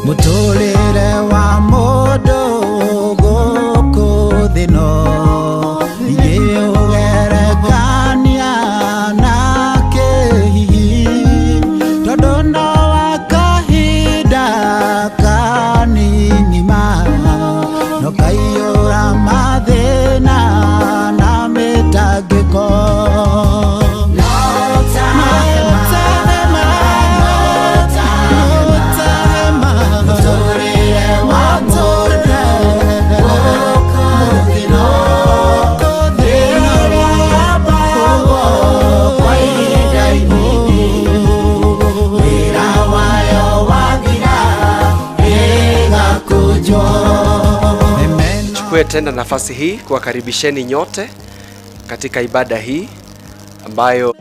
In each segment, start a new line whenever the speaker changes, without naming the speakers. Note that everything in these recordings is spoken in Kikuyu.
Mũtũrĩre wa mũndũ gũkũ thĩ no ingĩũgerekania na kĩhihi, tondũ no wa kahinda kanini ma no kaiyũra mathĩna na mĩtangĩko. No ta hema, no ta hema, mũtũrĩre wa mũndũ gũkũ thĩ no yambagwo kwa ihinda inini, wĩra wayo wathira ĩgakũnjwo.
Chukue tena nafasi hii kuwakaribisheni nyote katika ibada hii ambayo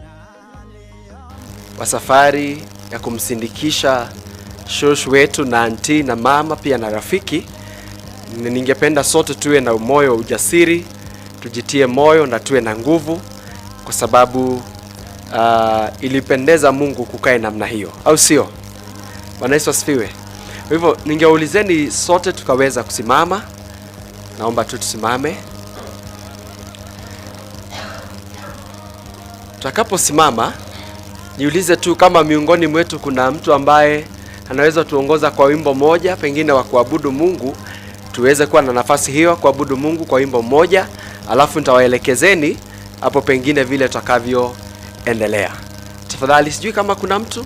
wa safari ya kumsindikisha shoshu wetu na anti na mama pia na rafiki. Ningependa sote tuwe na moyo wa ujasiri, tujitie moyo na tuwe na nguvu, kwa sababu ilipendeza Mungu kukae namna hiyo, au sio? Bwana Yesu asifiwe. Kwa hivyo ningeulizeni sote tukaweza kusimama. Naomba tu tusimame. Tutakaposimama, niulize tu kama miongoni mwetu kuna mtu ambaye anaweza tuongoza kwa wimbo moja, pengine wa kuabudu Mungu, tuweze kuwa na nafasi hiyo kuabudu Mungu kwa wimbo mmoja, alafu nitawaelekezeni hapo pengine vile tutakavyoendelea. Tafadhali, sijui kama kuna mtu.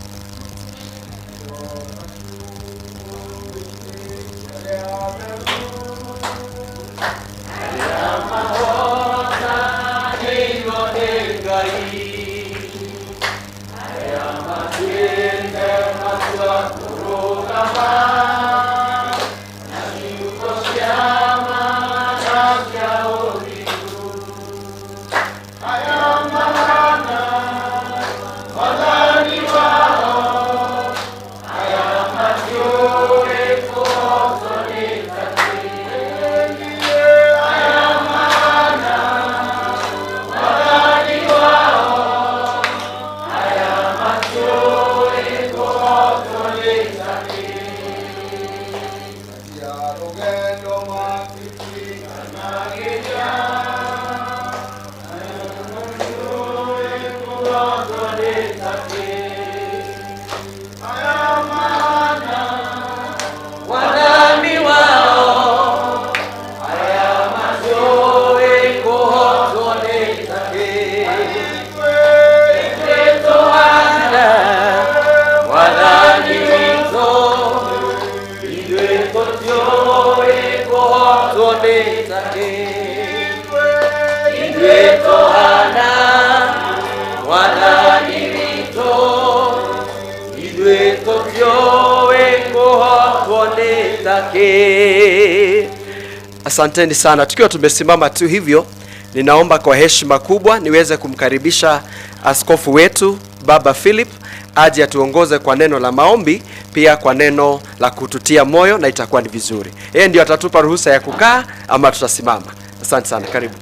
Asanteni sana. Tukiwa tumesimama tu hivyo, ninaomba kwa heshima kubwa niweze kumkaribisha askofu wetu Baba Philip aje atuongoze kwa neno la maombi, pia kwa neno la kututia moyo, na itakuwa ni vizuri. Yeye ndio atatupa ruhusa ya kukaa ama tutasimama. Asante sana, karibu.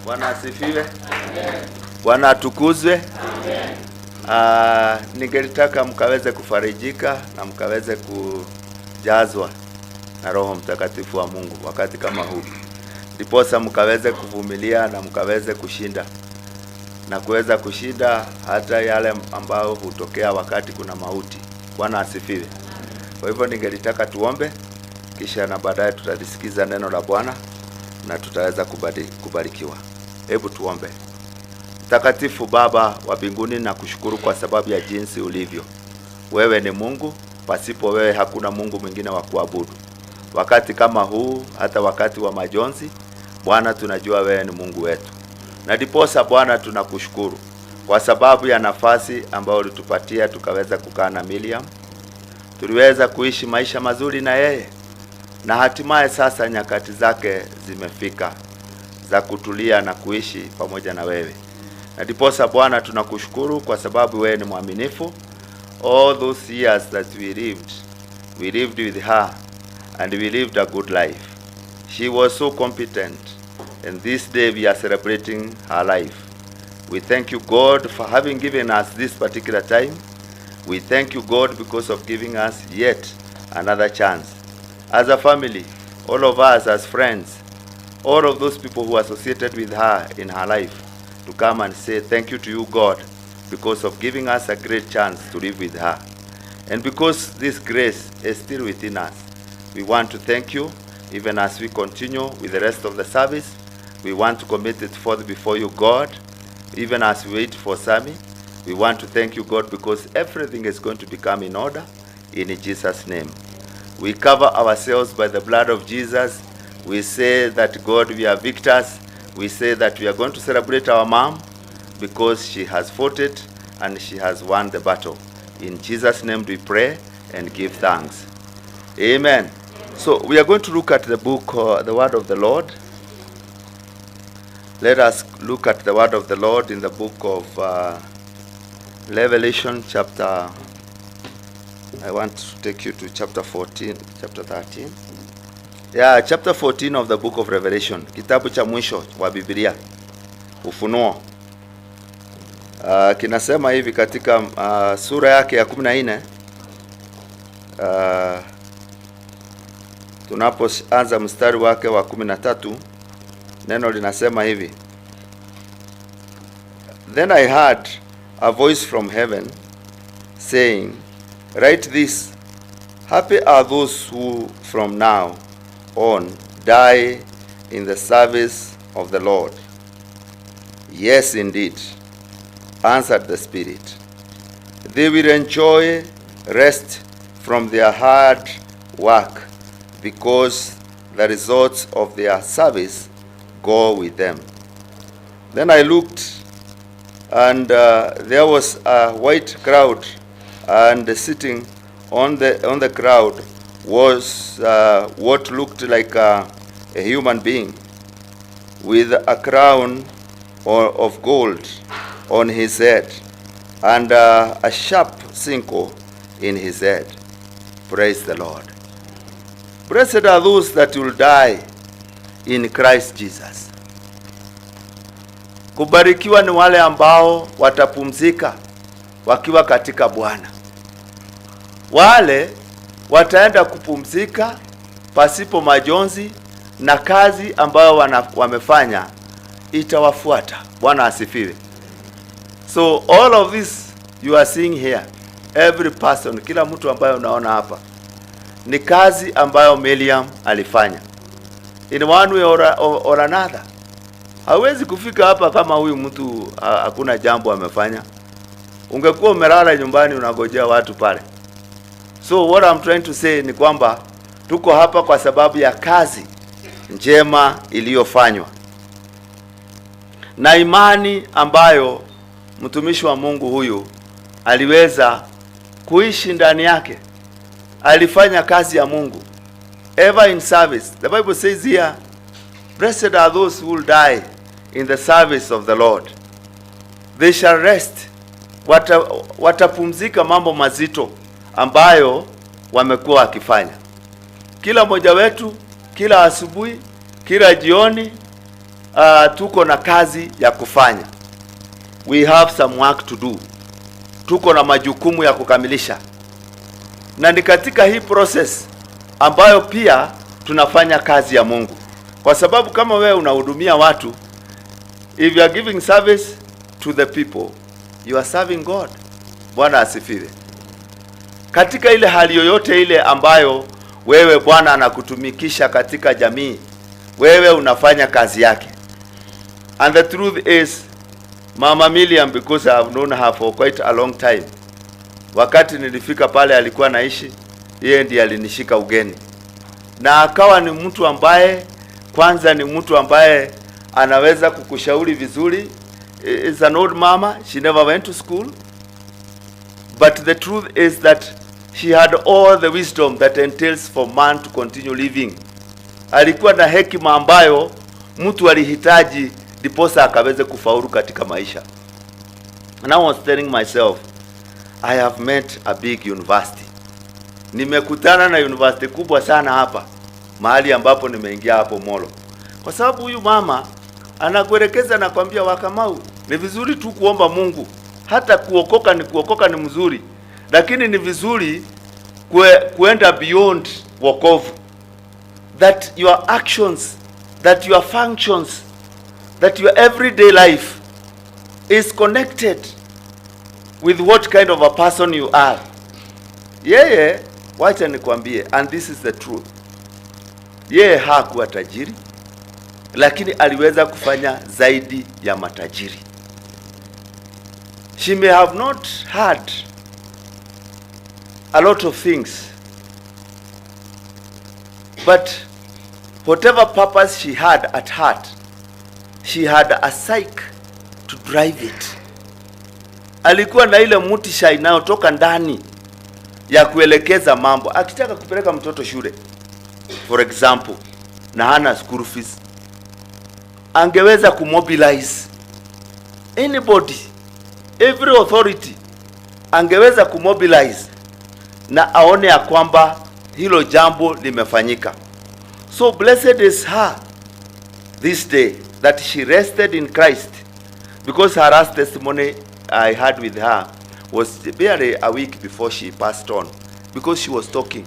Bwana asifiwe. Bwana atukuzwe. Ningelitaka mkaweze kufarijika na mkaweze kujazwa na Roho Mtakatifu wa Mungu wakati kama huu, ndiposa mkaweze kuvumilia na mkaweze kushinda na kuweza kushinda hata yale ambayo hutokea wakati kuna mauti. Bwana asifiwe. Kwa hivyo ningelitaka tuombe, kisha na baadaye tutalisikiza neno la Bwana na tutaweza kubarikiwa. Hebu tuombe. Mtakatifu Baba wa mbinguni, nakushukuru kwa sababu ya jinsi ulivyo. Wewe ni Mungu, pasipo wewe hakuna Mungu mwingine wa kuabudu. Wakati kama huu, hata wakati wa majonzi, Bwana tunajua wewe ni Mungu wetu. Na ndiposa Bwana tunakushukuru kwa sababu ya nafasi ambayo ulitupatia tukaweza kukaa na Miriam. Tuliweza kuishi maisha mazuri na yeye, na hatimaye sasa nyakati zake zimefika za kutulia na kuishi pamoja na wewe. Na ndiposa Bwana tunakushukuru kwa sababu wewe ni mwaminifu. All those years that we lived with her and we lived a good life. She was so competent, and this day we are celebrating her life. We thank you, God, for having given us this particular time. We thank you, God, because of giving us yet another chance. As a family, all of us as friends, all of those people who associated with her in her life, to come and say thank you to you, God, because of giving us a great chance to live with her. And because this grace is still within us, we want to thank you even as we continue with the rest of the service. We want to commit it forth before you, God, even as we wait for Sammy. We want to thank you, God, because everything is going to become in order in Jesus' name. We cover ourselves by the blood of Jesus. We say that, God, we are victors. We say that we are going to celebrate our mom because she has fought it and she has won the battle. In Jesus' name we pray and give thanks. Amen. So we are going to look at the book, the Word of the Lord. Let us look at the Word of the Lord in the book of Revelation chapter. I want to take you to chapter 14, chapter 13. Yeah, chapter 14 of the book of Revelation, kitabu cha mwisho wa Biblia, Ufunuo. Kinasema hivi katika sura yake ya 14, tunapoanza mstari wake wa 13, neno linasema hivi: Then I heard a voice from heaven saying, "Write this, happy are those who from now on die in the service of the Lord." "Yes, indeed," answered the Spirit. "They will enjoy rest from their hard work because the results of their service go with them." Then I looked, and there was a white crowd, and sitting on the crowd was what looked like a human being with a crown of gold on his head and a sharp sickle in his head. Praise the Lord. Blessed are those that will die in Christ Jesus. Kubarikiwa ni wale ambao watapumzika wakiwa katika Bwana. Wale wataenda kupumzika pasipo majonzi na kazi ambayo wamefanya itawafuata. Bwana asifiwe. So all of this you are seeing here, every person, kila mtu ambaye unaona hapa ni kazi ambayo Miriam alifanya in one way or another. Hawezi kufika hapa kama huyu mtu hakuna jambo amefanya. Ungekuwa umelala nyumbani unagojea watu pale. So what I'm trying to say ni kwamba tuko hapa kwa sababu ya kazi njema iliyofanywa na imani ambayo mtumishi wa Mungu huyu aliweza kuishi ndani yake. Alifanya kazi ya Mungu ever in service. The Bible says here, "Blessed are those who will die in the service of the Lord. They shall rest." Watapumzika mambo mazito ambayo wamekuwa wakifanya. Kila mmoja wetu, kila asubuhi, kila jioni, tuko na kazi ya kufanya. We have some work to do. Tuko na majukumu ya kukamilisha, na ni katika hii process ambayo pia tunafanya kazi ya Mungu, kwa sababu kama wewe unahudumia watu, if you are giving service to the people, you are serving God. Bwana asifiwe. Katika ile hali yoyote ile ambayo wewe Bwana anakutumikisha katika jamii, wewe unafanya kazi yake. And the truth is, Mama Miriam, because I have known her for quite a long time, wakati nilifika pale alikuwa naishi, yeye ndiye alinishika ugeni, na akawa ni mtu ambaye, kwanza ni mtu ambaye anaweza kukushauri vizuri. Is an old mama, she never went to school, but the truth is that she had all the wisdom that entails for man to continue living. Alikuwa na hekima ambayo mtu alihitaji ndiposa akaweze kufaulu katika maisha. And I was telling myself, I have met a big university. Nimekutana na university kubwa sana hapa mahali ambapo nimeingia hapo Molo, kwa sababu huyu mama anakuelekeza na kwambia, "Wakamau, ni vizuri tu kuomba Mungu. Hata kuokoka ni mzuri, lakini ni vizuri Kuenda beyond wokovu, that your actions, that your functions, that your everyday life is connected with what kind of a person you are. Yeye, wacha nikwambie, and this is the truth, yeye hakuwa tajiri, lakini aliweza kufanya zaidi ya matajiri. She may have not had a lot of things, but whatever purpose she had at heart, she had a psyche to drive it. Alikuwa na ile motisha inayotoka ndani ya kuelekeza mambo. Akitaka kupeleka mtoto shule, for example, na hana school fees, angeweza kumobilize anybody, every authority angeweza kumobilize na aone ya kwamba hilo jambo limefanyika. So blessed is her this day that she rested in Christ, because her last testimony I had with her was barely a week before she passed on, because she was talking.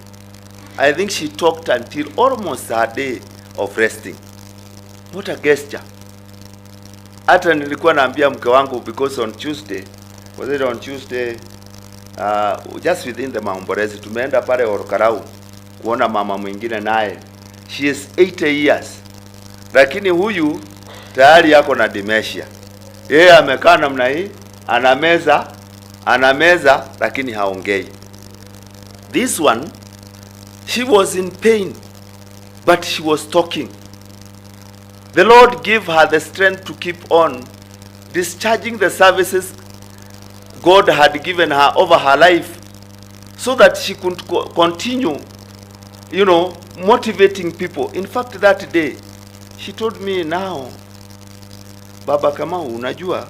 I think she talked until almost her day of resting. What a gesture. Hata nilikuwa naambia mke wangu, because on Tuesday, was it on Tuesday, just within the maombolezi, tumeenda pale Ol Kalou kuona mama mwingine naye. She is 80 years. Lakini huyu tayari yako na dementia. Yeye amekaa namna hii, anameza, anameza, lakini haongei. This one, she was in pain, but she was talking. The Lord gave her the strength to keep on discharging the services God had given her over her life so that she could continue motivating people. In fact, that day, she told me, "Now, Baba Kamau, unajua,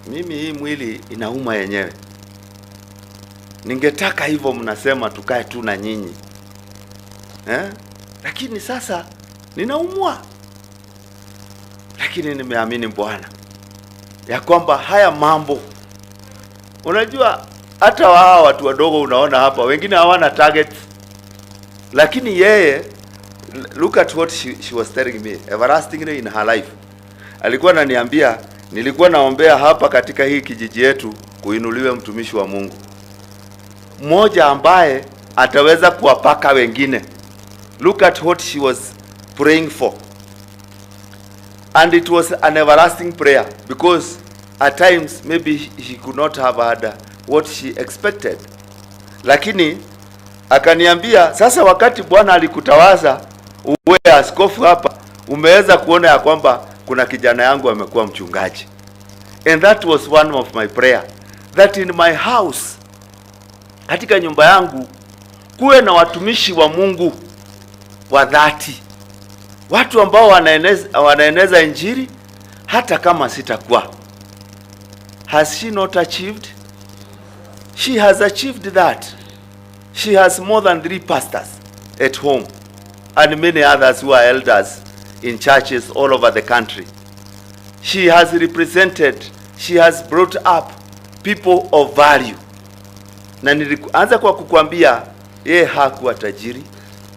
mimi hii mwili inauma yenyewe. Ningetaka hivyo mnasema tukae tu na nyinyi. Eh? Lakini sasa ninaumwa. Lakini nimeamini Bwana ya kwamba haya mambo, unajua, hata hawa watu wadogo unaona hapa wengine hawana target, lakini yeye, look at what she was telling me everlastingly in her life. Alikuwa ananiambia, 'Nilikuwa naombea hapa katika hii kijiji yetu kuinuliwe mtumishi wa Mungu mmoja ambaye ataweza kuwapaka wengine.' Look at what she was praying for, and it was an everlasting prayer, because at times maybe she could not have had what she expected. Lakini akaniambia, 'Sasa wakati Bwana alikutawaza uwe askofu hapa, umeweza kuona ya kwamba kuna kijana yangu amekuwa mchungaji. And that was one of my prayer, that in my house, katika nyumba yangu, kuwe na watumishi wa Mungu wa dhati, watu ambao wanaeneza injili hata kama sitakuwa.' Has she not achieved? She has achieved that. She has more than three pastors at home and many others who are elders in churches all over the country. She has represented, she has brought up people of value. Na nilianza kwa kukwambia, yeye hakuwa tajiri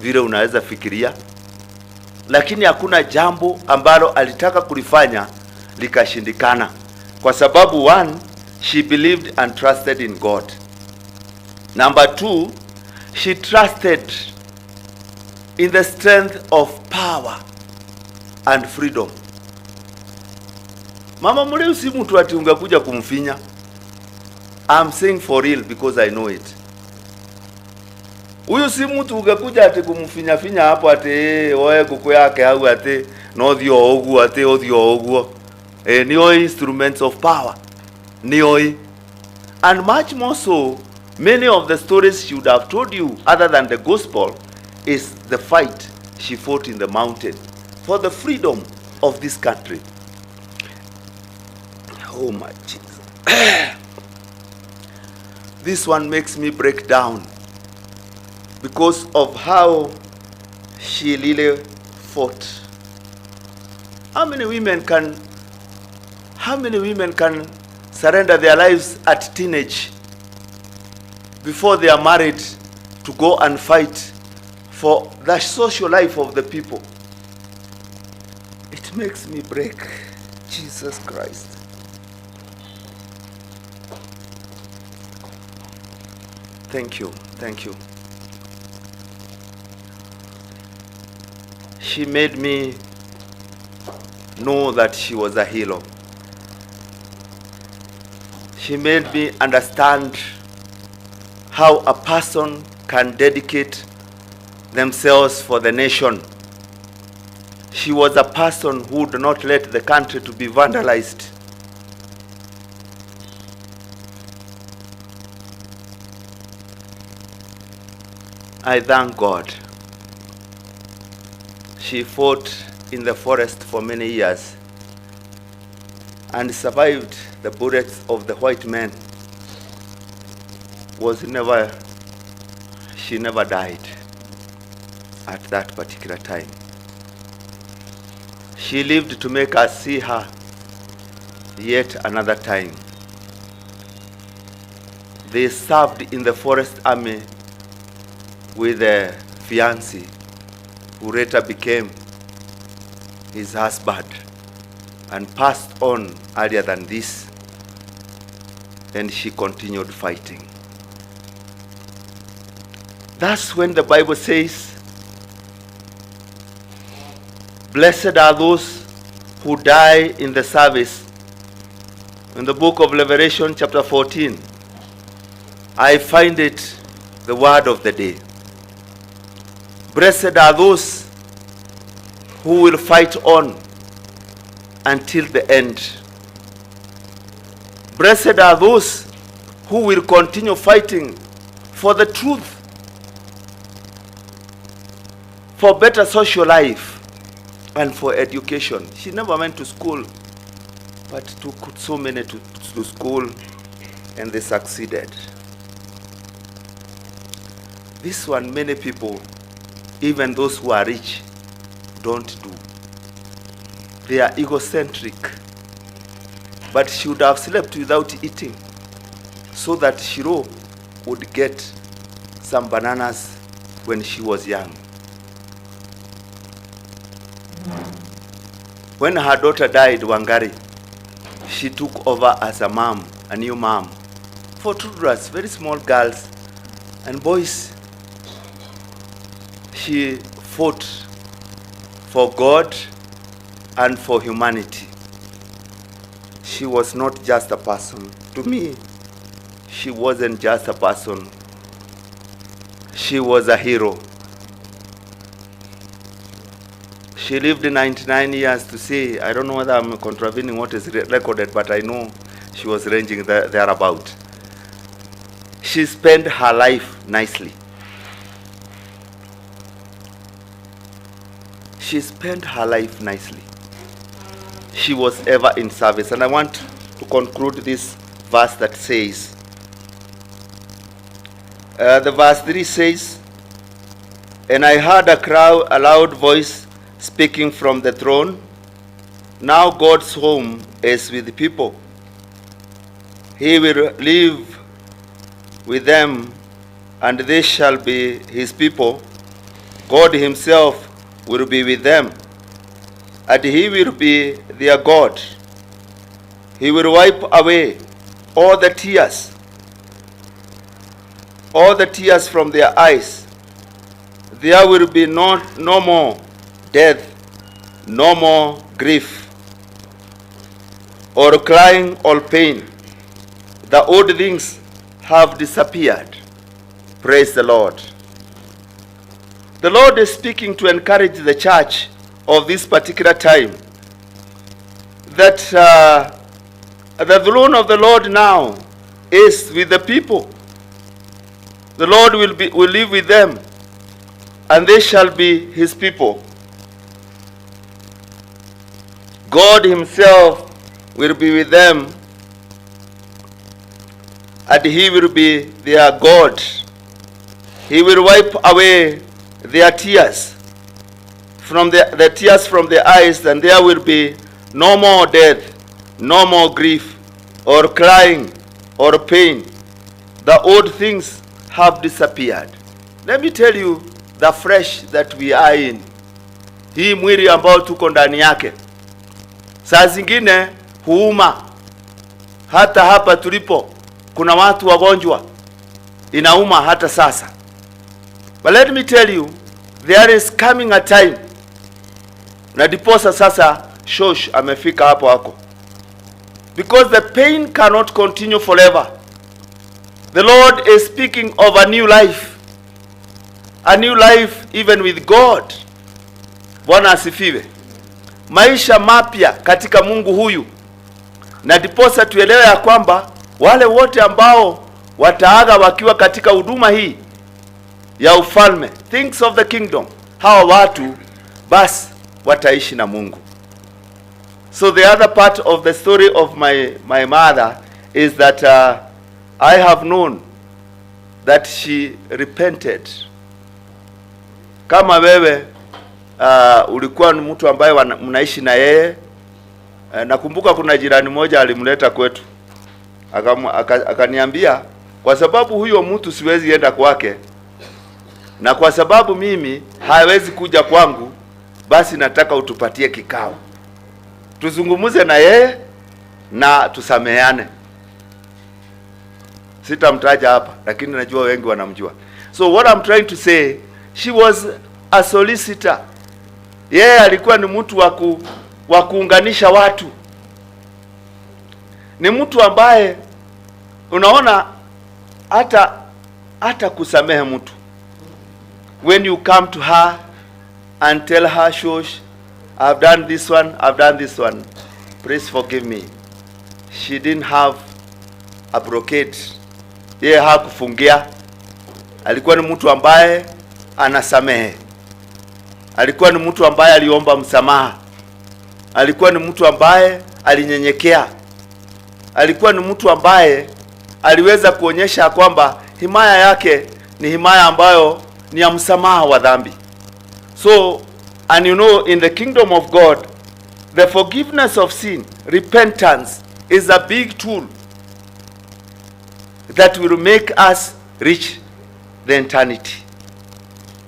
vile unaweza fikiria, lakini hakuna jambo ambalo alitaka kulifanya likashindikana, kwa sababu, one, she believed and trusted in God. Number two, she trusted in the strength of power and freedom. Mama Muriu si mtu ati ungekuja kumfinya. I'm saying for real because I know it. Huyu si mtu ungekuja ati kumfinya finya hapo ati, "Oe kuku yake au ati no thio uguo ati uthio uguo." Nio instruments of power. Nio. And much more so, many of the stories she would have told you other than the gospel is the fight she fought in the mountain for the freedom of this country. Oh my Jesus. This one makes me break down because of how she really fought. How many women can surrender their lives at teenage before they are married? to go and fight for the social life of the people. It makes me break. Jesus Christ. Thank you. Thank you. She made me know that she was a hero. She made me understand how a person can dedicate themselves for the nation. She was a person who would not let the country to be vandalized. I thank God. She fought in the forest for many years and survived the bullets of the white men. She never died at that particular time. She lived to make us see her yet another time. They served in the forest army with a fiancé who later became his husband and passed on earlier than this, and she continued fighting. That's when the Bible says, blessed are those who die in the service. In the book of Revelation chapter 14, I find it the word of the day. Blessed are those who will fight on until the end. Blessed are those who will continue fighting for the truth, for better social life, and for education. She never went to school, but took so many to school, and they succeeded. This one, many people, even those who are rich, don't do. They are egocentric. But she would have slept without eating so that Shiro would get some bananas when she was young. When her daughter died, Wangari, she took over as a mom, a new mom, for toddlers, very small girls and boys. She fought for God and for humanity. She was not just a person. To me, she wasn't just a person. She was a hero. She lived 99 years to see. I don't know whether I'm contravening what is recorded, but I know she was ranging thereabout. She spent her life nicely. She spent her life nicely. She was ever in service. And I want to conclude this verse that says, the verse 3 says, and I heard a loud voice speaking from the throne. Now God's home is with the people. He will live with them, and they shall be his people. God himself will be with them, and he will be their God. He will wipe away all the tears from their eyes. There will be no more death, no more grief, or crying or pain. The old things have disappeared. Praise the Lord. The Lord is speaking to encourage the church of this particular time that the throne of the Lord now is with the people. The Lord will live with them, and they shall be his people. God himself will be with them, and he will be their God. He will wipe away their tears from the tears from their eyes, and there will be no more death, no more grief, or crying, or pain. The old things have disappeared. Let me tell you, the flesh that we are in, hii mwili ambao tuko ndani yake, saa zingine huuma. Hata hapa tulipo kuna watu wagonjwa, inauma hata sasa. But let me tell you, there is coming a time, na diposa sasa Shosh amefika hapo hako, because the pain cannot continue forever. The Lord is speaking of a new life, a new life even with God. Bwana asifiwe. Maisha mapya katika Mungu huyu, na diposa tuelewe ya kwamba wale wote ambao wataaga wakiwa katika huduma hii ya ufalme, things of the kingdom, hawa watu basi wataishi na Mungu. So the other part of the story of my mother is that I have known that she repented. Kama wewe ulikuwa ni mtu ambaye mnaishi na yeye, nakumbuka kuna jirani mmoja alimleta kwetu, akaniambia kwa sababu huyo mtu siwezi enda kwake na kwa sababu mimi hawezi kuja kwangu, basi nataka utupatie kikao tuzungumze na yeye na tusameheane. Sitamtaja hapa, lakini najua wengi wanamjua. So what I'm trying to say, she was a solicitor. Yeye alikuwa ni mtu wa kuunganisha watu, ni mtu ambaye unaona hata kusamehe mtu. When you come to her and tell her, "Shosh, I've done this one, I've done this one, please forgive me." She didn't have a blockade. Yeye hakufungia. Alikuwa ni mtu ambaye anasamehe. Alikuwa ni mtu ambaye aliomba msamaha. Alikuwa ni mtu ambaye alinyenyekea. Alikuwa ni mtu ambaye aliweza kuonyesha kwamba himaya yake ni himaya ambayo ni ya msamaha wa dhambi. So, and you know, in the kingdom of God, the forgiveness of sin, repentance, is a big tool that will make us reach the eternity.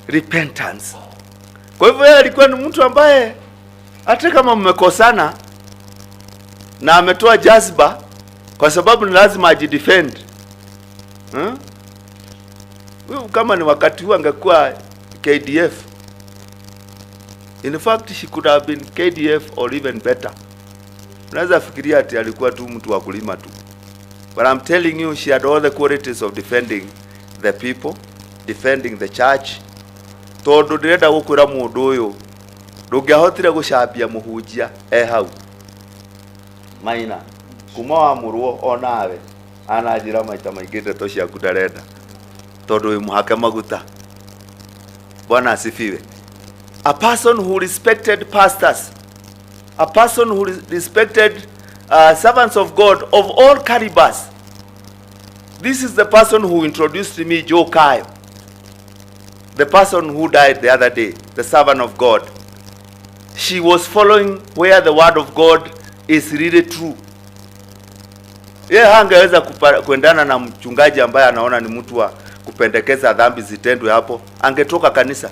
Repentance. Kwa hivyo yeye alikuwa ni mtu ambaye hata kama mmekosana na ametoa jazba, kwa sababu ni lazima ajidefend. Huyu kama ni wakati huu angekuwa KDF. In fact, she could have been KDF or even better. Unaweza fikiria ati alikuwa tu mtu wa kulima tu. But I'm telling you, she had all the qualities of defending the people, defending the church. Tondu ndĩrenda gũkwĩra, mũndũ ũyũ ndũngĩahotire gũcambia mũhunjia e hau maina kuma wamũrwo onawe ananjĩra maita maingĩ ndeto ciaku ndarenda tondũ wĩ mũhake maguta. Bwana asifiwe. A person who respected pastors, a person who respected servants of God of all calibers. This is the person who introduced me Joe Kayo, the person who died the other day, the servant of God. She was following where the word of God is really true. Yeye hangeweza kuendana na mchungaji ambaye anaona ni mtu wa kupendekeza dhambi zitendwe hapo, angetoka kanisa.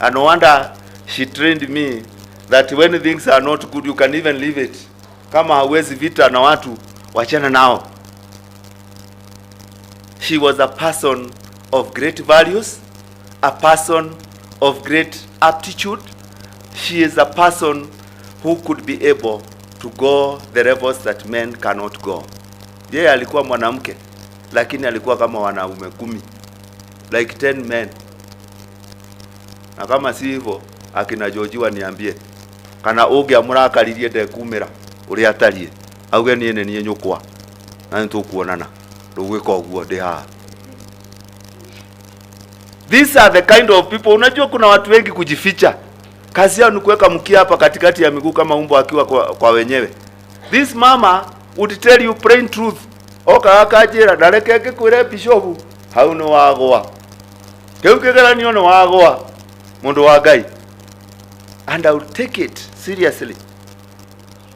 And no wonder she trained me that when things are not good, you can even leave it. Kama hauwezi vita na watu, wachana nao. She was a person of great values, a person of great aptitude. She is a person who could be able to go the levels that men cannot go. Yeye alikuwa mwanamke, lakini alikuwa kama wanaume 10, like 10 men. Na kama si hivyo, akina George niambie kana ũngĩamũrakaririe ndekumĩra ũrĩa atariĩ, auge niĩ nĩ niĩ nyũkwa na nĩtũkuonana, ndũgwĩka ũguo ndĩ haha. These are the kind of people. Unajua kuna watu wengi kujificha, kazi yao ni kuweka mkia hapa katikati ya miguu kama umbwa akiwa kwa wenyewe. This mama would tell you plain truth. Oka akanjĩra ndareke ngĩkwĩre, bishopu, hau nĩ wagwa, kĩu kĩgeranio nĩ wagwa, mũndũ wa Ngai, and I will take it seriously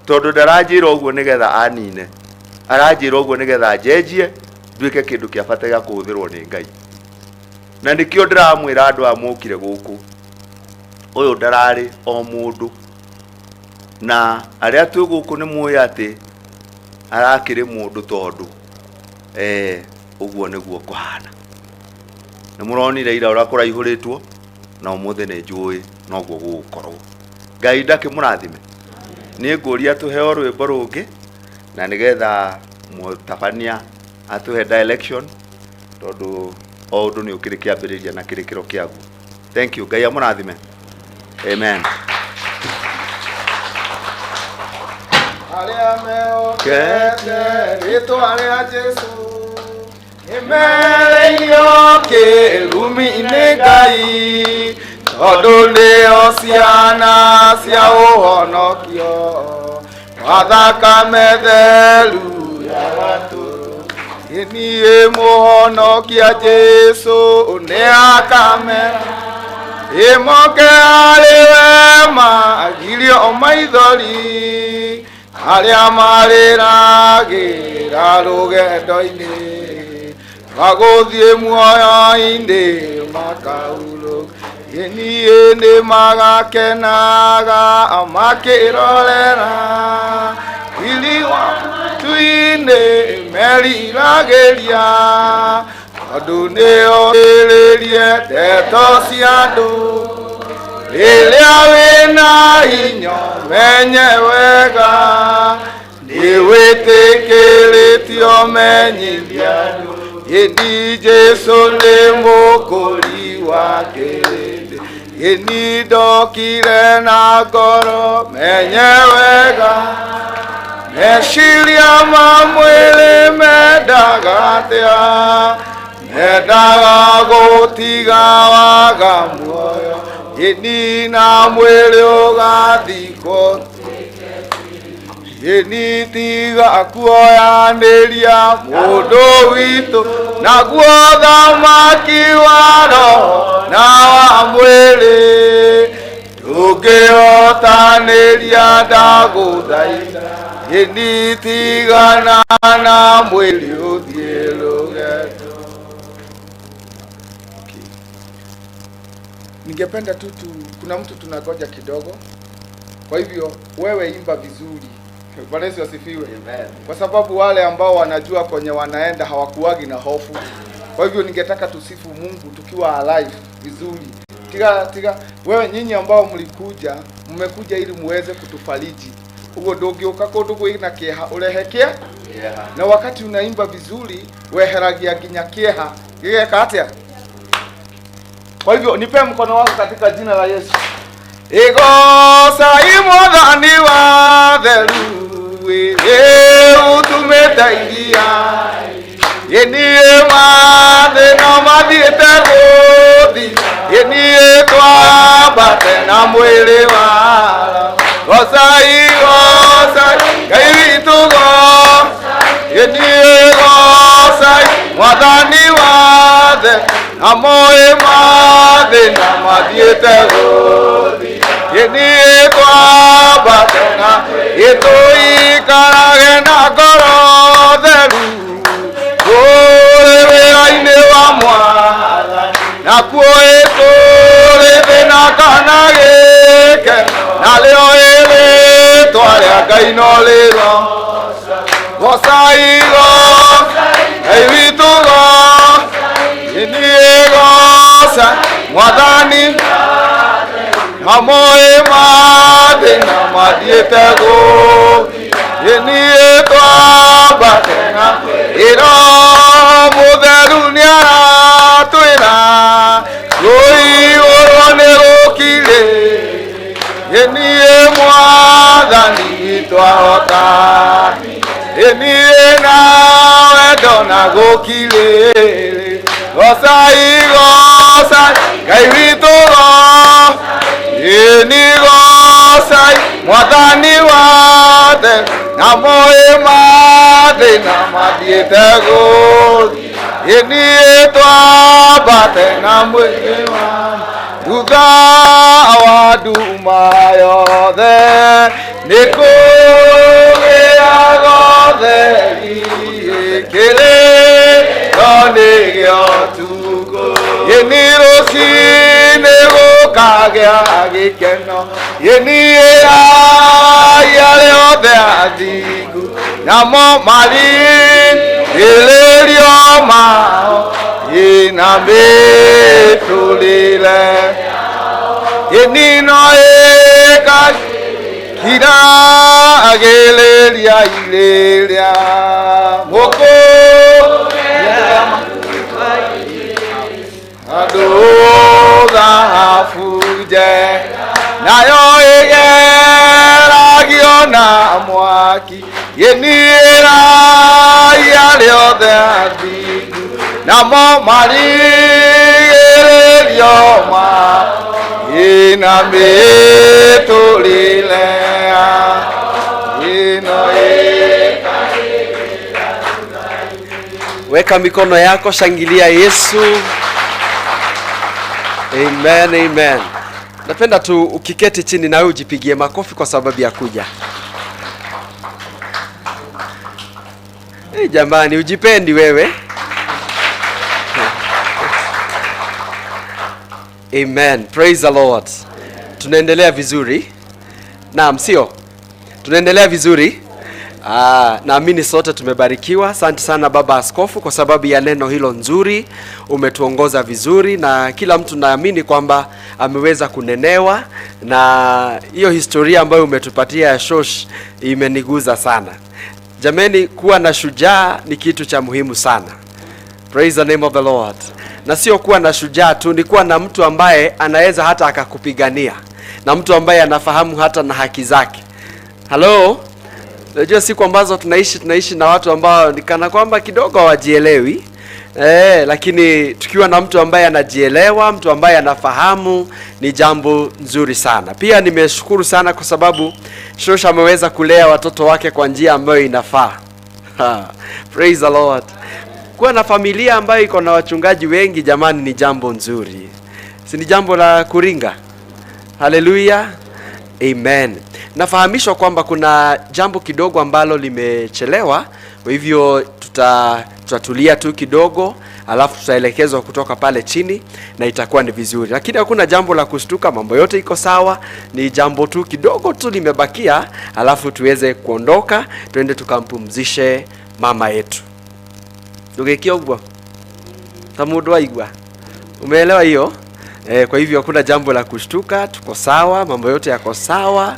tondũ ndaranjĩra ũguo nĩgetha anine, aranjĩra ũguo nĩgetha njenjie nduĩke kĩndũ kĩa bata gĩa kũhũthĩrwo nĩ Ngai. Na nĩkĩo ndĩramwĩra andũ aya mũkire gũkũ, ũyũ ndararĩ o mũndũ, na arĩa twĩ gũkũ nĩ mũĩ atĩ arakĩrĩ mũndũ tondũ ũguo nĩguo kũhana. Nĩ mũronire ira ũrĩa kũraihũrĩtwo, na ũmũthĩ nĩ njũĩ noguo gũgũkorwo. Ngai ndakĩmũrathime. Niĩ ngũria tũheo rwĩmbo rũngĩ, na nĩgetha mũtabania atũhe direction, tondũ o ũndũ nĩ ũkĩrĩ kĩambĩrĩria na kĩrĩkĩro kĩaguo. Thank you. Ngai amũrathime. Amen.
Arĩa mehokete rĩtwa rĩa Jesũ nĩmereirio kĩrumi-inĩ Ngai, tondũ nĩo ciana cia ũhonokio wa thakame theru ya Gatũrũme. Niĩ mũhonokia Jesũ nĩakamera ĩmoke arĩ wema agirio maithori arĩa marĩragĩra rũgendo-inĩ rwa gũthiĩ muoyo-inĩ makahurũka. Niĩ nĩmagakenaga makĩrorera riri wa matu-inĩ meriragĩria, tondũ nĩorĩrĩrie ndeto cia andũ. Rĩrĩa wĩna hinya menye wega nĩwĩtĩkĩrĩtio menyithia andũ. Ĩni Jesũ nĩ mũkũri wa kĩrĩndĩ, ĩni ndokire na ngoro menye wega meciria ma mwĩrĩ mendaga atĩa, mendaga gũtiga waga muoyo, ĩni na mwĩrĩ ũgathikwo. Ĩni tiga kuoyanĩria mũndũ witũ, naguo thamaki wa roho na wa mwĩrĩ ndũngĩhotanĩria ndagũthaitha. Ĩni tigana na mwĩrĩ ũthiĩ rũgendo. Ningependa tu kuna mtu tunangoja kidogo. Kwa hivyo wewe imba vizuri. Bwana Yesu asifiwe.
Amen.
Kwa sababu wale ambao wanajua kwenye wanaenda hawakuwagi na hofu. Kwa hivyo ningetaka tusifu Mungu tukiwa alive vizuri. Tiga tiga wewe, nyinyi ambao mlikuja, mmekuja ili muweze kutufariji. Ugo ndũngĩũka kũndũ kwĩna kĩeha ũrehe kĩa na wakati unaimba vizuri weheragia nginya kĩeha gĩgeka atĩa. Kwa hivyo nipe mkono wako katika jina la Yesu. Igoca mwathani wa theru ũtũmĩte iria ĩniĩ mathĩna mathiĩte gũthi ĩniĩ twambate na mwĩrĩ wara. Gocai gocai Ngai witũ ĩniĩ gocai mwathani wathe na moĩ mathĩna mathiĩte gũthi ĩniĩ twambate na ĩtũikarage na ngoro theru kũrĩ wĩra-inĩ wa mwathani nakuo ĩkũrĩ thĩna kana gĩkeno narĩo ĩrĩtwa rĩa Ngai no rĩro. Gocai Ngai witũ ĩniĩ gocai mwathani na moĩ mathĩna mathiĩte gũthi ĩniĩ twambate na ĩro mũtheru nĩaratwĩra rũihũrwo nĩ rũkirĩ ĩniĩ mwathani witũ ahota ĩniĩ na wendo na gũkirĩrĩ. Gocai gocai Ngai witũ ĩni gocai mwathani wathe na moĩ mathĩna mathiĩte gũthi ĩniĩ twambate na mwĩrĩ wa thutha wa nduma yothe nĩ kũgĩaga ũtheri kĩrĩro nĩ gĩa ũtukũ ĩni Rũcinĩ gũkagĩa gĩkeno ĩniĩra arĩa othe athingu namo marigĩrĩrio mao ĩna mĩtũrĩre ĩnino ĩka kiragĩrĩria irĩrĩa mũkũ andũ thahabu nayo ĩgeragio na mwaki ĩniĩra arĩa othe athingu namo marigĩrĩrio mao ĩna mĩtũrĩre ĩno ĩka.
Weka mikono yako, shangilia Yesu. Amen, amen. Napenda tu ukiketi chini na wewe ujipigie makofi kwa sababu ya kuja. Hey, jamani, ujipendi wewe? Amen. Praise the Lord. Tunaendelea vizuri. Naam, sio? Tunaendelea vizuri. Naamini sote tumebarikiwa. Asante sana Baba Askofu kwa sababu ya neno hilo nzuri. Umetuongoza vizuri na kila mtu naamini kwamba ameweza kunenewa, na hiyo historia ambayo umetupatia ya Shosh imeniguza sana. Jameni, kuwa na shujaa ni kitu cha muhimu sana. Praise the name of the Lord. Na sio kuwa na shujaa tu, ni kuwa na mtu ambaye anaweza hata akakupigania, na mtu ambaye anafahamu hata na haki zake. Hello? Unajua siku ambazo tunaishi na watu ambao ni kana kwamba kidogo hawajielewi. Lakini tukiwa na mtu ambaye anajielewa, mtu ambaye anafahamu, ni jambo nzuri sana. Pia nimeshukuru sana kwa sababu Shosha ameweza kulea watoto wake kwa njia ambayo inafaa. Praise the Lord. Kuwa na familia ambayo iko na wachungaji wengi, jamani, ni jambo nzuri. Si ni jambo la kuringa? Hallelujah. Amen. Nafahamishwa kwamba kuna jambo kidogo ambalo limechelewa, kwa hivyo tutatulia tu kidogo, alafu tutaelekezwa kutoka pale chini na itakuwa ni vizuri. Lakini hakuna jambo la kushtuka, mambo yote iko sawa, ni jambo tu kidogo tu limebakia, alafu tuweze kuondoka, tuende tukampumzishe mama yetu. Ndugĩkĩogwo ta mũndũ aigua. Umeelewa hiyo? Kwa hivyo hakuna jambo la kushtuka, tuko sawa, mambo yote yako sawa.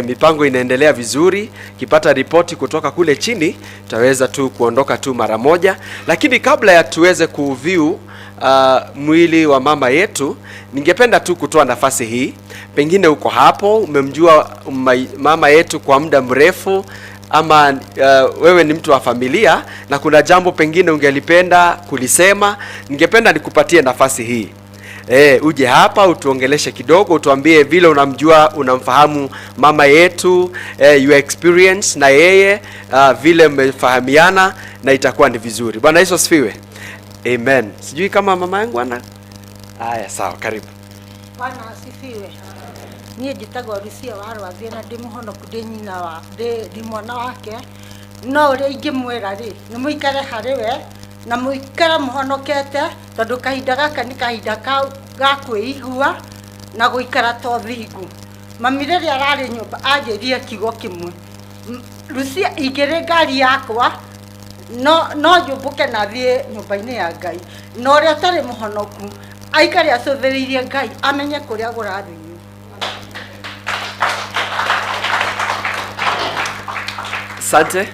Mipango inaendelea vizuri. Kipata ripoti kutoka kule chini, tutaweza tu kuondoka tu mara moja. Lakini kabla ya tuweze kuview mwili wa mama yetu, ningependa tu kutoa nafasi hii. Pengine uko hapo, umemjua mama yetu kwa muda mrefu, ama wewe ni mtu wa familia na kuna jambo pengine ungelipenda kulisema, ningependa nikupatie nafasi hii. Uje hapa utuongeleshe kidogo, utuambie vile unamjua, unamfahamu mama yetu, your experience na yeye, vile mmefahamiana, na itakuwa ni vizuri. Bwana Yesu asifiwe. Amen. Sijui kama mama yangu ana. Haya, sawa, karibu.
Bwana asifiwe. Niĩ njĩtagwo Lucia wa Rwathie na ndĩ mũhonoku, ndĩ nyina wa ndĩ mwana wake. No ũrĩa ingĩmwĩra rĩ, nĩ mũikare harĩ we na mũikare mũhonokete, tondũ kahinda gaka nĩ kahinda ga kwĩigua na gũikara ta ũthingu. Mami rĩrĩa ararĩ nyũmba anjĩrire kiugo kĩmwe, Lucia, ingĩrĩ ngari yakwa no njũmbũke na thiĩ nyũmba-inĩ ya Ngai. Na ũrĩa ũtarĩ mũhonoku aikare acũthĩrĩirie Ngai amenye kũrĩa kũrathiĩ.
Asante.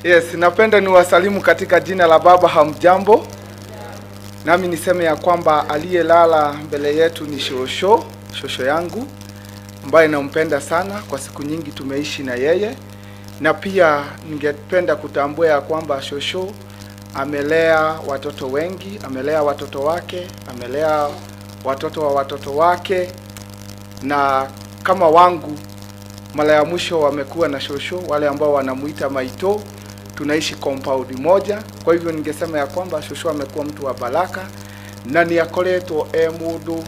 Yes, napenda niwasalimu katika jina la Baba. Hamjambo? Nami niseme ya kwamba aliyelala mbele yetu ni shosho yangu ambaye nampenda sana, kwa siku nyingi tumeishi na yeye. Na pia ningependa kutambua ya kwamba shosho amelea watoto wengi, amelea watoto wake, amelea watoto wa watoto wake, na kama wangu mara ya mwisho wamekuwa na shosho, wale ambao wanamuita maito, tunaishi compound moja. Kwa hivyo ningesema ya kwamba shosho amekuwa mtu wa baraka na ni akoretwo e mundu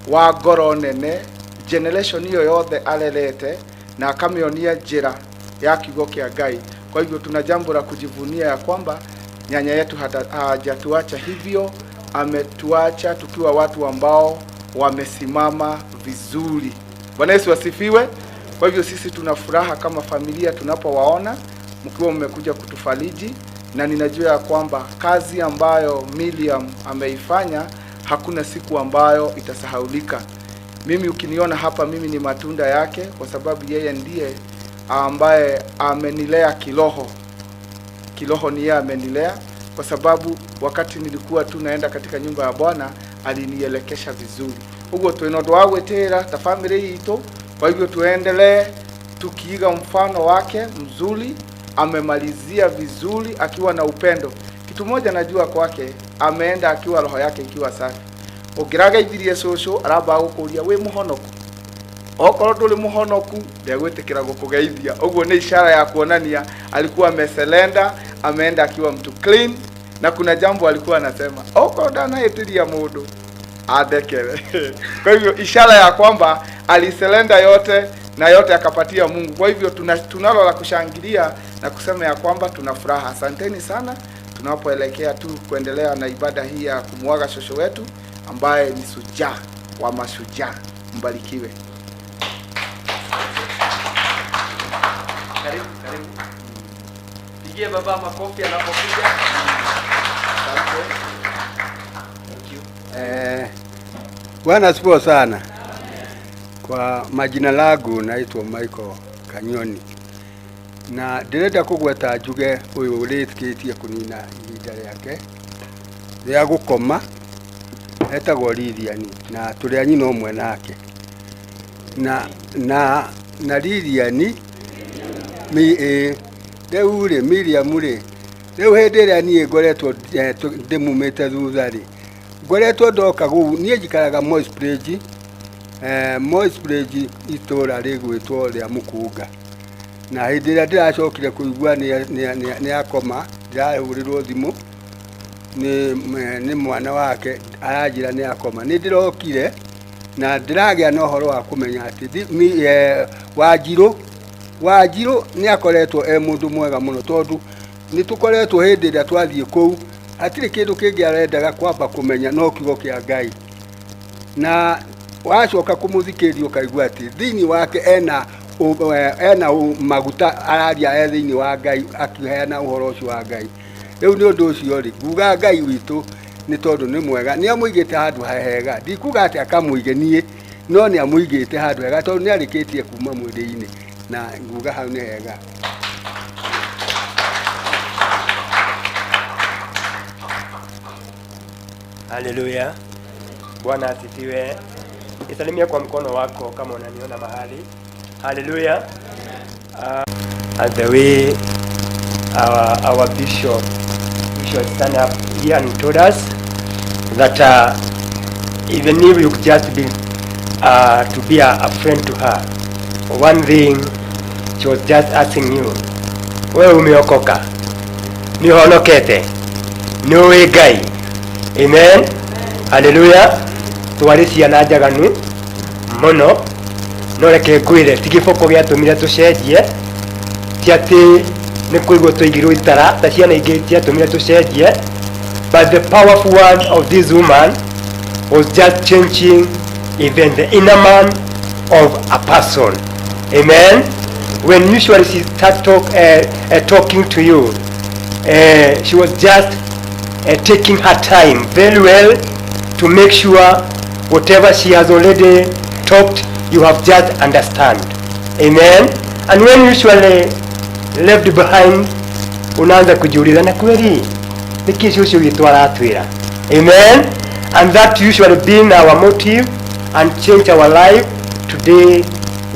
wa ngoro nene, generation hiyo yothe arerete na akamĩonia njĩra ya kiugo kĩa Ngai. Kwa hivyo tuna jambo la kujivunia ya kwamba nyanya yetu hajatuacha hivyo, Ametuacha tukiwa watu ambao wamesimama vizuri. Bwana Yesu asifiwe. Kwa hivyo sisi tuna furaha kama familia tunapowaona mkiwa mmekuja kutufariji, na ninajua ya kwamba kazi ambayo Miriam ameifanya hakuna siku ambayo itasahaulika. Mimi ukiniona hapa, mimi ni matunda yake, kwa sababu yeye ndiye ambaye amenilea kiroho. Kiroho ni yeye amenilea, kwa sababu wakati nilikuwa tu naenda katika nyumba ya Bwana alinielekesha vizuri. Uguo twina undu wa gwitira ta family itu. Kwa hivyo tuendelee tukiiga mfano wake mzuri. Amemalizia vizuri akiwa na upendo. Kitu moja najua kwake, ameenda akiwa roho yake ikiwa safi. Ũngĩrageithirie cũcũ aramba gũkũria wĩ mũhonoku, okorwo ndũrĩ mũhonoku ndegwĩtĩkĩra gũkũgeithia. Ũguo nĩ ishara ya kuonania alikuwa ameselenda, ameenda akiwa mtu clean. Na kuna jambo alikuwa anasema, okorwo ndanahĩtĩria mũndũ andekere. Kwa hivyo ishara ya kwamba aliselenda yote na yote akapatia Mungu. Kwa hivyo tunalo la kushangilia na kusema ya kwamba tuna furaha. Asanteni sana tunapoelekea tu kuendelea na ibada hii ya kumuaga shosho wetu ambaye ni shujaa wa mashujaa. Mbarikiwe.
Karibu, karibu. Pigie baba makofi anapokuja. Asante. Thank you.
Bwana asifiwe sana. Kwa majina langu naitwa Michael Kanyoni, na ndĩrenda kũgweta njuge ũyũ ũrĩkĩtie kũnina ihinda rĩake rĩa gũkoma, etagwo Lilian, na tũrĩ a nyina ũmwe nake. Na Lilian rĩu rĩ, Miriam rĩ, rĩu hĩndĩ ĩrĩa niĩ ngoretwo ndĩmumĩte thutha rĩ, ngoretwo ndoka gũu, niĩ njikaraga Moi's Bridge, Moi's Bridge itũra rĩgwĩtwo rĩa Mũkũnga. Na hĩndĩ ĩrĩa ndĩracokire kũigua nĩ akoma, ndĩrahũrĩrwo thimũ nĩ mwana wake aranjĩra nĩ akoma. Nĩ ndĩrokire na ndĩragĩa na ũhoro wa kũmenya atĩ Wanjirũ nĩ akoretwo e mũndũ mwega mũno, tondũ nĩ tũkoretwo hĩndĩ ĩrĩa twathiĩ kũu hatirĩ kĩndũ kĩngĩ arendaga kwamba kũmenya no kiugo kĩa Ngai. Na wacoka kũmũthikĩrĩria ũkaigua atĩ thĩinĩ wake ena maguta araria e thĩinĩ wa Ngai akĩheana ũhoro ũcio wa Ngai. Rĩu nĩ ũndũ ũcio rĩ, nguga Ngai witũ nĩ tondũ nĩ mwega, nĩ amũigĩte handũ hega. Ndikuga atĩ akamũige niĩ, no nĩ amũigĩte handũ hega tondũ nĩ arĩkĩtie kuma mwĩrĩ-inĩ, na nguga hau nĩ hega.
Haleluya. Bwana asifiwe. Nisalimia kwa mkono wako kama unaniona mahali. Haleluya. As the way our bishop stand up here and told us that even if you could just be to be a friend to her, one thing she was just asking you, wewe umeokoka, nihonokete, niwe Ngai. Amen. Haleluya. Twari ciana njaganu muno, no reke ngwire ti gĩboko gĩatũmire tũcenjie, ti atĩ nĩ kũigwo tũigirwo itara ta ciana ingĩ ciatũmire tũcenjie, but the powerful word of this woman was just changing even the inner man of a person. Amen. When usually she start talking to you, she was just taking her time very well to make sure whatever she has already talked, you have just understand. Amen. And when usually left behind, unaanza kujiuliza na kweli niki cũcũ witũ aratwĩra. Amen. And that usually been our motive and change our life. Today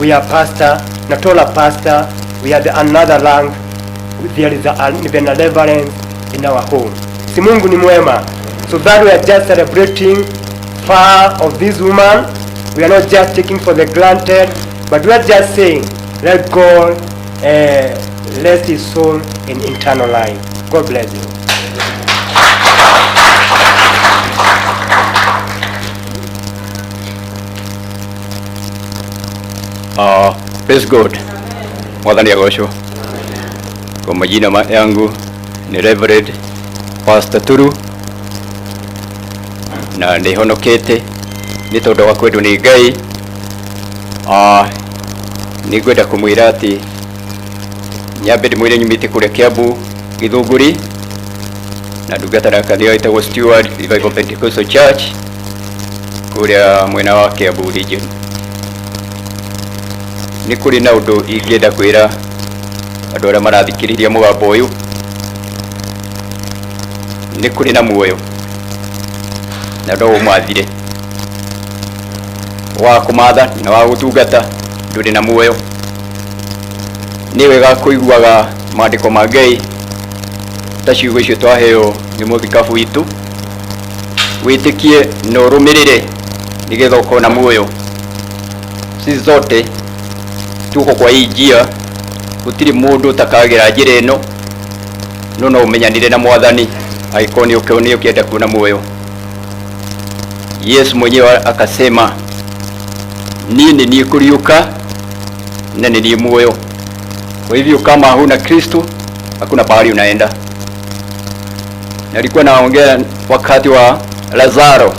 we are pastor, not all a pastor, we are the another rank. There is even a reverence in our home. Si Mungu ni mwema. So that we are just celebrating far of this woman. We are not just taking for the granted, but we are just saying, let God rest his soul in eternal life. God bless you.
Praise God. Mwathani agocwo. Kwa majina yangu ni Reverend Pastor Turu. Na nĩ honokete nĩ tondũ wa kwendwo nĩ Ngai. Nĩ ngwenda kũmwĩra atĩ nyambe ndĩmwĩre nyumĩte kũrĩa Kiambu Gĩthũngũri, na ndungata na kanitha ĩtagwo Stewart Revival Pentecostal Church kũrĩa mwena wa Kiambu region. Nĩ kũrĩ na ũndũ ingĩenda kwĩra andũ arĩa marathikĩrĩria mũgambo ũyũ. Nĩ kũrĩ na muoyo na no ũmathire wa kũmatha na wa gũtungata, ndũrĩ na muoyo. Nĩ wega kũiguaga maandĩko ma Ngai ta ciugo icio twaheo nĩ mũthikabu witũ, wĩtĩkie na ũrũmĩrĩre nĩgetha ũkona muoyo. Sisi zote tuko kwa hii njia, gũtirĩ mũndũ ũtakagera njĩra ĩno, no no ũmenyanire na Mwathani angĩkorwo nĩ ũkĩenda kuona muoyo. Yesu mwenyewe akasema, niĩ nĩ niĩ kũriũka na nĩ niĩ muoyo. Kwa hivyo kama huna Kristo hakuna pahali unaenda. Nalikuwa naongea wakati wa Lazaro,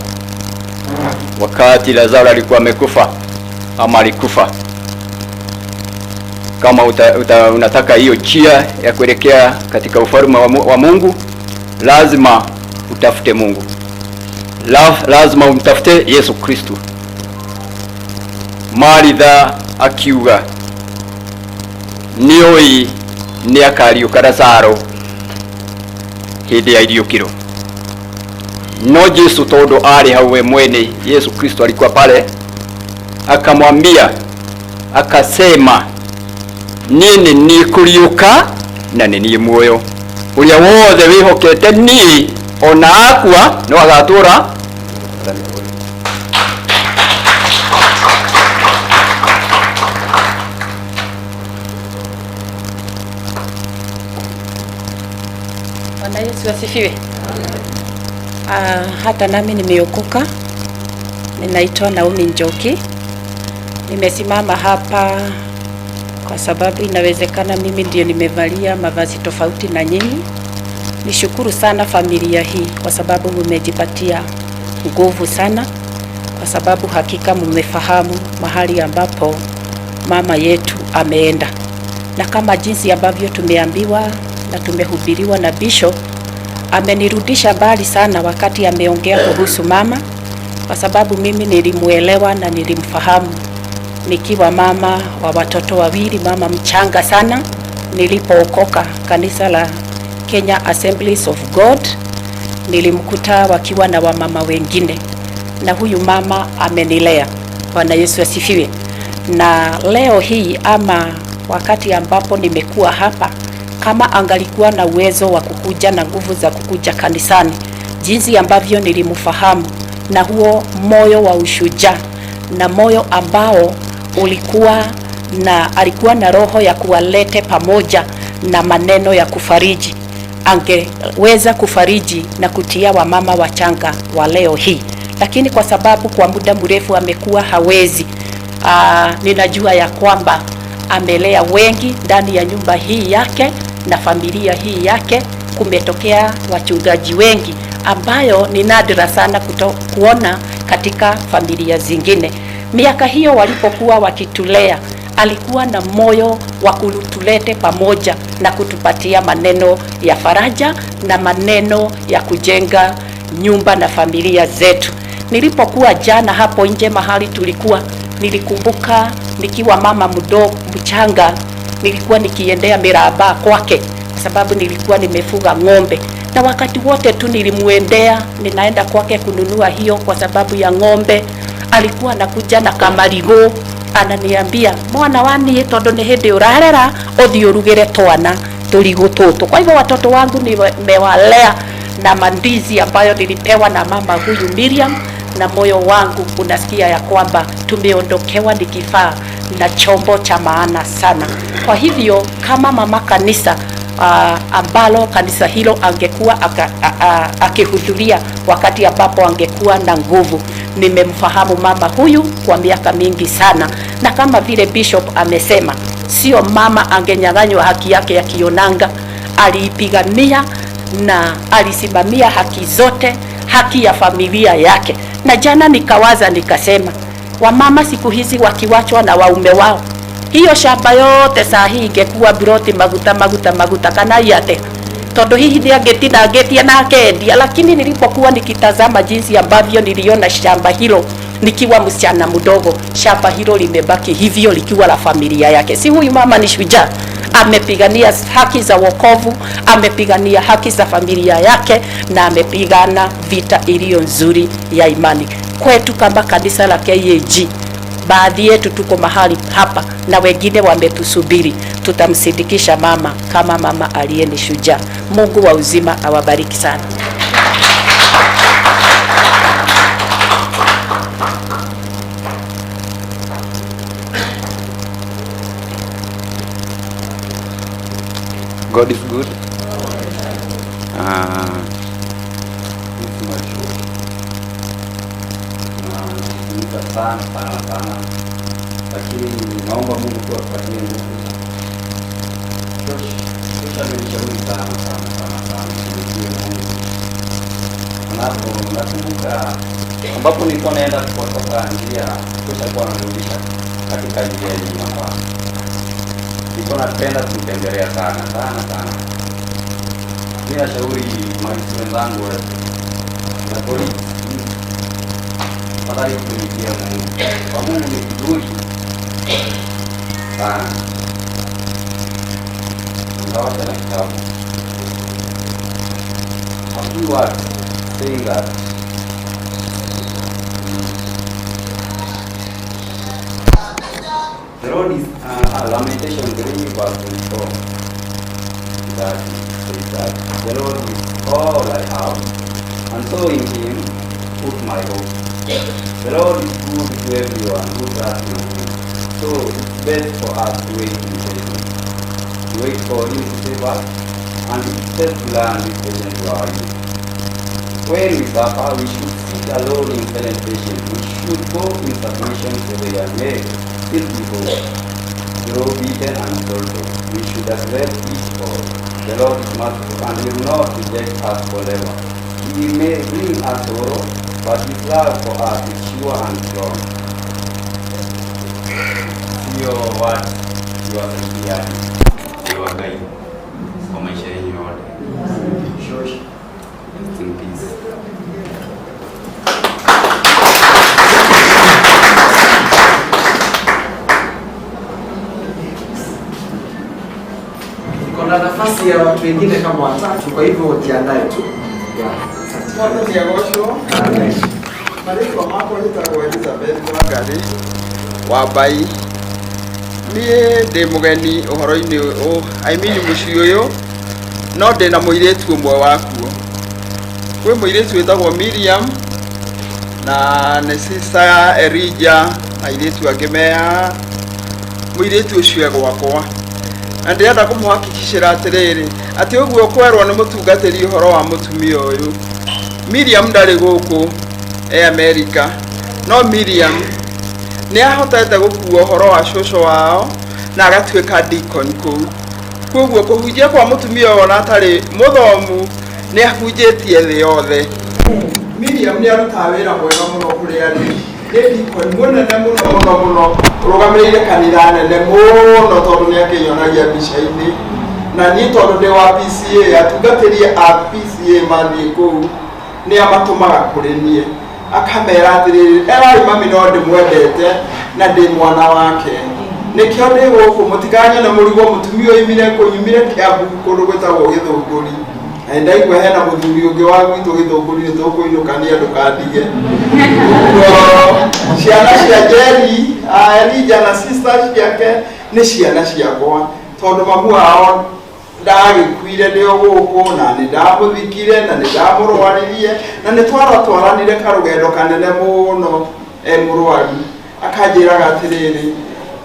wakati Lazaro alikuwa amekufa ama alikufa. Kama unataka hiyo njia ya kuelekea katika ufalme wa Mungu, lazima utafute Mungu. Lazima umtafute Yesu Kristo. Maritha akiuga nĩoĩ nĩ akariũka Lazaro hĩndĩ ya iriũkĩro. No Jesu tondũ arĩ hau we mwene, Yesu Kristo alikuwa pale, akamwambia akasema, niĩ nĩ niĩ kũriũka na nĩ niĩ muoyo, ũrĩa wothe wĩhokete niĩ ona akua no agatũra.
Bwana Yesu asifiwe. Hata nami nimeokoka. Ninaitwa Naomi Njoki. Nimesimama hapa kwa sababu inawezekana mimi ndio nimevalia mavazi tofauti na nyinyi. Nishukuru sana familia hii kwa sababu mmejipatia nguvu sana, kwa sababu hakika mmefahamu mahali ambapo mama yetu ameenda. Na kama jinsi ambavyo tumeambiwa na tumehubiriwa na Bishop, amenirudisha mbali sana wakati ameongea kuhusu mama, kwa sababu mimi nilimuelewa na nilimfahamu nikiwa mama wa watoto wawili, mama mchanga sana nilipookoka kanisa la Kenya Assemblies of God. Nilimkuta wakiwa na wamama wengine, na huyu mama amenilea. Bwana Yesu asifiwe. Na leo hii ama wakati ambapo nimekuwa hapa, kama angalikuwa na uwezo wa kukuja na nguvu za kukuja kanisani, jinsi ambavyo nilimfahamu na huo moyo wa ushujaa na moyo ambao ulikuwa na alikuwa na roho ya kuwalete pamoja na maneno ya kufariji, angeweza kufariji na kutia wamama wachanga wa leo hii. Lakini kwa sababu kwa muda mrefu amekuwa hawezi, ninajua ya kwamba amelea wengi ndani ya nyumba hii yake na familia hii yake. Kumetokea wachungaji wengi ambayo ni nadra sana kuona katika familia zingine. Miaka hiyo walipokuwa wakitulea, alikuwa na moyo wa kutulete pamoja na kutupatia maneno ya faraja na maneno ya kujenga nyumba na familia zetu. Nilipokuwa jana hapo nje mahali tulikuwa, nilikumbuka nikiwa mama mdogo mchanga, nilikuwa nikiendea miraba kwake kwa sababu nilikuwa nimefuga ng'ombe, na wakati wote tu nilimuendea, ninaenda kwake kununua hiyo kwa sababu ya ng'ombe. Alikuwa anakuja na kamarigo, ananiambia mwana wani tondu ni hindi urarera uthii urugire twana turigo tutu. Kwa hivyo watoto wangu nimewalea na mandizi ambayo nilipewa na mama huyu Miriam, na moyo wangu unasikia ya kwamba tumeondokewa ni kifaa na chombo cha maana sana. Kwa hivyo kama mama kanisa ambalo kanisa hilo angekuwa akihudhuria wakati ambapo angekuwa na nguvu, nimemfahamu mama huyu kwa miaka mingi sana, na kama vile Bishop amesema, sio mama angenyang'anywa haki yake ya kionanga. Aliipigania na alisimamia haki zote. haki ya familia yake. Na jana nikawaza nikasema, wamama siku hizi wakiwachwa na waume wao, hiyo shamba yote saa hii ingekuwa broti maguta maguta maguta kana yate tondu hihi nĩangĩtinangĩtie na akendia. Lakini nilipokuwa nikitazama jinsi ambavyo niliona shamba hilo nikiwa msichana mdogo, shamba hilo limebaki hivyo likiwa la familia yake. Si huyu mama ni shujaa? Amepigania haki za wokovu, amepigania haki za familia yake, na amepigana vita iliyo nzuri ya imani. Kwetu kama kanisa la KAG, baadhi yetu tuko mahali hapa na wengine wametusubiri. Tutamsindikisha mama kama mama aliye ni shujaa. Mungu wa uzima awabariki sana.
God is good. This is my show. Na sana sana sana, lakini naomba Mungu tu atupatie nguvu. Shosh amenishauri sana sana sana sana tumikie Mungu. Anapo nakumbuka ambapo nilikuwa naenda kutoka njia, Shosh alikuwa ananirudisha katika njia yenye inafaa. Nilikuwa napenda kumtembelea sana sana sana. Mimi nashauri maafisa wenzangu na polisi, tafadhali kutumikia Mungu. Kwa Mungu ni vizuri sana. Nitawacha na kitabu. A few words saying that the Lord is Lamentation 3 verse 24 that says that the Lord is all I have, and so in him put my hope. The Lord is good to everyone who trusts in him. So it's best for us to wait in patience, to wait for him to save us, and it's best to learn this patience to our youth. When we suffer, we should sit alone in silent patience. We should go in submission so they are made still be hope. Though beaten and insulted, we should accept it all. The Lord is merciful and will not reject us forever. He may bring us sorrow, but his love for us is sure and strong. Sio watu iwasaidia iwagai kwa maisha yenu yote. Shosh, rest in peace.
Niko na nafasi ya watu wengine kama watatu, kwa hivyo jiandae tu. Yeah.
Mwathani agocwo. Marĩtwa makwa njĩtagwo Elizabeth Wangari wa Mbai. Niĩ ndĩ mũgeni ũhoro-inĩ ũyũ, I mean mũciĩ ũyũ, no ndĩna mũirĩtu ũmwe wakuo. Kwĩ mũirĩtu wĩtagwo Miriam na nĩ sister Elijah na airĩtu angĩ me haha. Mũirĩtu ũcio e gwakwa na ndĩrenda kũmũhakikicĩra atĩrĩrĩ, atĩ ũguo kwerwo nĩ mũtungatĩri ũhoro wa mũtumia ũyũ. Miriam ndarĩ gũkũ, e Amerika, no Miriam nĩ ahotete gũkua ũhoro wa cũcũ wao na agatuĩka deacon kũu. Koguo kũhunjia kwa mũtumia ũyũ ona atarĩ mũthomu nĩ ahunjĩtie thĩ yothe. Miriam nĩ arutaga wĩra mwega mũno kũrĩa arĩ. Nĩ deacon mũnene mũno mũno mũno, ũrũgamĩrĩire kanitha nene mũno tondũ nĩ akĩnyonagia mbica-inĩ. Na niĩ tondũ ndĩ wa PCA, atungatĩri a PCA mathiĩ kũu nĩ amatũmaga kũrĩ niĩ, akamera atĩrĩrĩ, erai mami no ndĩmwendete na ndĩ mwana wake, nĩkĩo ndĩ gũkũ, mũtikanyone mũrigo mũtumia oimire kũnyumire Kiambu kũndũ gwĩtagwo Gĩthũngũri. Na ndaigua hena mũthuri ũngĩ wa gwitũ Gĩthũngũri, nĩ tũkũinũkania ndũkandige. Ũguo ciana cia Jerry, Elijah na sister ciake nĩ ciana ciakwa, tondũ mamu wao ndagĩkuire ndĩ o gũkũ, na nĩ ndamũthikire na nĩ ndamũrwaririe na nĩ twaratwaranire karũgendo kanene mũno e mũrwaru. Akanjĩraga atĩrĩrĩ,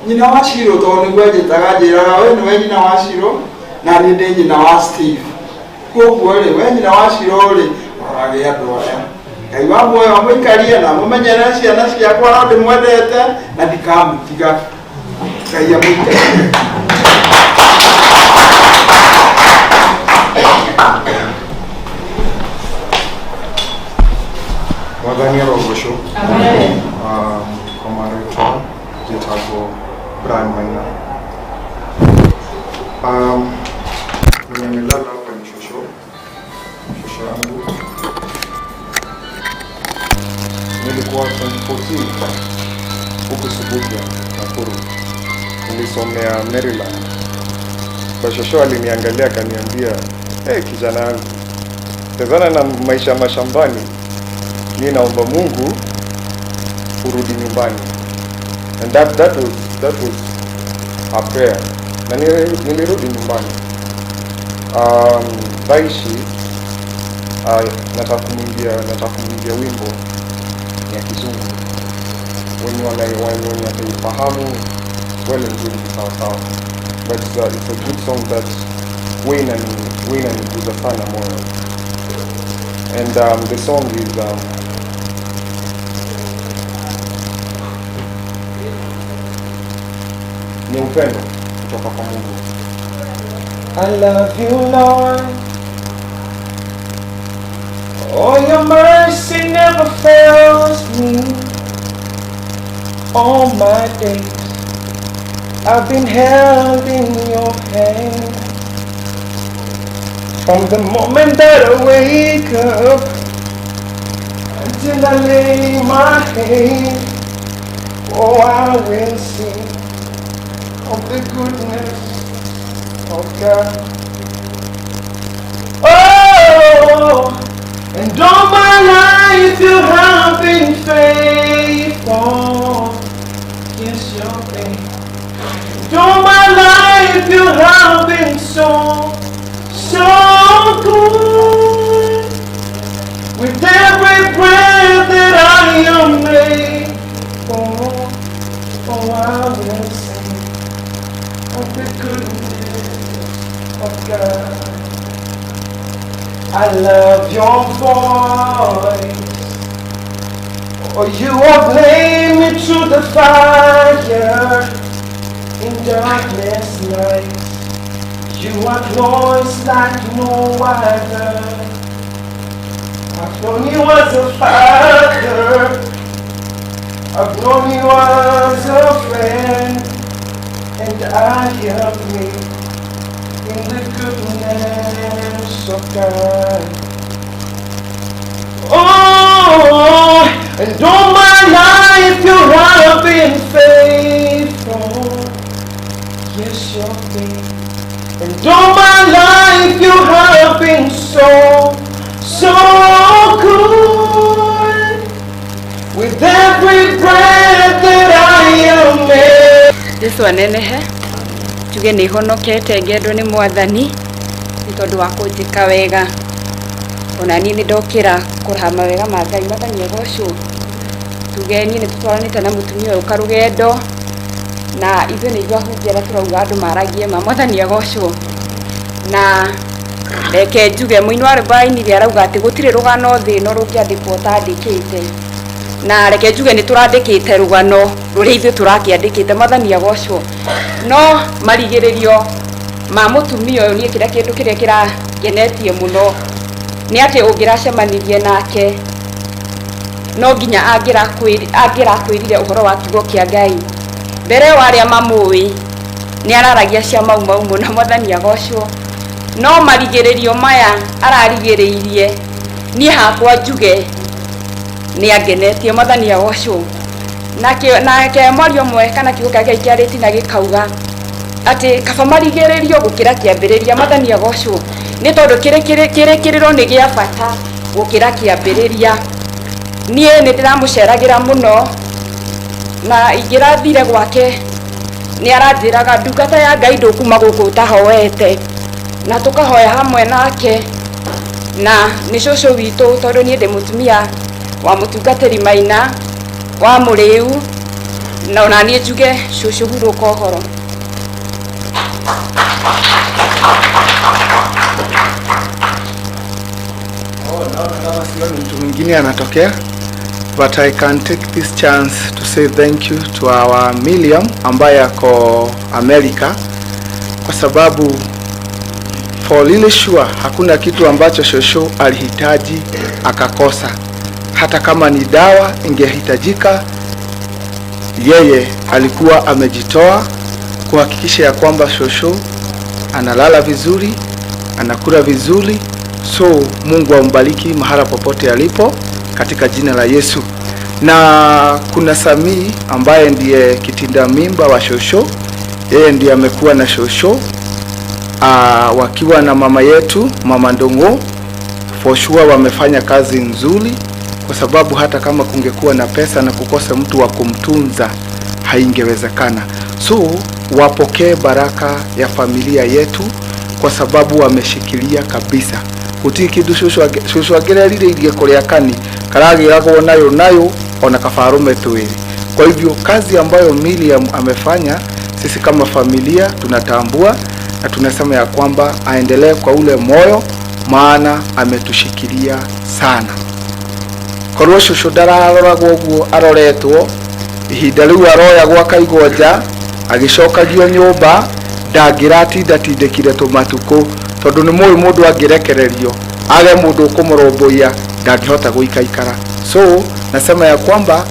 nyina wa Shiro, tondũ nĩguo anjĩtaga, anjĩraga we nĩwe nyina wa Shiro na niĩ ndĩ nyina wa Steve. Koguo rĩ, we nyina wa Shiro rĩ, rorage andũ aya, Ngai wa muoyo amũikarie na amũmenyerere ciana ciakwa, no ndĩmwendete na ndikamũtiga. Ngai amũikarie.
Mwathani arogocwo. Kwa marĩtwa njĩtagwo Brian Maina. Mwenye amelala hapa ni shosho yangu. Nilikuwa 2014 huku Subukia, Nakuru. Nilisomea Maryland. Kwa shosho aliniangalia akaniambia, "Hey, kijana yangu, tazana na maisha mashambani, mimi naomba Mungu urudi nyumbani." And that was a prayer. Na nilirudi nyumbani. Baishi nataka kumwimbia wimbo ya Kizungu. Wenye wataifahamu well and good, sawa sawa. But it's a good song that huwa inaniguza sana moyo. And the song is ni upendo kutoka kwa Mungu.
I love you, Lord. Oh, your mercy never fails me. All my days I've been held in your hand. From the moment that I wake up until I lay my head, oh, I will sing of the goodness of God. Oh, and all my life you have been faithful. Yes, you've been. And all my life you have been so, so good. With every breath that I am able, oh, I will sing of the goodness of God. I love your voice. Oh, you have laid me to the fire in darkness night. You are close like no other. I've known you as a father. I've known you as a friend. And I have lived in the goodness of God. Oh, and all my life you have been faithful. Yes, you've been. And all my life you have been so, so good. With every breath that I am made.
Jesu anenehe njuge nĩ honokete ngendo nĩ Mwathani nĩ tondũ wa kũnjĩka wega. Ona niĩ nĩ ndokĩra kũraha mawega ma Ngai. Mwathani agocwo. Tuge niĩ nĩ tũtwaranĩte na mũtumia ũyũ karũgendo na ithuĩ nĩ ithuĩ ahunjia arĩa tũrauga andũ maragie ma. Mwathani agocwo. Na reke njuge mũini wa rwĩmbo ainire arauga atĩ gũtirĩ rũgano thĩ ĩno rũngĩandĩkwo ũtandĩkĩte. Na reke njuge nĩ tũrandĩkĩte rũgano rũrĩa ithuĩ tũrakĩandĩkĩte. Mwathani agocwo. No marigĩrĩrio ma mũtumia ũyũ niĩ kĩrĩa kĩndũ kĩrĩa kĩrangenetie mũno nĩ atĩ ũngĩracemanirie nake no nginya angĩrakwĩrire ũhoro wa kiugo kĩa Ngai. Mbere wa arĩa mamũĩ nĩ araragia cia mau mau mũno. Mwathani agocwo. No marigĩrĩrio maya ararigĩrĩirie niĩ hakwa njuge nĩ angenetie. Mwathani agocwo. Nake mwario ũmwe kana kiugo kĩa Ngai kĩarĩtie na gĩkauga atĩ kaba marigĩrĩrio gũkĩra kĩambĩrĩria. Mwathani agocwo. Nĩ tondũ kĩrĩkĩrĩro nĩ gĩa bata gũkĩra kĩambĩrĩria. Niĩ nĩ ndĩramũceragĩra mũno na ingĩrathire gwake nĩ aranjĩraga ndungata ya Ngai ndũkuma gũkũ ũtahoete, na tũkahoya hamwe nake. Na nĩ cũcũ witũ tondũ niĩ ndĩ mũtumia wa mũtungatĩri Maina wa Mũrĩu, na ona niĩ njuge cũcũ hurũka ũhoro.
Oh, naona kama sioni mtu mwingine anatokea, but I can take this chance to say thank you to our William ambaye ako America, kwa sababu for really sure hakuna kitu ambacho shosho alihitaji akakosa. Hata kama ni dawa ingehitajika, yeye alikuwa amejitoa kuhakikisha ya kwamba shosho analala vizuri, anakula vizuri. So Mungu ambariki mahala popote alipo katika jina la Yesu. Na kuna Samii ambaye ndiye kitinda mimba wa shosho, yeye ndiye amekuwa na shosho wakiwa na mama yetu Mama Ndongo. For sure wamefanya kazi nzuri, kwa sababu hata kama kungekuwa na pesa na kukosa mtu wa kumtunza haingewezekana. So wapokee baraka ya familia yetu kwa sababu wameshikilia kabisa. Gutirĩ kĩndũ cũcũ angĩrerirĩirie kũrĩa kani karagĩragwo nayo nayo ona kabarume twĩrĩ. Kwa hivyo kazi ambayo Miriam amefanya, sisi kama familia tunatambua na tunasema ya kwamba aendelee kwa ule moyo, maana ametushikilia sana. Korwo cũcũ ndararoragwo ũguo aroretwo, ihinda rĩu aroyagwo akaigwo nja agĩcokagio nyũmba, ndangĩratindatindĩkire tũmatukũ, tondũ nĩ mũĩ mũndũ angĩrekererio age mũndũ ũkũmũrũmbũiya ndangĩhota gũikaikara. So nasema ya kwamba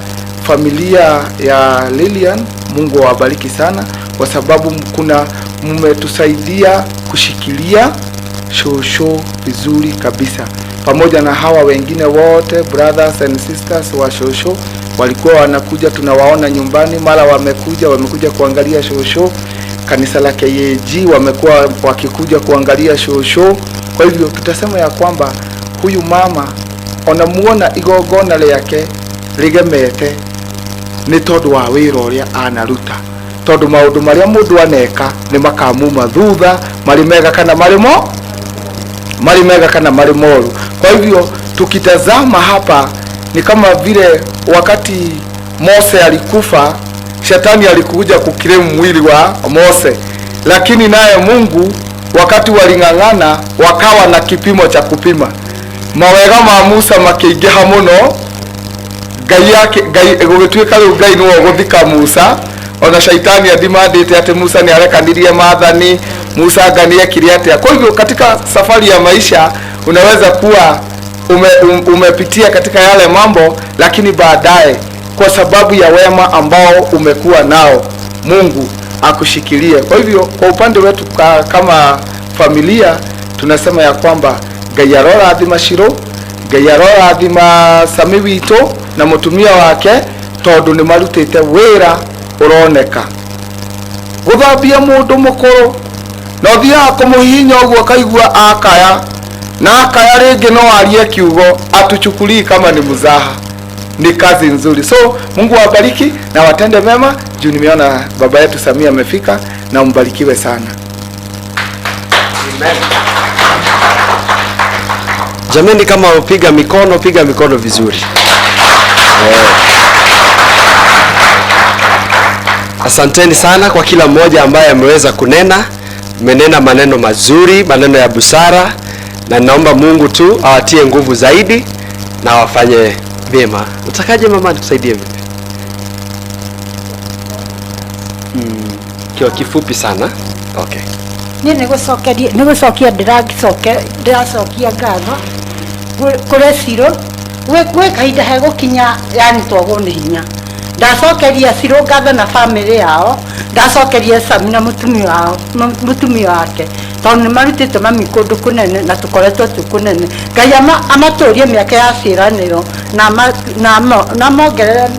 familia ya Lilian, Mungu awabariki sana, kwa sababu kuna mmetusaidia kushikilia shosho vizuri kabisa, pamoja na hawa wengine wote brothers and sisters wa shosho walikuwa wanakuja, tunawaona nyumbani, mara wamekuja kuangalia shosho. Kanisa la KAG wamekuwa wakikuja kuangalia shosho. Kwa hivyo tutasema ya kwamba huyu mama onamuona igongona rĩake rĩgemete nĩ tondũ wa wĩra ũrĩa anaruta, tondũ maũndũ marĩa mũndũ aneka nĩ makamuma thutha, marĩ mega kana marĩ mo marĩ mega kana marĩ moru. Kwa hivyo tukitazama hapa ni kama vile wakati Mose alikufa, shetani alikuja kukiremu mwili wa Mose, lakini naye Mungu wakati waling'ang'ana wakawa na kipimo cha kupima. Mawega ma Musa makĩingĩha mũno, Ngai yake Ngai gũgĩtuĩka rĩu Ngai nĩwe ũgũthika Musa. Ona shaitani adimandĩte atĩ Musa nĩ arekanirie maathani, Musa anga nĩ ekire atĩa. Kwa hivyo katika safari ya maisha unaweza kuwa umepitia katika yale mambo, lakini baadaye kwa sababu ya wema ambao umekuwa nao Mungu akushikilie. Kwa hivyo kwa upande wetu kama familia tunasema ya kwamba Ngai arorathima Shiro, Ngai arorathima Sami witũ na mũtumia wake, tondũ nĩ marutĩte wĩra ũroneka. Gũthambia mũndũ mũkũrũ na ũthiaga kũmũhihinya ũguo akaigua akaya, na akaya rĩngĩ no arie kiugo atuchukulii kama ni mzaha. Ni kazi nzuri. So Mungu awabariki na watende mema. Juu nimeona baba yetu Samia amefika, na umbarikiwe sana.
Amen. Jameni, kama upiga mikono, piga mikono vizuri. Asanteni sana kwa kila mmoja ambaye ameweza kunena. Mmenena maneno mazuri, maneno ya busara, na naomba Mungu tu awatie nguvu zaidi na wafanye vyema. Utakaje mama nikusaidie vipi? Kwa kifupi sana. Okay.
Niĩ nĩgũcokia ndĩracokia ngatho kũrĩ Ciro. Gwĩ kahinda hegũkinya yani twagwo nĩ hinya. Ndacokeria Ciro ngatho na famĩlĩ yao, ndacokeria Sami na mũtumia wake, tondũ nĩ marutĩte mami kũndũ kũnene na tũkoretwo twĩ kũnene. Ngai amatũrie mĩaka ya ciĩranĩro na amongerere.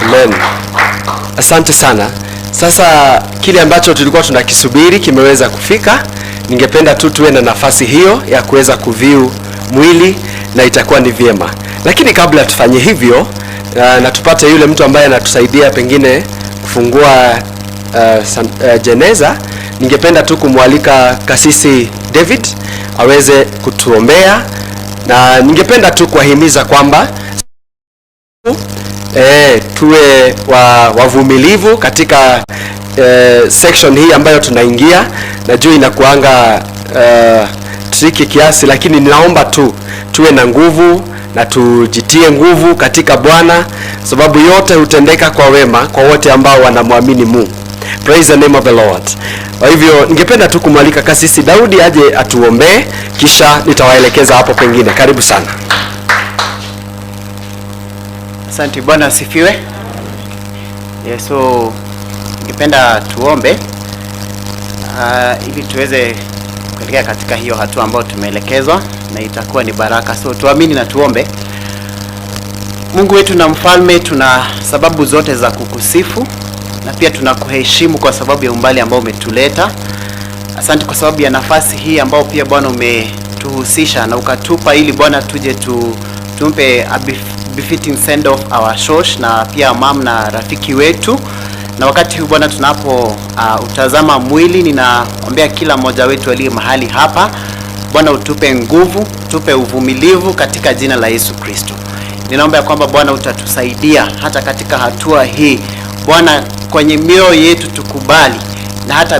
Amen. Asante sana. Sasa kile ambacho tulikuwa tunakisubiri kimeweza kufika. Ningependa tu tuwe na nafasi hiyo ya kuweza kuviu mwili na itakuwa ni vyema. Lakini kabla tufanye hivyo, na tupate yule mtu ambaye anatusaidia pengine kufungua jeneza, ningependa tu kumwalika Kasisi David aweze kutuombea, na ningependa tu kuwahimiza kwamba tuwe wavumilivu katika section hii ambayo tunaingia. Najua inakuanga tricky kiasi, lakini ninaomba tu tuwe na nguvu na tujitie nguvu katika Bwana, sababu yote hutendeka kwa wema kwa wote ambao wanamwamini Mungu. Praise the name of the Lord. Kwa hivyo ningependa tu kumwalika Kasisi Daudi aje atuombee, kisha nitawaelekeza hapo pengine. Karibu sana.
Asante. Bwana asifiwe. Yeah, so ningependa tuombe ili tuweze kuelekea katika hiyo hatua ambayo tumeelekezwa, na itakuwa ni baraka. So tuamini na tuombe. Mungu wetu na mfalme, tuna sababu zote za kukusifu na pia tunakuheshimu kwa sababu ya umbali ambao umetuleta. Asante kwa sababu ya nafasi hii ambao pia Bwana umetuhusisha na ukatupa ili Bwana tuje tumpe a befitting send off our shosh na pia mam na rafiki wetu. Na wakati huu Bwana tunapo utazama mwili, ninaombea kila mmoja wetu aliye mahali hapa, Bwana utupe nguvu, utupe uvumilivu katika jina la Yesu Kristo. Ninaomba ya kwamba Bwana utatusaidia hata katika hatua hii Bwana, kwenye mioyo yetu tukubali, na hata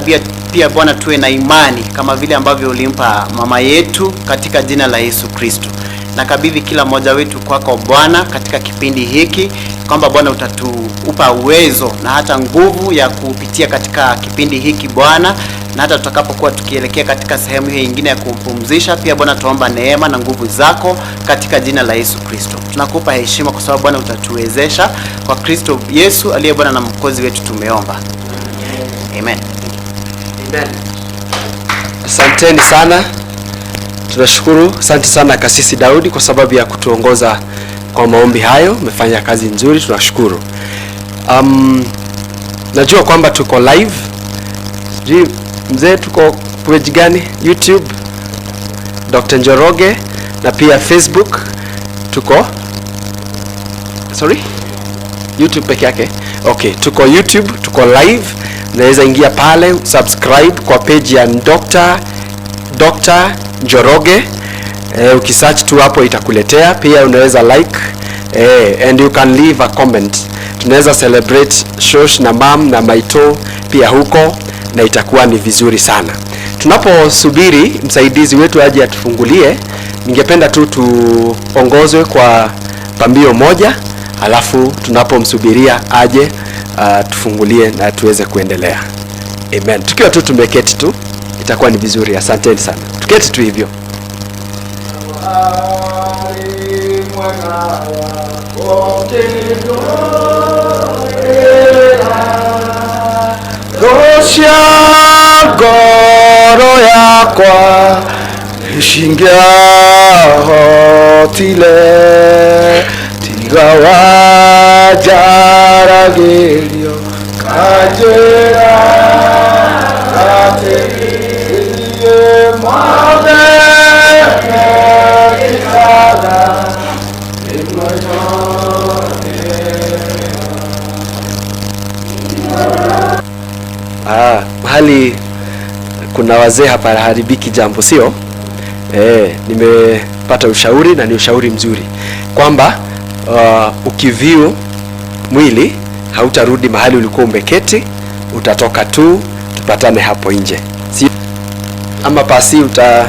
pia Bwana tuwe na imani kama vile ambavyo ulimpa mama yetu katika jina la Yesu Kristo. Nakabidhi kila mmoja wetu kwako Bwana katika kipindi hiki, kwamba Bwana utatupa uwezo na hata nguvu ya kupitia katika kipindi hiki Bwana, na hata tutakapokuwa tukielekea katika sehemu hiyo nyingine ya kumpumzisha pia Bwana, tuomba neema na nguvu zako katika jina la Yesu Kristo. Tunakupa heshima kwa sababu Bwana utatuwezesha, kwa Kristo Yesu aliye Bwana na Mwokozi wetu tumeomba. Amen.
Amen. Asanteni sana. Tunashukuru. Asante sana Kasisi Daudi kwa sababu ya kutuongoza kwa maombi hayo. Umefanya kazi nzuri, tunashukuru. Najua kwamba tuko live. Sijui mzee tuko page gani? YouTube Dr. Njoroge, na pia Facebook tuko, sorry, YouTube peke yake. Okay, tuko YouTube, tuko live. Unaweza ingia pale, subscribe kwa page ya Dr. Njoroge. Ukisearch tu hapo itakuletea. Pia unaweza like, and you can leave a comment. Tunaweza celebrate shosh na mam na maito pia huko, na itakuwa ni vizuri sana. Tunaposubiri msaidizi wetu aje atufungulie, ningependa tu tuongozwe kwa pambio moja, alafu tunapomsubiria aje tufungulie na tuweze kuendelea. Amen. Tukiwa tu tumeketi tu itakuwa ni vizuri. Asanteni sana. Tuketi tu hivyo.
Rosia ngoro yakwa icingĩahotire tiga wanjaragĩrio kanjĩra atĩ niĩ mothe mekĩkaga nĩguo nyone.
Mahali kuna wazee hapa haribiki jambo, sio? Nimepata ushauri na ni ushauri mzuri kwamba ukiviu mwili hautarudi mahali ulikuwa umeketi, utatoka tu, tupatane hapo nje. Si ama pasi uta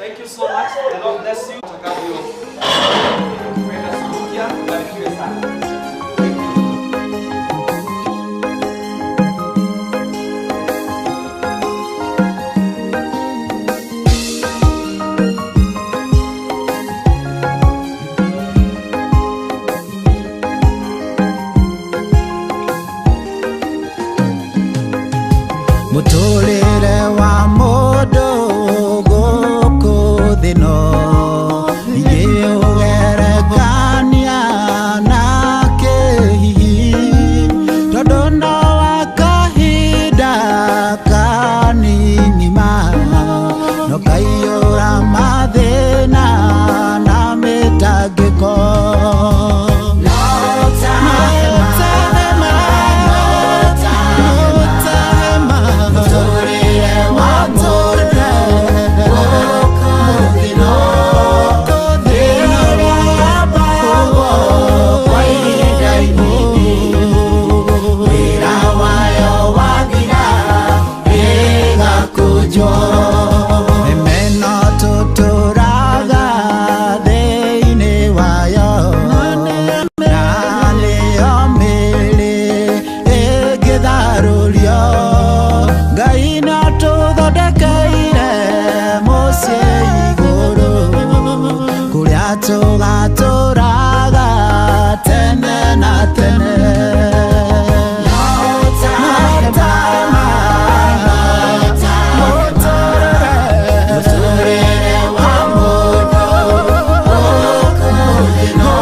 Thank you so much. The Lord bless you. Utakavyo kwenda Subukia, barikiwe sana.
Mũtũrĩre wa mũndũ gũkũ thĩ no ingĩũgerekania na kĩhihi, tondũ no wa kahinda kanini ma no kaiyũra mathĩna na mĩtangĩko. No ta hema, no ta hema, mũtũrĩre wa mũndũ gũkũ thĩ no yambagwo kwa ihinda inini, wĩra wayo wathira ĩgakũnjwo. Mĩmeno tũtũraga thĩinĩ wayo, na nĩyo mĩĩrĩ ĩngĩtharũrio. Ngai nĩatũthondekeire mũciĩ igũrũ, kũrĩa tũgatũraga tene na tene. No ta hema, mũtũrĩre wa mũndũ gũkũ thĩ no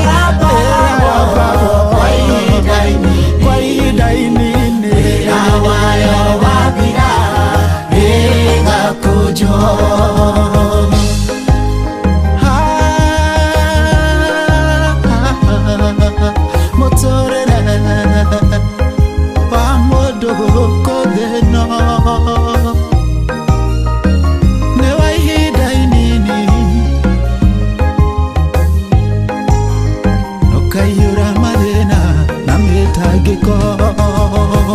yambagwo kwa ihinda inini, wĩra wayo wathira ĩgakũnjwo. Mũtũrĩre wa mũndũ gũkũ thĩ no nĩ wa ihinda inini, ũkaiyũra mathĩna na mĩtangĩko.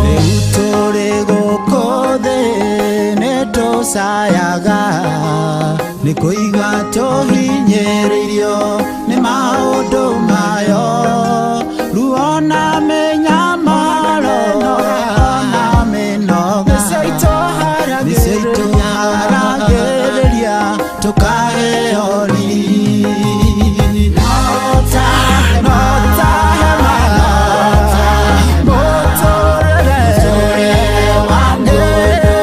Rĩu tũrĩ gũkũ thĩ nĩtũcayaga, nĩ kũigua tũhinyĩrĩirio nĩ maũndũ mayo, ruo na mĩnyamaro na mĩnoga nĩcio itũharagĩrĩria tũkaheo riri. No ta hema, mũtũrĩre wa mũndũ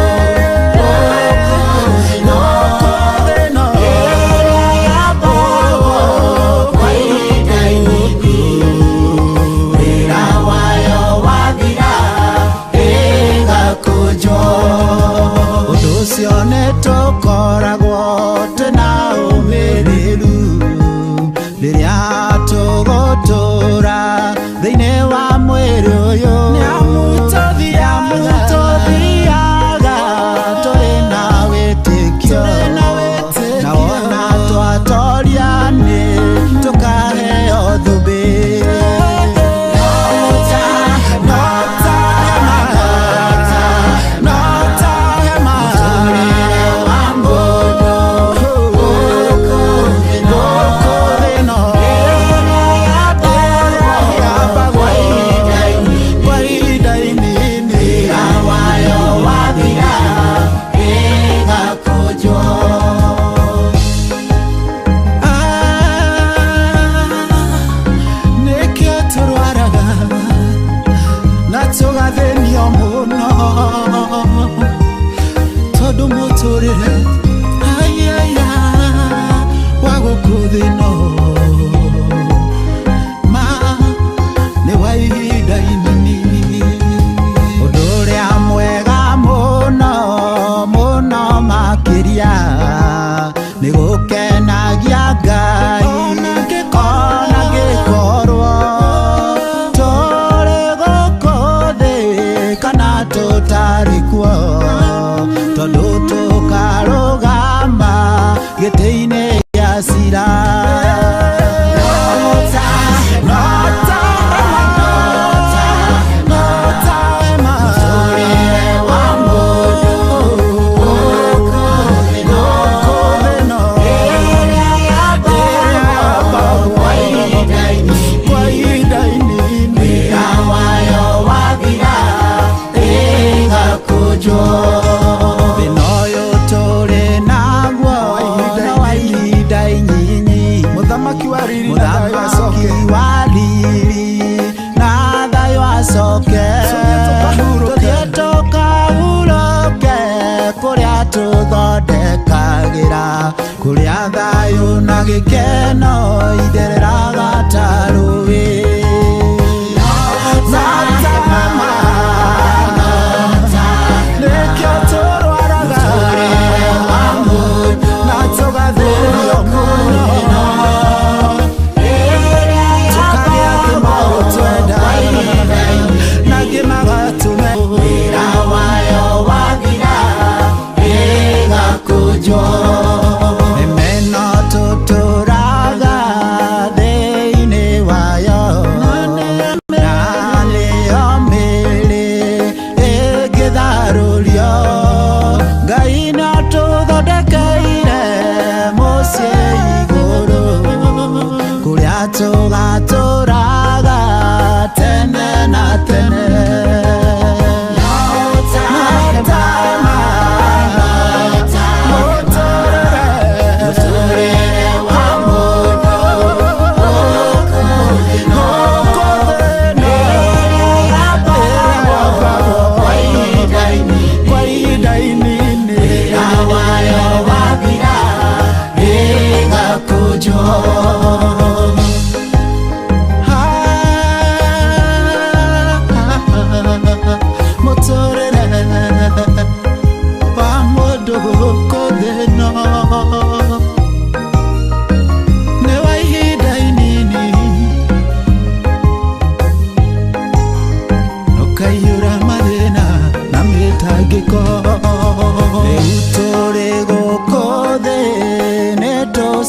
gũkũ thĩ no yambagwo kwa ihinda inini, wĩra wayo wathira ĩgakũnjwo. Ũndũ ũcio nĩtũkoragwo twĩna ũmĩrĩru rĩrĩa tũgũtũra thĩinĩ wa mwĩrĩ ũyũ, nĩamu tũthiaga tũrĩ na wĩtĩkio, na wona twatoria nĩ tũkaheo thũmbĩ. No ta hema, no ta hema, mũtũrĩre wa mũndũ gũkũ thĩ no yambagwo kwa ihinda inini, wĩra wayo wathira ĩgakũnjwo. Nĩkĩo tũrwaraga na tũgathĩnio mũno, tondũ mũtũrĩre aiaya wa gũkũ thĩ no ma nĩ wa ihinda inini. Ũndũ ũrĩa mwega mũno mũno makĩria nĩ gũkenagia Ngai, ona ngĩkorwo tũrĩ gũkũ thĩ kana tũtarĩ kuo, tondũ tũkarũgama gĩtĩ-inĩ gĩa cira. No ta hema, no ta hema, mũtũrĩre wa mũndũ gũkũ atũthondekagĩra kũrĩa thayũ na gĩkeno ithereraga ta rũĩ. Nĩkĩo tũrwaraga na tũgathĩnio mũno, tũkagĩa kĩmao twenda na kĩmagatũme wĩra wayo wathira ĩgakũnjwo. Mĩmeno tũtũraga thĩinĩ wayo na nĩyo mĩĩrĩ ĩngĩtharũrio. Ngai nĩatũthondekeire mũciĩ igũrũ kũrĩa tũgatũraga tene na tene.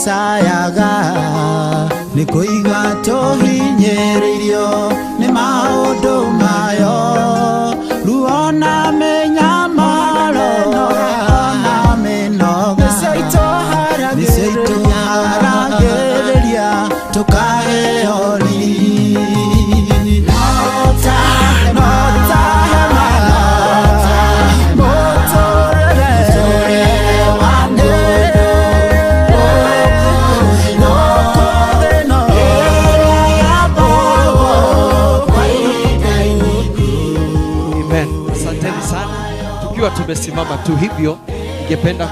Sayaga nĩ kũiga tũhinyĩrĩirio nĩ maũndũ mayo, ruo na mĩnyamaro na mĩnoga nĩcio itũharagĩrĩria tũkaheo riri. No ta hema mũtũrĩre wa
Amen. Asanteni sana. Tukiwa tumesimama tu hivyo, ningependa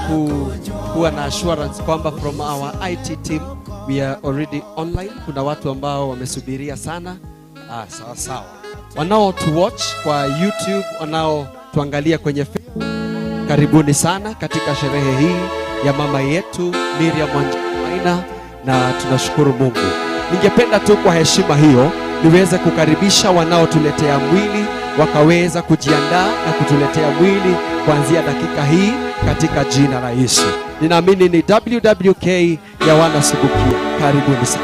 kuwa na assurance kwamba from our IT team we are already online. Kuna watu ambao wamesubiria sana. Sawa sawa. Wanao tu watch kwa YouTube, wanao tuangalia kwenye Facebook, karibuni sana katika sherehe hii ya mama yetu Miriam Wanjiku Maina, na tunashukuru Mungu. Ningependa tu kwa heshima hiyo niweze kukaribisha wanaotuletea mwili wakaweza kujiandaa na kutuletea mwili kuanzia dakika hii katika jina la Yesu. Ninaamini ni WWK ya wana Subukia. Karibuni sana.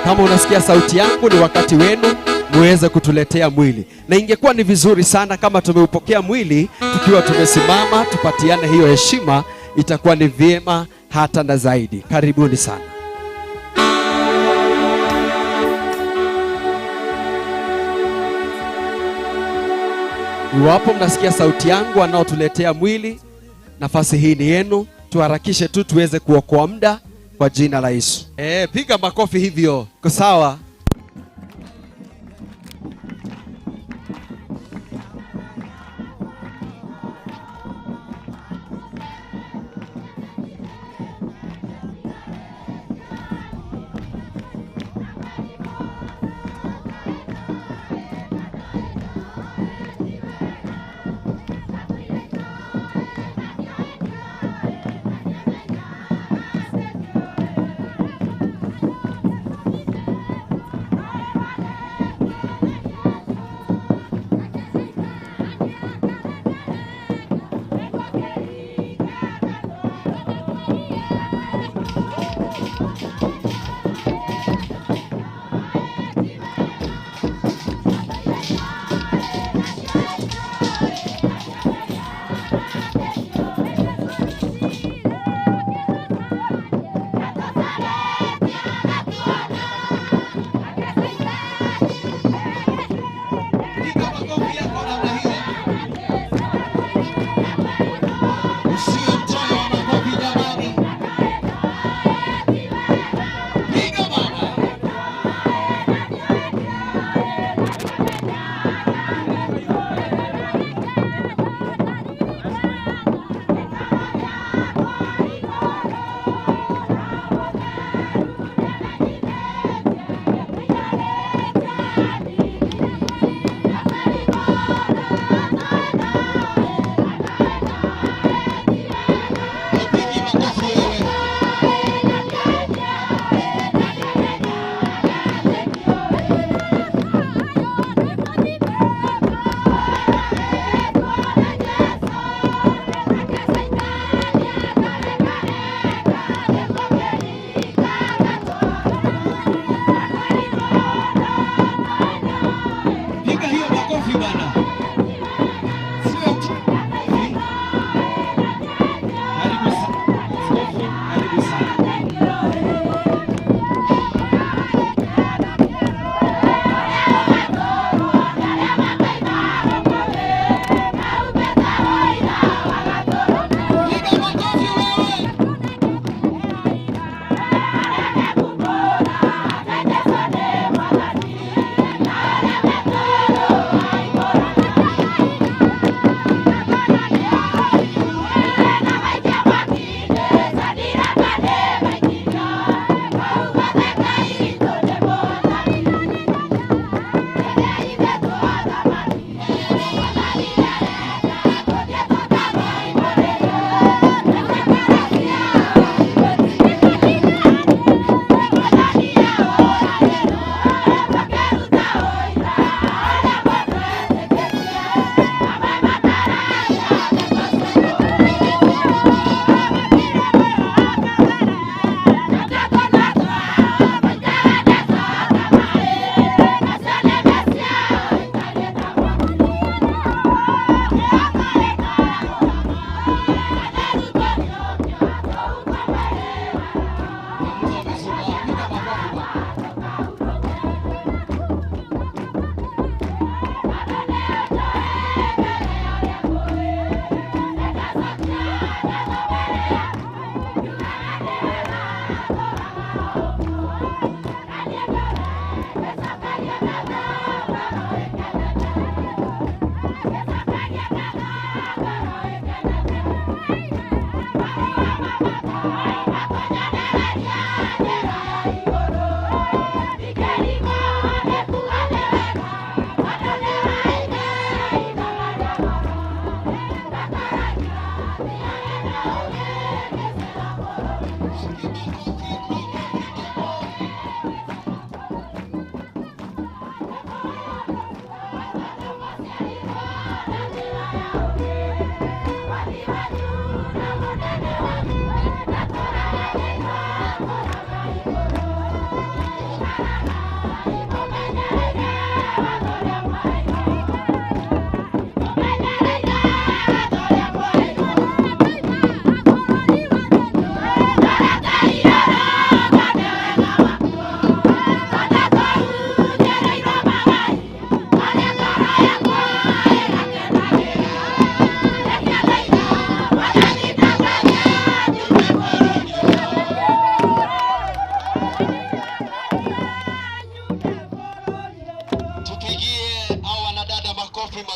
Kama unasikia sauti yangu, ni wakati wenu muweze kutuletea mwili. Na ingekuwa ni vizuri sana kama tumeupokea mwili tukiwa tumesimama, tupatiane hiyo heshima, itakuwa ni vyema hata na zaidi. Karibuni sana. Iwapo mnasikia sauti yangu, wanaotuletea mwili, nafasi hii ni yenu. Tuharakishe tu tuweze kuokoa muda kwa jina la Yesu. Piga makofi hivyo. Kwa sawa.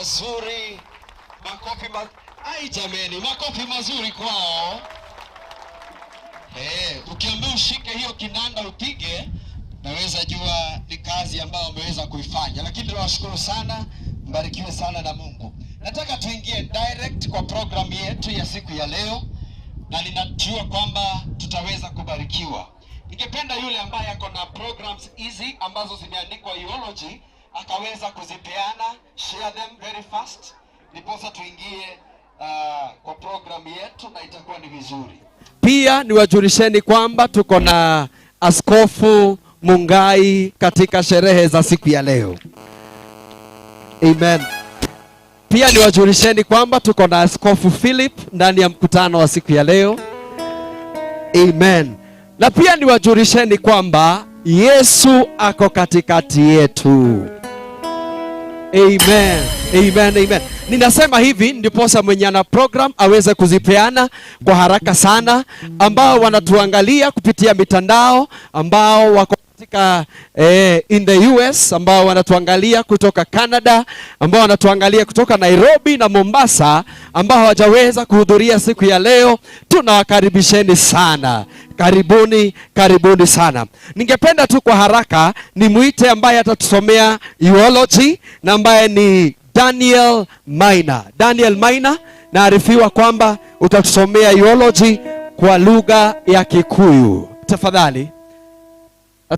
mazuri, makofi ma... Ai jameni, makofi mazuri kwao. Hey, ukiambiwa ushike hiyo kinanda upige, naweza jua ni kazi ambayo wameweza kuifanya, lakini tunawashukuru sana, mbarikiwe sana na Mungu. Nataka tuingie direct kwa program yetu ya siku ya leo, na ninajua kwamba tutaweza kubarikiwa. Ningependa yule ambaye ako na programs hizi ambazo zimeandikwa eulogy akaweza kuzipeana, share them very fast, ndiposa tuingie kwa program yetu na itakuwa ni vizuri. Pia niwajulisheni kwamba tuko na Askofu Mungai katika sherehe za siku ya leo. Amen. Pia niwajulisheni kwamba tuko na Askofu Philip ndani ya mkutano wa siku ya leo. Amen. Na pia niwajulisheni kwamba Yesu ako katikati yetu. Amen. Amen, amen. Ninasema hivi ndiposa mwenye ana program aweze kuzipeana kwa haraka sana, ambao wanatuangalia kupitia mitandao, ambao wako katika in the US, ambao wanatuangalia kutoka Canada, ambao wanatuangalia kutoka Nairobi na Mombasa, ambao hawajaweza kuhudhuria siku ya leo, tunawakaribisheni sana. Karibuni, karibuni sana. Ningependa tu kwa haraka nimuite ambaye atatusomea eulogy na ambaye ni Daniel Maina. Daniel Maina, naarifiwa kwamba utatusomea eulogy kwa lugha ya Kikuyu. Tafadhali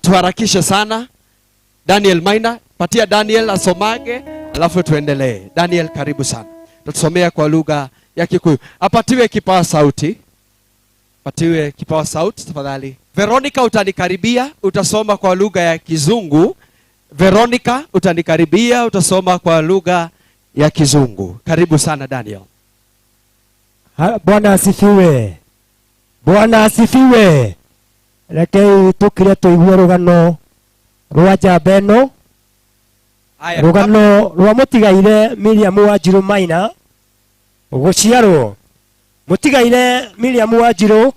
tuharakishe sana. Daniel Maina, patia Daniel asomage, alafu tuendelee. Daniel, karibu sana. Utatusomea kwa lugha ya Kikuyu. Apatiwe kipawa sauti. Patiwe kipawa sauti tafadhali. Veronica, utanikaribia, utasoma kwa lugha ya Kizungu. Veronica, utanikaribia, utasoma kwa lugha ya Kizungu. Karibu sana Daniel.
Bwana asifiwe. Bwana asifiwe. Rekei tukire tuigue rugano rwa njamba ĩno, rugano rwa mũtigaire Miriam Wanjiru Maina gũciarwo. Mũtigaire Miriam Wanjiru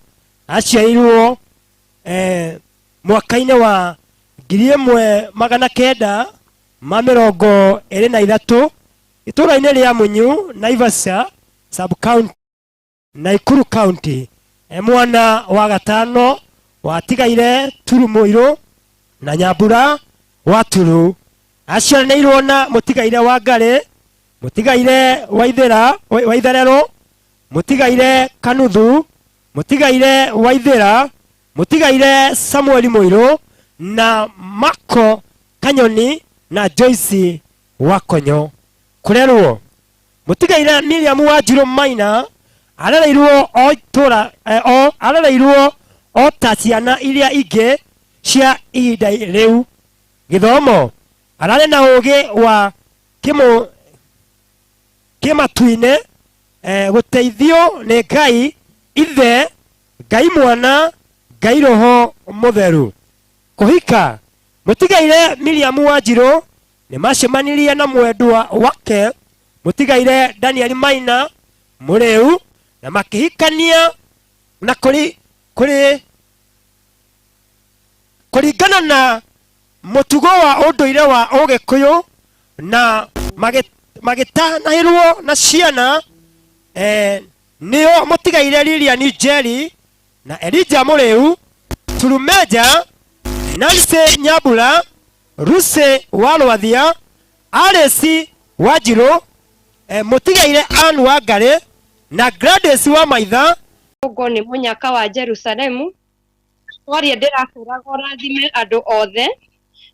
aciarirwo mwaka-inĩ wa 1923 itũũra-inĩ rĩa Munyu, Naivasha sub county, Nakuru County. Mwana wa gatano watigaire Turu Mũirũ na Nyambura wa Turu. Aciaranĩirwo na mũtigaire wa Ngarĩ, mũtigaire wa Itherero, mũtigaire Kanuthu, mũtigaire wa Ithĩra, mũtigaire Samuel Mũirũ na Mako Kanyoni na Joyce Wakonyo. Kũrerwo mũtigaire Miriam Wanjiru Maina arereirwo o itũra o arereirwo o ta ciana iria ingĩ cia ihinda rĩu. Gĩthomo ararĩ na ũgĩ wa kĩmatu-inĩ, gũteithio nĩ Ngai Ithe, Ngai Mwana, Ngai Roho Mũtheru. Kũhika mũtigaire Miriam Wanjiru nĩ macemanirie na mwendwa wake mũtigaire Daniel Maina Mũrĩu na makĩhikania na kũringana na mũtugo wa ũndũire wa Ũgĩkũyũ na magĩtanahĩrwo na ciana nĩo mũtigaire Lilian Njeri na Elijah Mũrĩu, Turumeja, Nancy Nyambura, Ruse wa Rwathia, Alice Wanjiru, mũtigaire Ann wa Ngarĩ na Gladys wa Maitha.
Ũguo nĩ mũnyaka wa Jerusalemu twaria ndĩrakwĩraga ũrathime andũ othe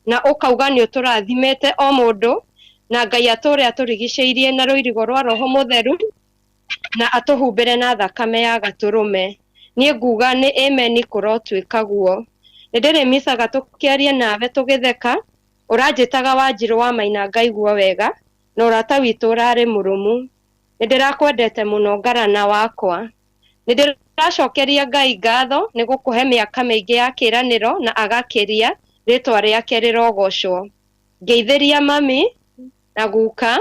na ũkauga nĩ ũtũrathimĩte o mũndũ, na Ngai atũre atũrigicĩirie na rũirigo rwa Roho Mũtheru na atũhumbĩre na thakame ya gatũrũme. Niĩ nguga nĩ amen kũrotuĩka guo. Nĩ ndĩrĩmicaga tũkĩaria nawe tũgĩtheka, ũranjĩtaga Wanjiru wa Maina ngaigua wega, na ũrata witũ ũrarĩ mũrũmu. Nĩ ndĩrakwendete mũno ngarana wakwa. Nĩ ndĩracokeria Ngai ngatho nĩ gũkũhe mĩaka mĩingĩ ya kĩĩranĩro na agakĩria rĩtwa rĩake rĩrogocwo. Ngeithĩria mami na guka,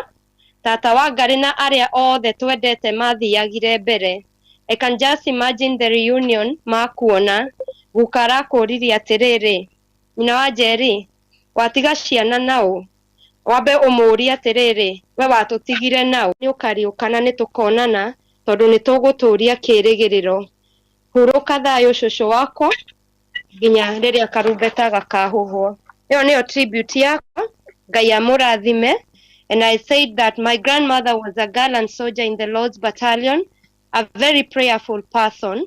tata wa Ngarĩ na arĩa othe twendete mathiagire mbere. I can just imagine the reunion makuona. Guka arakũririe atĩrĩrĩ, nyina wa Njeri, watiga ciana naũ? Wambe ũmũũrie atĩrĩrĩ, we watũtigire nau, nĩ ũkariũkana nĩ tũkonana tondũ nĩ tũgũtũria kĩĩrĩgĩrĩro. Hurũka thayũ cũcũ wakwa nginya rĩrĩa karumbeta gakahuhwo. Ĩyo nĩyo tribute yakwa. Ngai amũrathime. And I said that my grandmother was a gallant soldier in the Lord's battalion, a very prayerful person.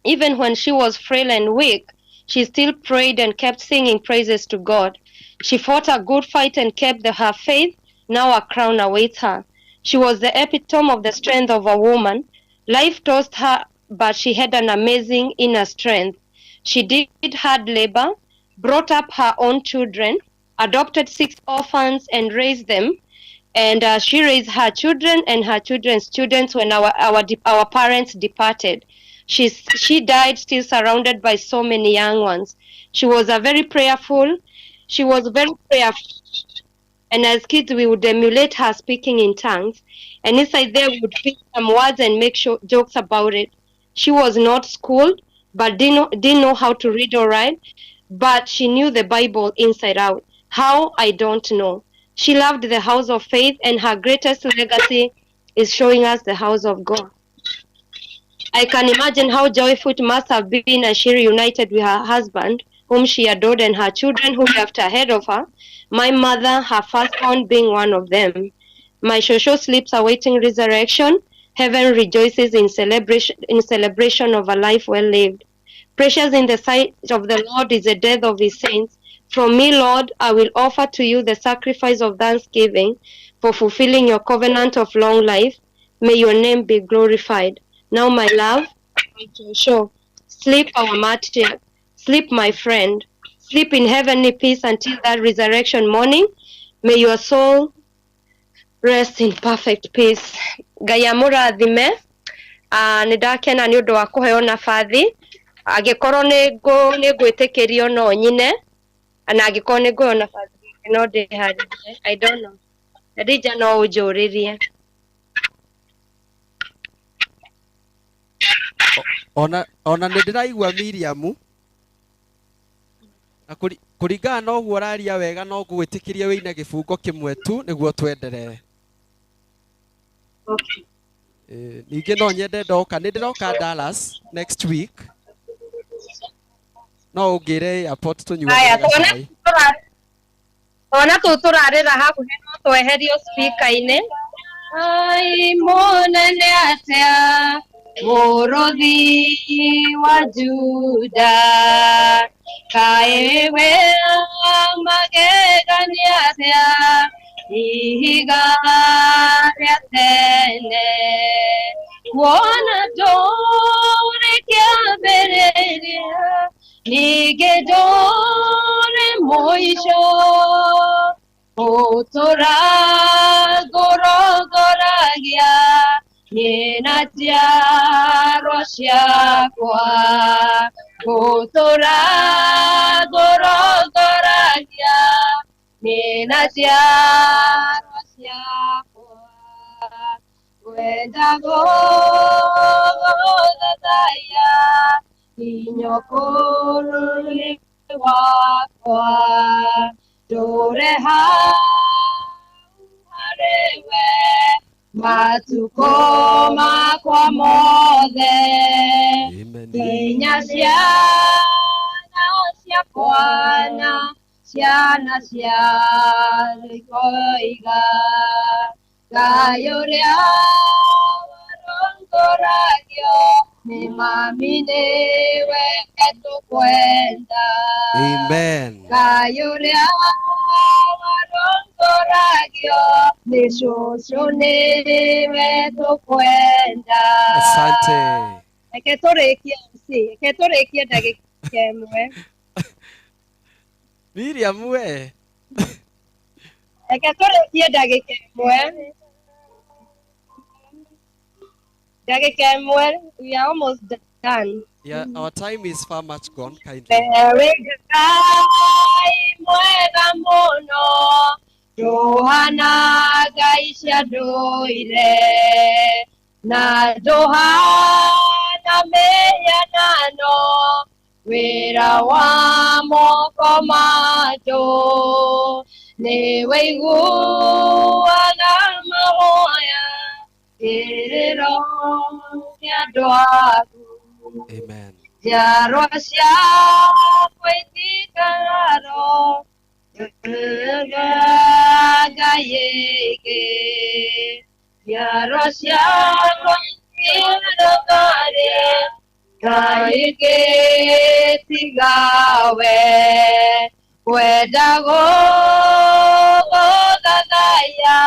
Even when she was frail and weak, she still prayed and kept singing praises to God. She fought a good fight and kept her faith. Now a crown awaits her. She was the epitome of the strength of a woman. Life tossed her, but she had an amazing inner strength. She did hard labor, brought up her own children, adopted 6 orphans and raised them. And she raised her children and her children's children when our parents departed. She died still surrounded by so many young ones. She was a very prayerful. She was very prayerful. And as kids, we would emulate her speaking in tongues. And inside there, we would pick some words and make jokes about it. She was not schooled, but didn't know how to read or write. But she knew the Bible inside out. How? I don't know. She loved the house of faith, and her greatest legacy is showing us the house of God. I can imagine how joyful it must have been as she reunited with her husband, whom she adored, and her children who left ahead of her, my mother, her firstborn, being one of them. My shosho sleeps awaiting resurrection. Heaven rejoices in celebration of a life well lived. Precious in the sight of the Lord is the death of his saints. From me, Lord, I will offer to you the sacrifice of thanksgiving for fulfilling your covenant of long life. May your name be glorified. Now, my love, my Joshua, sleep, our martyr, sleep, my friend, sleep in heavenly peace until that resurrection morning. May your soul rest in perfect peace. Ngai amũrathime. Nĩ ndakena nĩ ũndũ wa kũheo nabathi. Angĩkorwo nĩ ngwĩtĩkĩrio no nyine, na angĩkorwo nĩ ngũheo nabathi no ndĩharĩrie. I don't know. Khadija no ũnjũrĩrie.
Ona nĩ ndĩraigua Miriam na kũringana na ũguo ũraria wega no ngũgwĩtĩkĩrie wĩine gĩbungo kĩmwe tu nĩguo twenderee.
Okay.
Ningĩ no nyende ndoka, nĩ ndĩroka Dallas next week. No ũngĩre airport tũnyuanĩre gacai.
Twana tũu tũrarĩra hakuhĩ no tweherio speaker-inĩ. Ai mũnene atĩa mũrũthi wa Juda, kaĩ we magegania atĩa ihiga rĩa tene, kuona ndũrĩ kĩambĩrĩria ningĩ ndũrĩ mũico, gũtũra ngũrongoragia niĩ na njiarwa ciakwa, gũtũra ngũrongoragia niĩ na njiarwa ciakwa, ngwenda gũgũthathaiya nginya ũkũrũ-inĩ wakwa, ndũre hau harĩ we matukũ makwa mothe, nginya ciana ciakwa na ciana cia ikoiga Ngai ũrĩa warongoragio nĩ mami nĩwe tũkwenda.
Amen.
Ngai ũrĩa warongoragio nĩ cũcũ nĩwe tũkwenda.
Asante.
Reke tũrĩkie MC, reke tũrĩkie ndagĩka ĩmwe.
Miriam we.
Reke tũrĩkie ndagĩka ĩmwe. Ndagĩka ĩmwe, we are almost done.
Yeah, our time is far much gone, kindly.
Ewe Ngai mwega mũno, ndũhana ngai cia ndũire, na ndũhana mĩhianano, wĩra wa moko ma andũ. Nĩwe iguaga mahoya kĩrĩro kĩa andũ aku.
Amen.
Njiarwa ciakwa itikararo Ngai ĩngĩ. Njiarwa ciakwa itikararo Ngai ĩngĩ tigawe. Kwenda gũgũthathaiya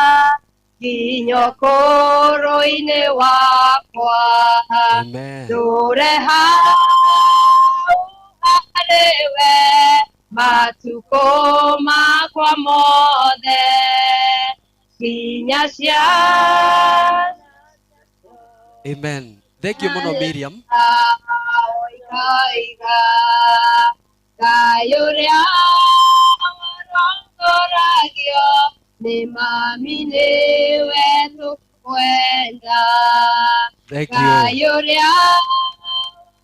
nginya ũkũrũ-inĩ wakwa.
Amen.
Ndũre hau harĩ we matukũ makwa mothe nginya ciana.
Amen. Thank you muno Miriam.
Oiga Ngai ũrĩa warongoragio nĩ mami nĩwe tũkwenda.
Thank you.
Ngai ũrĩa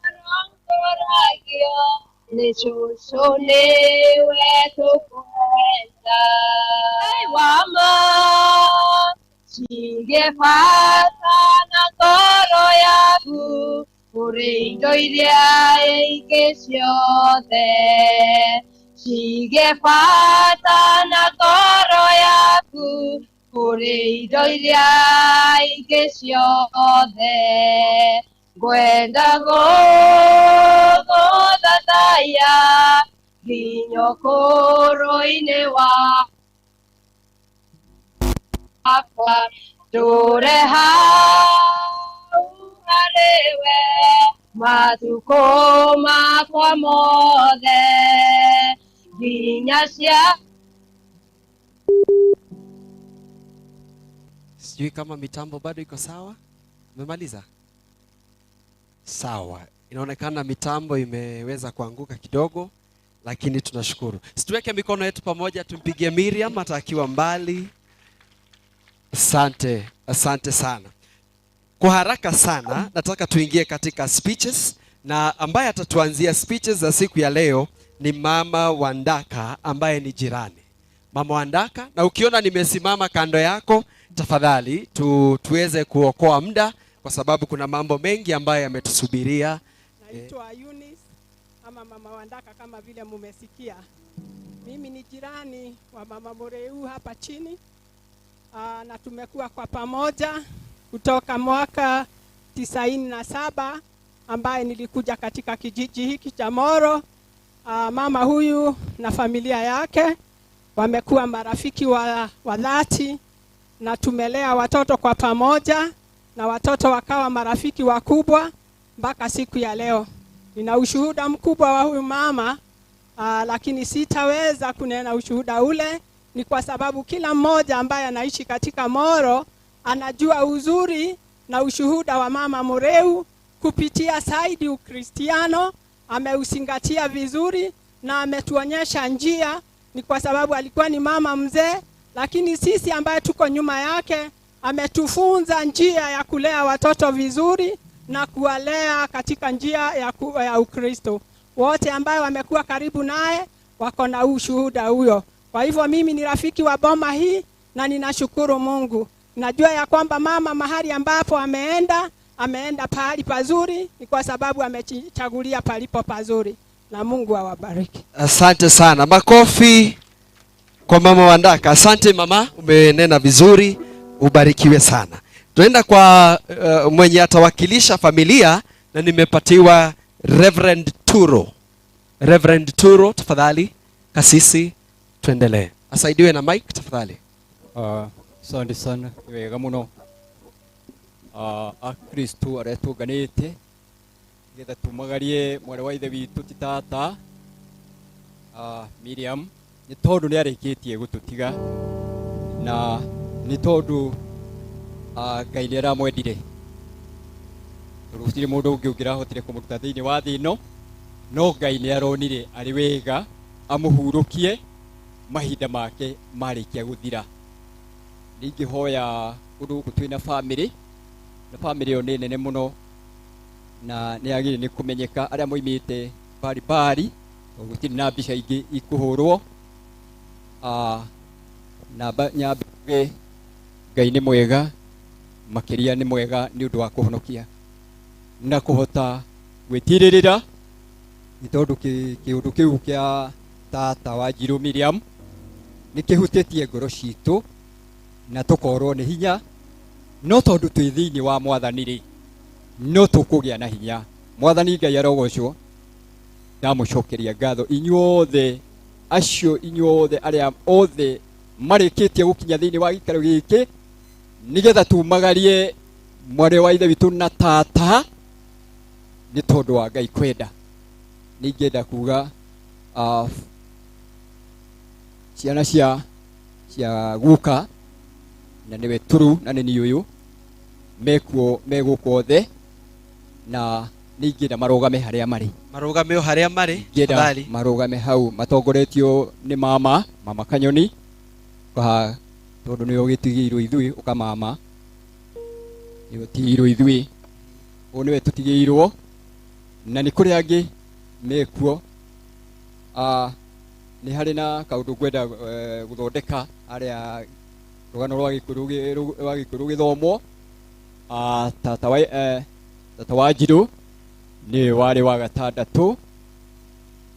warongoragio nĩ cũcũ nĩwe tũkwenda. Ngai wa ma cige bata na ngoro yaku kũrĩ indo iria ingĩ ciothe. Cige bata na ngoro yaku kũrĩ indo iria ingĩ ciothe. Ngwenda gũgũthathaiya nginya ũkũrũ-inĩ wakwa. Ndũre hau harĩ we matukũ makwa mothe nginya cia.
Sijui kama mitambo bado iko sawa. Umemaliza? Sawa. Inaonekana mitambo imeweza kuanguka kidogo, lakini tunashukuru. Situweke mikono yetu pamoja tumpigie Miriam hata akiwa mbali. Asante, asante sana. Kwa haraka sana nataka tuingie katika speeches, na ambaye atatuanzia speeches za siku ya leo ni Mama Wandaka ambaye ni jirani. Mama Wandaka, na ukiona nimesimama kando yako, tafadhali tuweze kuokoa muda kwa sababu kuna mambo mengi ambayo yametusubiria.
Naitwa Eunice ama Mama Wandaka kama vile mumesikia. Mimi ni jirani wa Mama Mureu hapa chini. Na tumekuwa kwa pamoja kutoka mwaka 97 ambaye nilikuja katika kijiji hiki cha Moro. Mama huyu na familia yake wamekuwa marafiki wa dhati, na tumelea watoto kwa pamoja na watoto wakawa marafiki wakubwa mpaka siku ya leo. Nina ushuhuda mkubwa wa huyu mama, lakini sitaweza kunena ushuhuda ule, ni kwa sababu kila mmoja ambaye anaishi katika Moro anajua uzuri na ushuhuda wa Mama Mureu kupitia saidi Ukristiano. Ameusingatia vizuri na ametuonyesha njia. Ni kwa sababu alikuwa ni mama mzee, lakini sisi ambaye tuko nyuma yake ametufunza njia ya kulea watoto vizuri na kuwalea katika njia ya Ukristo. Wote ambaye wamekuwa karibu naye wako na ushuhuda huyo. Kwa hivyo mimi ni rafiki wa boma hii na ninashukuru Mungu. Najua ya kwamba mama mahali ambapo ameenda, ameenda pahali pazuri, ni kwa sababu amechagulia palipo pazuri. Na Mungu awabariki.
Asante sana. Makofi kwa Mama Wandaka. Asante mama, umenena vizuri, ubarikiwe sana. Tunaenda kwa mwenye atawakilisha familia, na nimepatiwa Reverend Turo. Reverend Turo, tafadhali kasisi, tuendelee. Asaidiwe na mic tafadhali.
Asante sana, wega muno. Akristo aria tunganite getha tumagarie mwari wa ithe witu ti tata Miriam, ni tondu ni arikitie gututiga na ni tondu Ngai ni aramwendire. Gutire mundu ungi ungirahotire kumuruta thiini wa thi ino, no Ngai ni aronire ari wega amuhurukie mahinda make marikia guthira. Ningihoya undu guku twina family, na family yo ni nene muno na ni agire ni kumenyeka aria moimite bari bari, gutiri na mbica ingi ikuhurwo. Na nyambe Ngai nĩ mwega, makĩria nĩ mwega nĩ ũndũ wa kũhonokia na kũhota gwĩtirĩrĩra, nĩ tondũ kĩũndũ kĩu kĩa tata wa Njirũ Miriam nĩ kĩhutĩtie ngoro citũ na tũkorwo nĩ hinya, no tondũ twĩ thĩinĩ wa mwathani rĩ, no tũkũgĩa na hinya. Mwathani Ngai arogocwo. Ndamũcokeria ngatho inyuothe acio, inyuothe arĩa othe marĩkĩtie gũkinya thĩinĩ wa gĩikaro gĩkĩ, nĩgetha tumagarie mwarĩ wa ithe witũ na tata, nĩ tondũ wa Ngai kwenda. Nĩ ingĩenda kuga ciana cia guka na nĩwe Turu na nĩ niĩ ũyũ mekuo megũkũ othe, na nĩ ingĩenda marũgame harĩa marĩ.
Marũgame o harĩa marĩ,
Ingĩenda
tafadhali.
marũgame hau matongoretio nĩ mama Kanyoni, kwa tondũ nĩwe ũgĩtigĩirwo ithuĩ, ũka mama nĩwe ũtigĩirwo ithuĩ, ũyũ nĩwe tũtigĩirwo, na nĩ kũrĩ angĩ mekuo. Nĩ harĩ na kaũndũ ngwenda gũthondeka harĩa rũgano rwa gĩkũyũ rũgĩthomwo. Tata wa Njirũ nĩwe warĩ wa gatandatũ,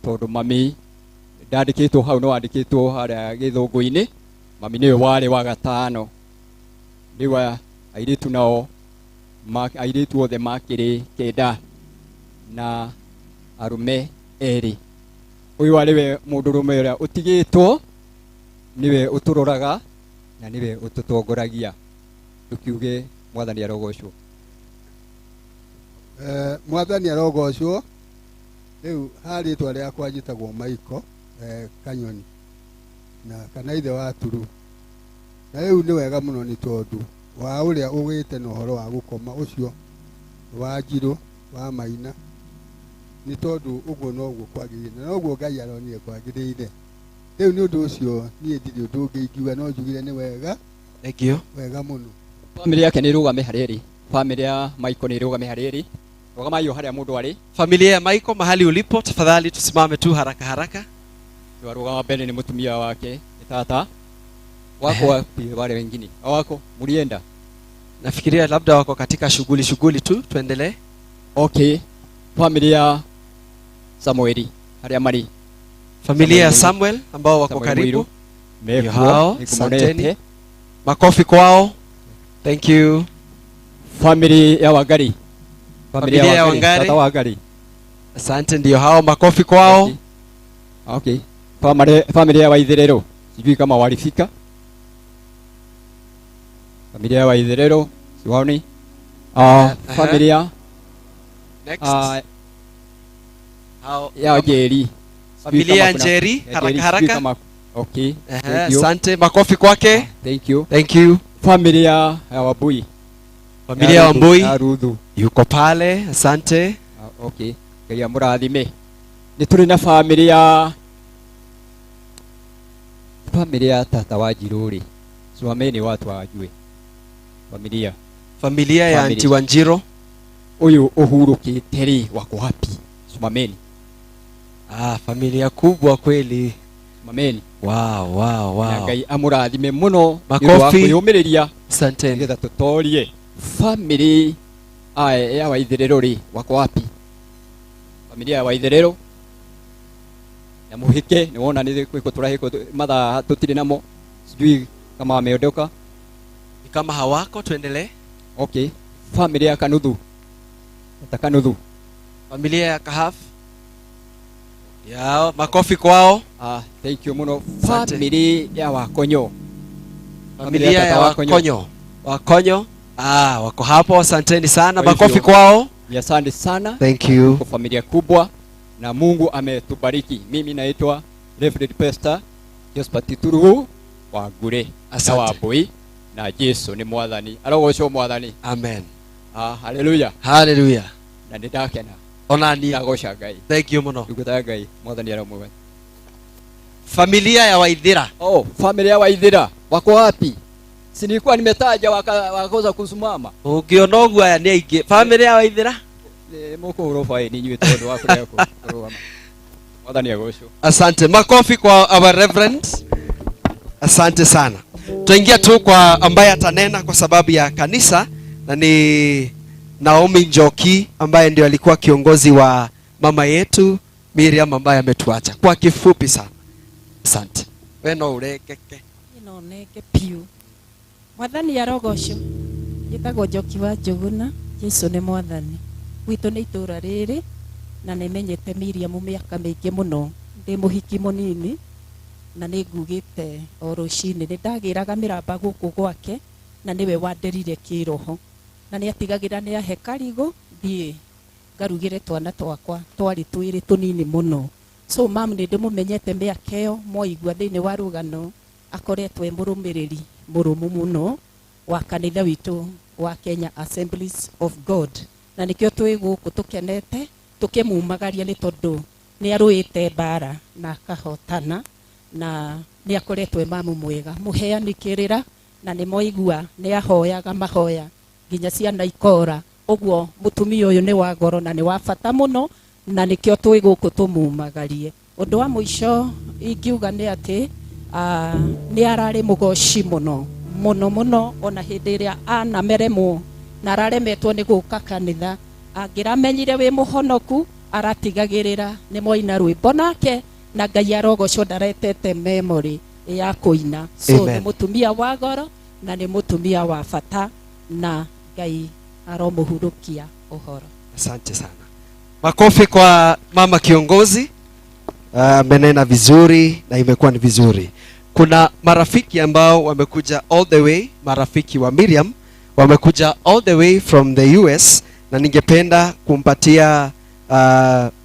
tondũ mami ndandĩkĩtwo hau, no wandĩkĩtwo harĩa gĩthũngũ-inĩ. Mami nĩwe warĩ wa gatano. Rĩu airĩtu nao airĩtu othe makĩrĩ kenda na arũme erĩ. Ũyũ arĩ we mũndũrũme ũrĩa ũtigĩtwo, nĩwe ũtũroraga na nĩwe ũtũtongoragia. Tũkiuge mwathani arogocwo.
Mwathani arogocwo. Rĩu ha rĩtwa rĩakwa njĩtagwo Maiko Kanyoni na kana ithe wa Turu. Na rĩu nĩ wega mũno nĩ tondũ wa ũrĩa ũgĩte na ũhoro wa gũkoma ũcio wa Njirũ wa Maina, nĩ tondũ ũguo noguo kwagĩrĩire na noguo Ngai aronire kwagĩrĩire. Rĩu nĩ ũndũ ũcio niĩ ndirĩ ũndũ ũngĩ ingiuga, no njugire nĩ wega.
Thank you.
Wega mũno.
Famĩlĩ yake nĩ ĩrũgame harĩa ĩrĩ. Famĩlĩ ya Michael nĩ ĩrũgame harĩa ĩrĩ. Rũgamai o harĩa mũndũ arĩ.
Familia ya Michael, mahali ulipo, tafadhali tusimame tu haraka haraka.
Warũgama mbere nĩ mũtumia wake, nĩ tata. Wako wapi wale wengine? Wako mlienda?
Nafikiria labda wako katika shughuli shughuli tu, tuendelee.
Okay. Familia Samueli, harĩa marĩ.
Familia ya Samuel ambao wako
Samuel
karibu.
Muiru.
Ndio
Mekuo,
hao,
nikumonete.
asanteni. Makofi kwao. Thank you.
Familia ya Wangari.
Familia ya Wangari.
Tata Wangari.
Asante, ndio hao, makofi kwao.
Okay. Okay. Familia ya Waitherero. Sijui kama walifika. Familia ya Waitherero, siwaoni. Familia.
Next. Hao,
Ya Njeri. Sijui
Familia
kama
ya
kuna-
Njeri,
ya Njeri,
haraka
sijui
haraka.
kama Okay. Thank you.
Asante, makofi kwake.
Thank you.
Thank you.
Familia ya Wambui.
Familia ya
Ya
Wambui.
Ya Ruthu.
Yuko pale, asante.
Okay. Ngai amũrathime. Nĩ tũrĩ na familia, familia ya tata wa Njirũ rĩ. Swameni watu wajue. Familia.
Familia ya
Family.
Auntie Wanjiru.
Ũyũ ũhurũkĩte rĩ, wako wapi? Swameni.
Familia kubwa kweli.
Swameni.
Wow, wow, wow.
Na Ngai amũrathime mũno.
Makofi.
Nĩ ũndũ wa kwĩyũmĩrĩria.
Asante.
Nĩgetha tũtorie. Family ya Waitherero rĩ, wako wapi? Familia ya Waitherero. Na muhike, nĩ wona nĩ kwĩko tũrahĩkwo mathaa tũtirĩ namo. Sijui kama wameondoka.
Ni kama hawako, tuendelee.
Okay. Familia ya Kanuthu. Tata Kanuthu.
Familia ya Kahaf. Yao, makofi kwao.
Thank you muno.
Asante.
Familia ya Wakonyo.
Familia ya
Tata Wakonyo.
Wakonyo. Wakonyo. Wako hapo, asanteni sana.
Kwa hivyo,
Makofi kwao.
ni asante sana.
Thank you.
Kwa familia kubwa na Mungu ametubariki. Mimi naitwa Reverend Pastor Josephat Turugu wa Ngure na
Asante.
wa Mbui, na Jesu ni mwathani. Arogocwo mwathani.
Amen.
Hallelujah.
Hallelujah.
Na nĩndakena.
Ona niĩ.
Ndagoca Ngai.
Thank you mũno.
Ndungata ya Ngai, mwathani aromũwe.
Familia ya Waithira.
Oh, familia ya Waithira. Wako wapi? Si nilikuwa nimetaja wakakosa kusimama.
Ũngĩona ũguo aya nĩ aingĩ. Familia ya Waithira.
Nĩ mũkũhũrwo faini inyuĩ tondũ wa kũrega kũrũgama. Mwathani agocwo.
Asante. Makofi kwa our reverend. Asante sana. Tutaingia tu kwa ambaye atanena kwa sababu ya kanisa, na ni Naomi Njoki ambaye ndio alikuwa kiongozi wa mama yetu Miriam ambaye ametuacha. Kwa kifupi sana. Asante. We no urekeke.
No neke piũ. Mwathani arogocwo. Njĩtagwo Njoki wa Njũgũna. Jesu nĩ mwathani. Gwitũ nĩ itũũra rĩrĩ na nĩmenyete Miriam mĩaka mĩingĩ mũno. Ndĩ mũhiki mũnini na nĩ ngugĩte o rũcinĩ nĩ ndagĩraga mĩramba gũkũ gwake na nĩwe wanderire kĩroho na nĩ atigagĩra nĩ ahe karigũ thiĩ ngarugĩre twana twakwa twarĩ twĩrĩ tũnini mũno. So mam nĩ ndĩmũmenyete mĩaka ĩyo mwaigua thĩinĩ wa rũgano akoretwo e mũrũmĩrĩri mũrũmu mũno wa kanitha witũ wa Kenya Assemblies of God, na nĩkĩo twĩ gũkũ tũkenete tũkĩmumagaria nĩ tondũ nĩ arũĩte mbara na akahotana na nĩ akoretwo e mamu mwega mũheani kĩrĩra na nĩ mwaigua nĩ ahoyaga mahoya nginya ciana ikora. Ũguo mũtumia ũyũ nĩ wa goro na nĩ wa bata mũno na nĩkĩo twĩ gũkũ tũmumagarie. Ũndũ wa mũico ingiuga nĩ atĩ nĩ ararĩ mũgoci mũno mũno mũno ona hĩndĩ ĩrĩa anameremwo na araremetwo nĩ gũka kanitha angĩramenyire wĩ mũhonoku aratigagĩrĩra nĩ mwaina rwĩmbo nake na Ngai arogocwo ndaretete memory ya kũina. So nĩ mũtumia wa goro na nĩ mũtumia wa bata na Ngai aromũhurũkia ũhoro.
Asante sana. Makofi kwa mama kiongozi. Amenena vizuri na imekuwa ni vizuri. Kuna marafiki ambao wamekuja all the way, marafiki wa Miriam wamekuja all the way from the US, na ningependa kumpatia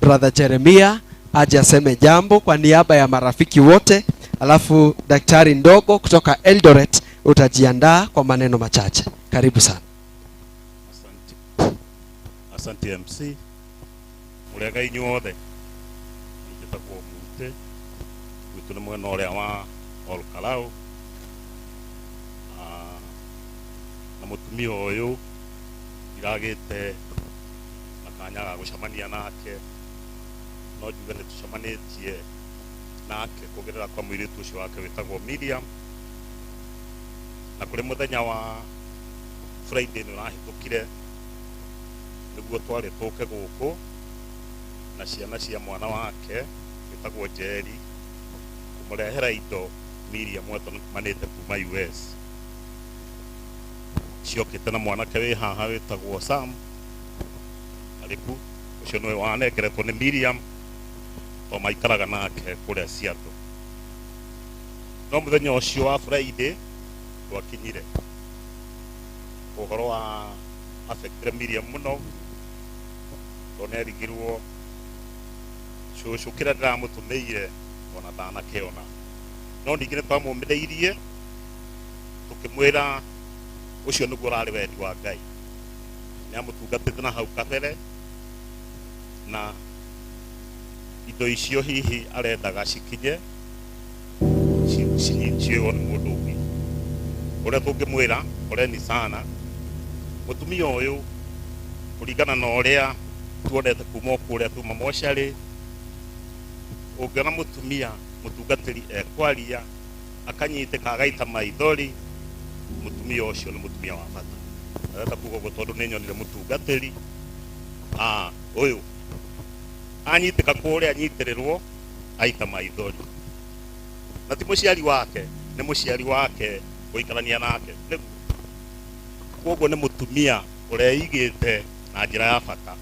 brother Jeremia aje aseme jambo kwa niaba ya marafiki wote, alafu daktari ndogo kutoka Eldoret utajiandaa kwa maneno machache. Karibu sana.
Asante. Asante MC. Murega inyuothe. Njĩtagwo Mute. Gwitũ nĩ mwena ũrĩa wa Olkalau. Na mũtumia ũyũ ndiragĩte na kanya ga gũcemania nake, no njuge nĩ tũcemanĩtie nake kũgerera kwa mũirĩtu ũcio wake wĩtagwo Miriam, na kũrĩ mũthenya wa Friday nĩ ũrahĩtũkire nĩguo twarĩ tũke gũkũ na ciana cia mwana wake wĩtagwo Njeri kũmũrehera indo Miriam atũmanĩte kuma US ciokĩte na mwanake wĩ haha wĩtagwo Sam Aribu, ũcio nĩwe wanengeretwo nĩ Miriam to maikaraga nake kũrĩa Seattle. No mũthenya ũcio wa Friday twakinyire ũhoro wa affectire Miriam mũno tondũ nĩarigirwo cũcũ kĩrĩa ndĩramũtũmĩire ona ndanakĩona, no ningĩ nĩtwamũmĩrĩirie tũkĩmwĩra ũcio nĩguo ũrarĩ wendi wa Ngai. Nĩamũtungatĩte na hau kabere na indo icio hihi arendaga cikinye cioywo nĩ mũndũ ũngĩ. Ũrĩa tũngĩmwĩra poleni sana mũtumia ũyũ kũringana na ũrĩa tuonete kuma o kũrĩa tuma mocarĩ, ũngĩona mũtumia mũtungatĩri ekwaria akanyitĩka agaita maithori, mũtumia ũcio nĩ mũtumia wa bata. Ndĩrenda kuga ũguo tondũ nĩ nyonire mũtungatĩri ũyũ anyitĩka kũrĩa anyitĩrĩrwo aita maithori, na ti mũciari wake, nĩ mũciari wake gũikarania nake nĩguo. Koguo nĩ mũtumia ũreigĩte na njĩra ya bata.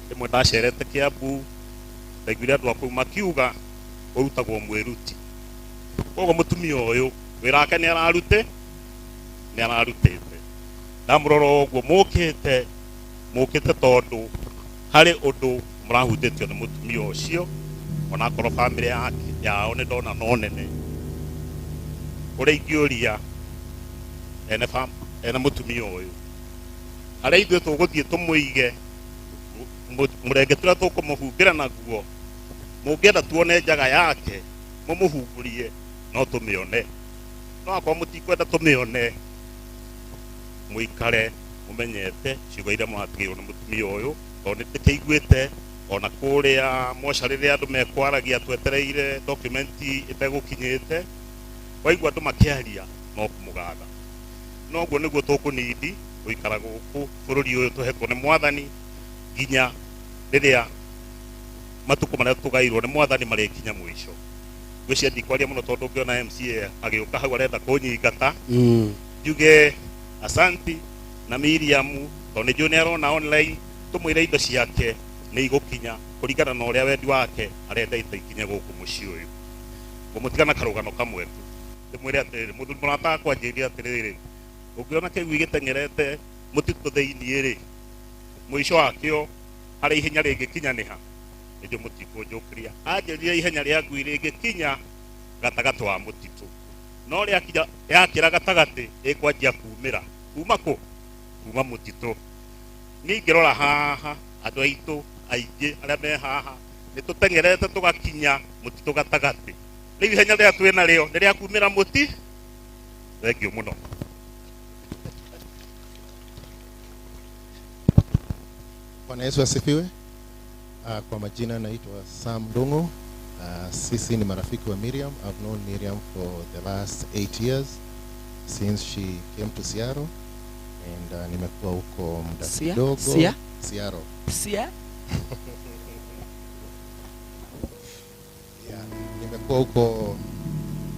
Rĩmwe ndacerete Kiambu ndaiguire andũ a kũu makiuga ũrutagwo mwĩruti. Koguo mũtumia ũyũ wĩra wake nĩ ararutĩte. Ndamũrora ũguo mũkĩte tondũ harĩ ũndũ mũrahutĩtio nĩ mũtumia ũcio, onakorwo bamĩrĩ yao nĩ ndona no nene. Ũrĩa ingĩũria ene mũtumia ũyũ, harĩa ithuĩ tũgũthiĩ tũmũige mũrenge tũrĩa tũkũmũhumbĩra naguo, mũngĩenda tuone njaga yake mũmũhumbũrie no tũmĩone, no akorwo mũtikwenda tũmĩone mũikare mũmenyete ciugo iria mũratigĩirwo nĩ mũtumia ũyũ, tondũ nĩ ndĩkĩiguĩte ona kũrĩa mocarĩ rĩrĩa andũ mekwaragia twetereire document ĩtegũkinyĩte, Waigua andũ makĩaria no kũmũgatha. Noguo nĩguo tũkũnindi gũikara gũkũ bũrũri ũyũ tũhetwo nĩ Mwathani nginya rĩrĩa matukũ marĩa tũgairwo nĩ Mwathani marĩkinya mũico. Ngwĩciria ndikwaria mũno tondũ ngĩona MCA agĩũka hau arenda kũnyingata. Njuge asanti na Miriam tondũ nĩ njũĩ nĩ arona online, tũmwĩre indo ciake nĩ igũkinya kũringana na ũrĩa wendi wake arenda indo ikinye gũkũ mũciĩ ũyũ. Ngũmũtiga na karũgano kamwe tu, ndĩmwĩre atĩrĩrĩ, mũthuri mũrata wakwa anjĩrire atĩrĩrĩ, ũngĩona kĩgui gĩteng'erete mũtitũ thĩiniĩ rĩ, mũico wakĩo harĩ ihenya rĩngĩkinya nĩha nĩnjũ mũtikũnjũkĩria. Anjĩrire ihenya rĩa ngui rĩngĩkinya gatagatĩ wa mũtitũ, no rĩakinya yakĩra gatagatĩ ĩkwanjia kumĩra kuma kũ kuma mũtitũ. Niĩ ingĩrora haha andũ aitũ aingĩ arĩa me haha nĩ tũteng'erete tũgakinya mũtitũ gatagatĩ, rĩu ihenya rĩrĩa twĩ narĩo nĩ rĩa kumĩra mũti. Thengiũ mũno.
Bwana Yesu asifiwe. Kwa majina naitwa Sam Ndungu. Sisi ni marafiki wa Miriam. I've known Miriam for the last 8 years since she came to Seattle, and nimekuwa huko muda kidogo.
Sia?
Seattle.
Sia?
Yeah, nimekuwa huko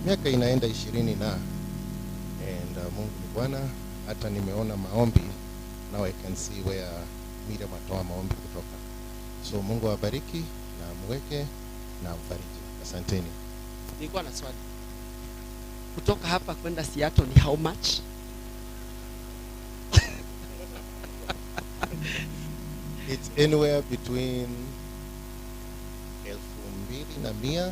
miaka inaenda 20 na and Mungu ni Bwana. Hata nimeona maombi, now I can see where Miriam atoa maombi kutoka. So Mungu awabariki na amweke na amfariji. Asanteni.
Nilikuwa na swali. Kutoka hapa kwenda Seattle ni how much?
It's anywhere between 2,100 na 10,000 na.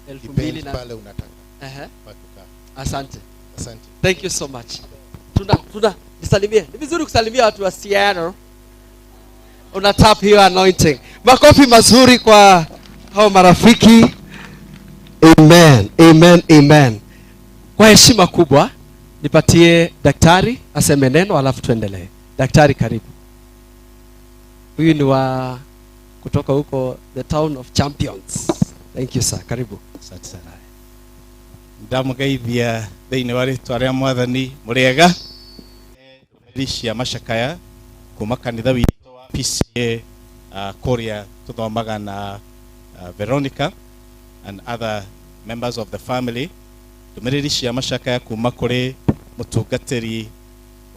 Elfu
Depends
mbili na
pale unataka. Pa kukaa.
Asante.
Asante.
Thank you so much. Tuna nisalimie. Ni vizuri kusalimia watu wa Seattle. Una tap hiyo anointing. Makofi mazuri kwa hao marafiki. Amen. Amen. Amen. Kwa heshima kubwa nipatie daktari aseme neno alafu tuendelee. Daktari, karibu. Huyu ni wa kutoka huko the town of champions. Thank you sir. Karibu.
Asante sana. Ndamugeithia thĩinĩ wa rĩtwa rĩa Mwathani mũrĩega. Cia macakaya kuma kanitha witũ wa PCA kũrĩa tũthomaga na Veronica and other members of the family. Ndũmĩrĩri cia macakaya kuma kũrĩ mũtungatĩri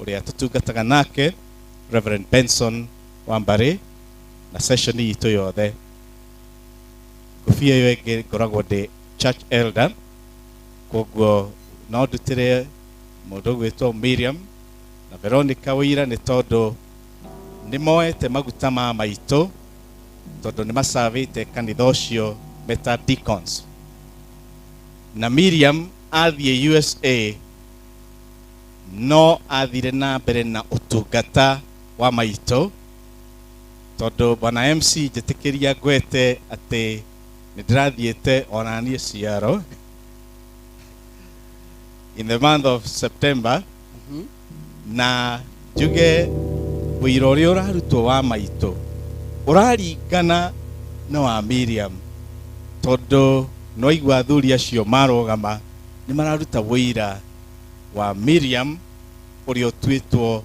ũrĩa tũtungataga nake Reverend Benson Wambari na session itũ yothe. Ngũbia ĩyo ĩngĩ ngoragwo ndĩ church elder, koguo no ndutĩre mũndũ ũgwĩtwo Miriam na Veronica wĩira nĩ tondũ nĩ moete maguta ma maitũ, tondũ nĩ macavĩte kanitha ũcio meta deacons. Na Miriam athiĩ USA no athire na mbere na ũtungata wa maitũ, tondũ bwana MC njĩtĩkĩria ngwete atĩ nĩ ndĩrathiĩte ona niĩ Seattle in the month of September. Na njuge wĩira ũrĩa ũrarutwo wa maitũ ũraringana na wa Miriam, tondũ no igua athuri acio marũgama nĩ mararuta wĩira wa Miriam ũrĩa ũtuĩtwo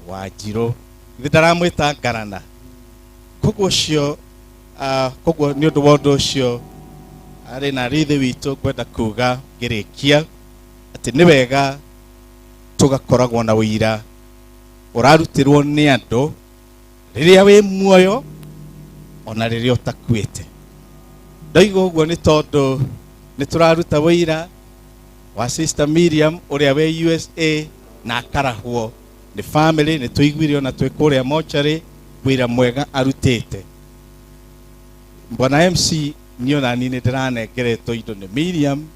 Wanjirũ. Githĩ ndaramwĩta ngarana. Koguo ũcio, koguo nĩ ũndũ wa ũndũ ũcio arĩ na rithe witũ ngwenda kuga ngĩrĩkia atĩ nĩ wega tũgakoragwo na wĩira ũrarutĩrwo nĩ andũ rĩrĩa wĩ muoyo ona rĩrĩa ũtakuĩte. Ndoiga ũguo nĩ tondũ nĩ tũraruta wĩira wa Sister Miriam ũrĩa wĩ USA na akarahwo nĩ family, nĩ tũiguire ona twĩ kũrĩa mocarĩ wĩra mwega arutĩte. Bwana MC niĩ ona niĩ nĩ ndĩranengeretwo indo nĩ Miriam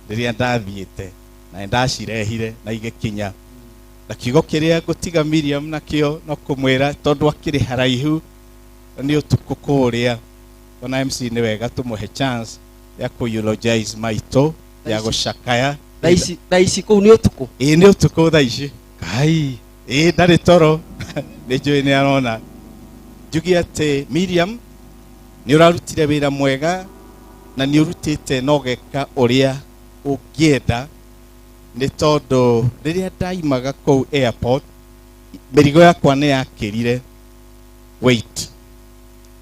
rĩrĩa ndathiĩte na nĩ ndacirehire na igĩkinya. Na kiugo kĩrĩa ngũtiga Miriam nakĩo no kũmwĩra tondũ akĩrĩ haraihu nĩ ũtukũ kũrĩa. Bwana MC nĩ wega tũmũhe chance ya kũ eulogize maitũ ya gũcakaya.
Thaa ici kũu nĩ ũtukũ?
Ĩĩ nĩ ũtukũ thaa ici. Kai. Ĩĩ ndarĩ toro. Nĩ njũĩ nĩ arona. Njuge atĩ Miriam nĩ ũrarutire wĩra mwega Na nĩ ũrutĩte na ũgeka ũrĩa ũngĩenda, nĩ tondũ rĩrĩa ndaimaga kũu airport mĩrigo yakwa nĩ yakĩrire weight,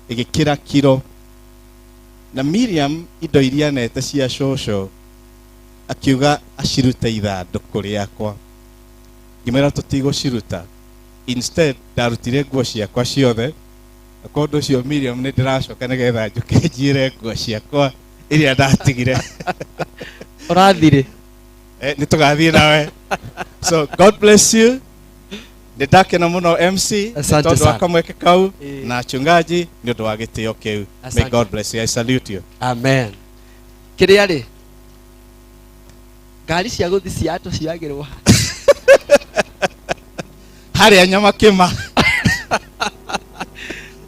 ĩgĩkĩra kiro, na Miriam indo iria nete cia cũcũ akiuga acirute ithandũkũ rĩakwa. Ngĩmwĩra tũtigũciruta, instead ndarutire nguo ciakwa ciothe, na kwa ũndũ ũcio Miriam nĩ ndĩracoka nĩgetha njũke njire nguo ciakwa iria ndatigire.
Ũrathire?
Nĩ tũgathiĩ nawe. So God bless you. Nĩ ndakena mũno MC
Asante
tondũ wa
sana.
kamweke kau na achungaji nĩ ũndũ wa gĩtĩo kĩu. May
Asante.
God bless you. I salute you.
Amen. Kĩrĩa rĩ, ngari cia gũthiĩ Seattle ciagĩrwo ha?
Harĩa nyama kĩma.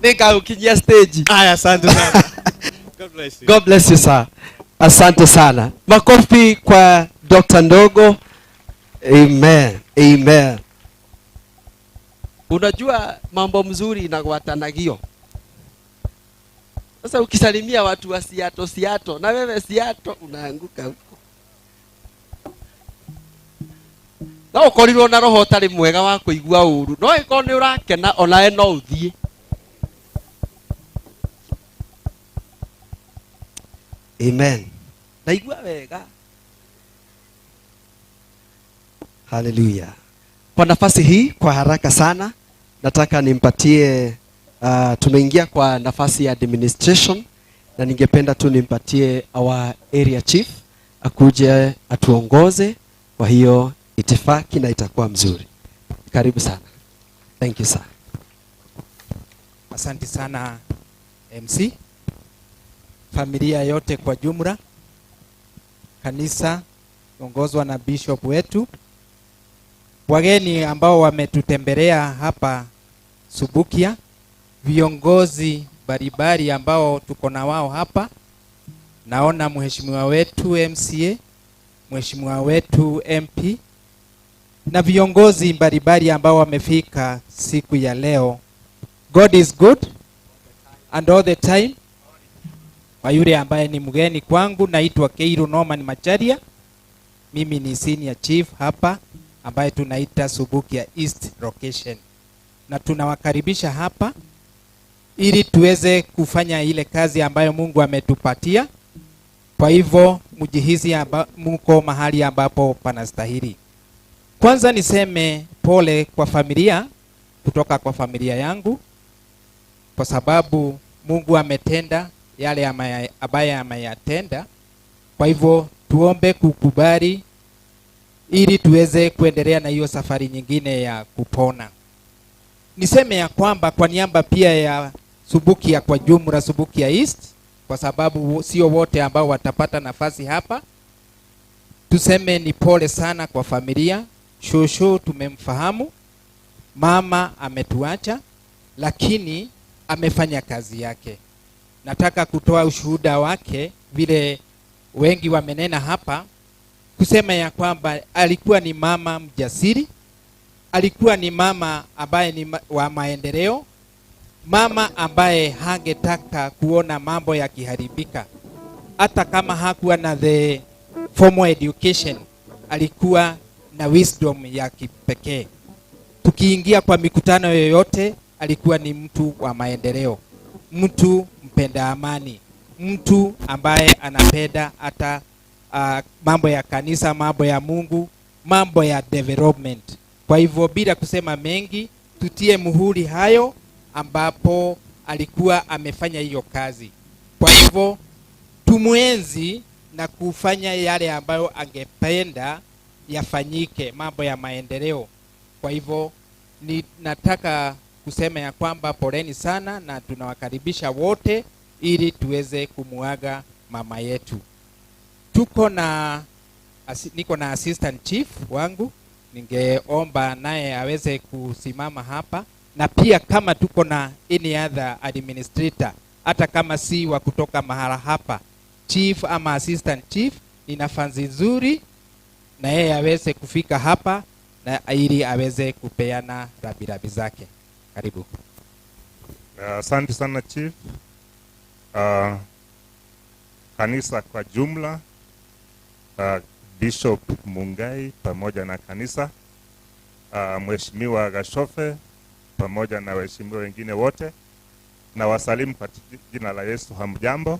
Nĩngagũkinyia stage.
Aya, asante sana. God bless you.
God bless you sir. Asante sana. Makofi kwa Dr. Ndogo. Amen. Amen. Unajua mambo mzuri inagwatanagio. Sasa ukisalimia watu wa Seattle, Seattle, na wewe Seattle unaanguka huko. No ukorirwo na roho ũtarĩ mwega wa kũigua ũru, no ĩkorwo nĩ ũrakena onawe no ũthiĩ. Amen. Naigua wega. Hallelujah. Kwa nafasi hii kwa haraka sana nataka nimpatie, tumeingia kwa nafasi ya administration na ningependa tu nimpatie our area chief akuje atuongoze kwa hiyo itifaki na itakuwa mzuri. Karibu sana. Thank you sir.
Asante sana MC, familia yote kwa jumla, kanisa ongozwa na bishop wetu, wageni ambao wametutembelea hapa Subukia, viongozi mbalimbali ambao tuko na wao hapa. Naona mheshimiwa wetu MCA, mheshimiwa wetu MP na viongozi mbalimbali ambao wamefika siku ya leo. God is good and all the time. Kwa yule ambaye ni mgeni kwangu, naitwa Keiru Norman Macharia. Mimi ni senior chief hapa ambaye tunaita Subukia East Location. Na tunawakaribisha hapa ili tuweze kufanya ile kazi ambayo Mungu ametupatia. Kwa hivyo mjihisi muko mahali ambapo panastahili. Kwanza niseme pole kwa familia, kutoka kwa familia yangu, kwa sababu Mungu ametenda yale ambaye ameyatenda. Kwa hivyo tuombe kukubali ili tuweze kuendelea na hiyo safari nyingine ya kupona. Niseme ya kwamba kwa niaba pia ya Subukia kwa jumla, Subukia East, kwa sababu sio wote ambao watapata nafasi hapa, tuseme ni pole sana kwa familia. Shosho tumemfahamu, mama ametuacha, lakini amefanya kazi yake. Nataka kutoa ushuhuda wake vile wengi wamenena hapa, kusema ya kwamba alikuwa ni mama mjasiri, alikuwa ni mama ambaye ni wa maendeleo, mama ambaye hangetaka kuona mambo yakiharibika. Hata kama hakuwa na the formal education, alikuwa na wisdom ya kipekee. Tukiingia kwa mikutano yoyote, alikuwa ni mtu wa maendeleo, mtu mpenda amani, mtu ambaye anapenda hata mambo ya kanisa, mambo ya Mungu, mambo ya development. Kwa hivyo bila kusema mengi, tutie muhuri hayo ambapo alikuwa amefanya hiyo kazi. Kwa hivyo tumuenzi na kufanya yale ambayo angependa yafanyike, mambo ya maendeleo. Kwa hivyo nataka kusema ya kwamba poleni sana na tunawakaribisha wote ili tuweze kumuaga mama yetu. Niko na assistant chief wangu, ningeomba naye aweze kusimama hapa, na pia kama tuko na any other administrator, hata kama si wa kutoka mahala hapa, chief ama assistant chief, ni nafasi nzuri na yeye aweze kufika hapa na ili aweze kupeana rabirabi zake. Karibu.
Asante sana chief. Kanisa kwa jumla, Bishop Mungai pamoja na kanisa, Mheshimiwa Gashofe pamoja na waheshimiwa wengine wote, na wasalimu kwa jina la Yesu. Hamjambo.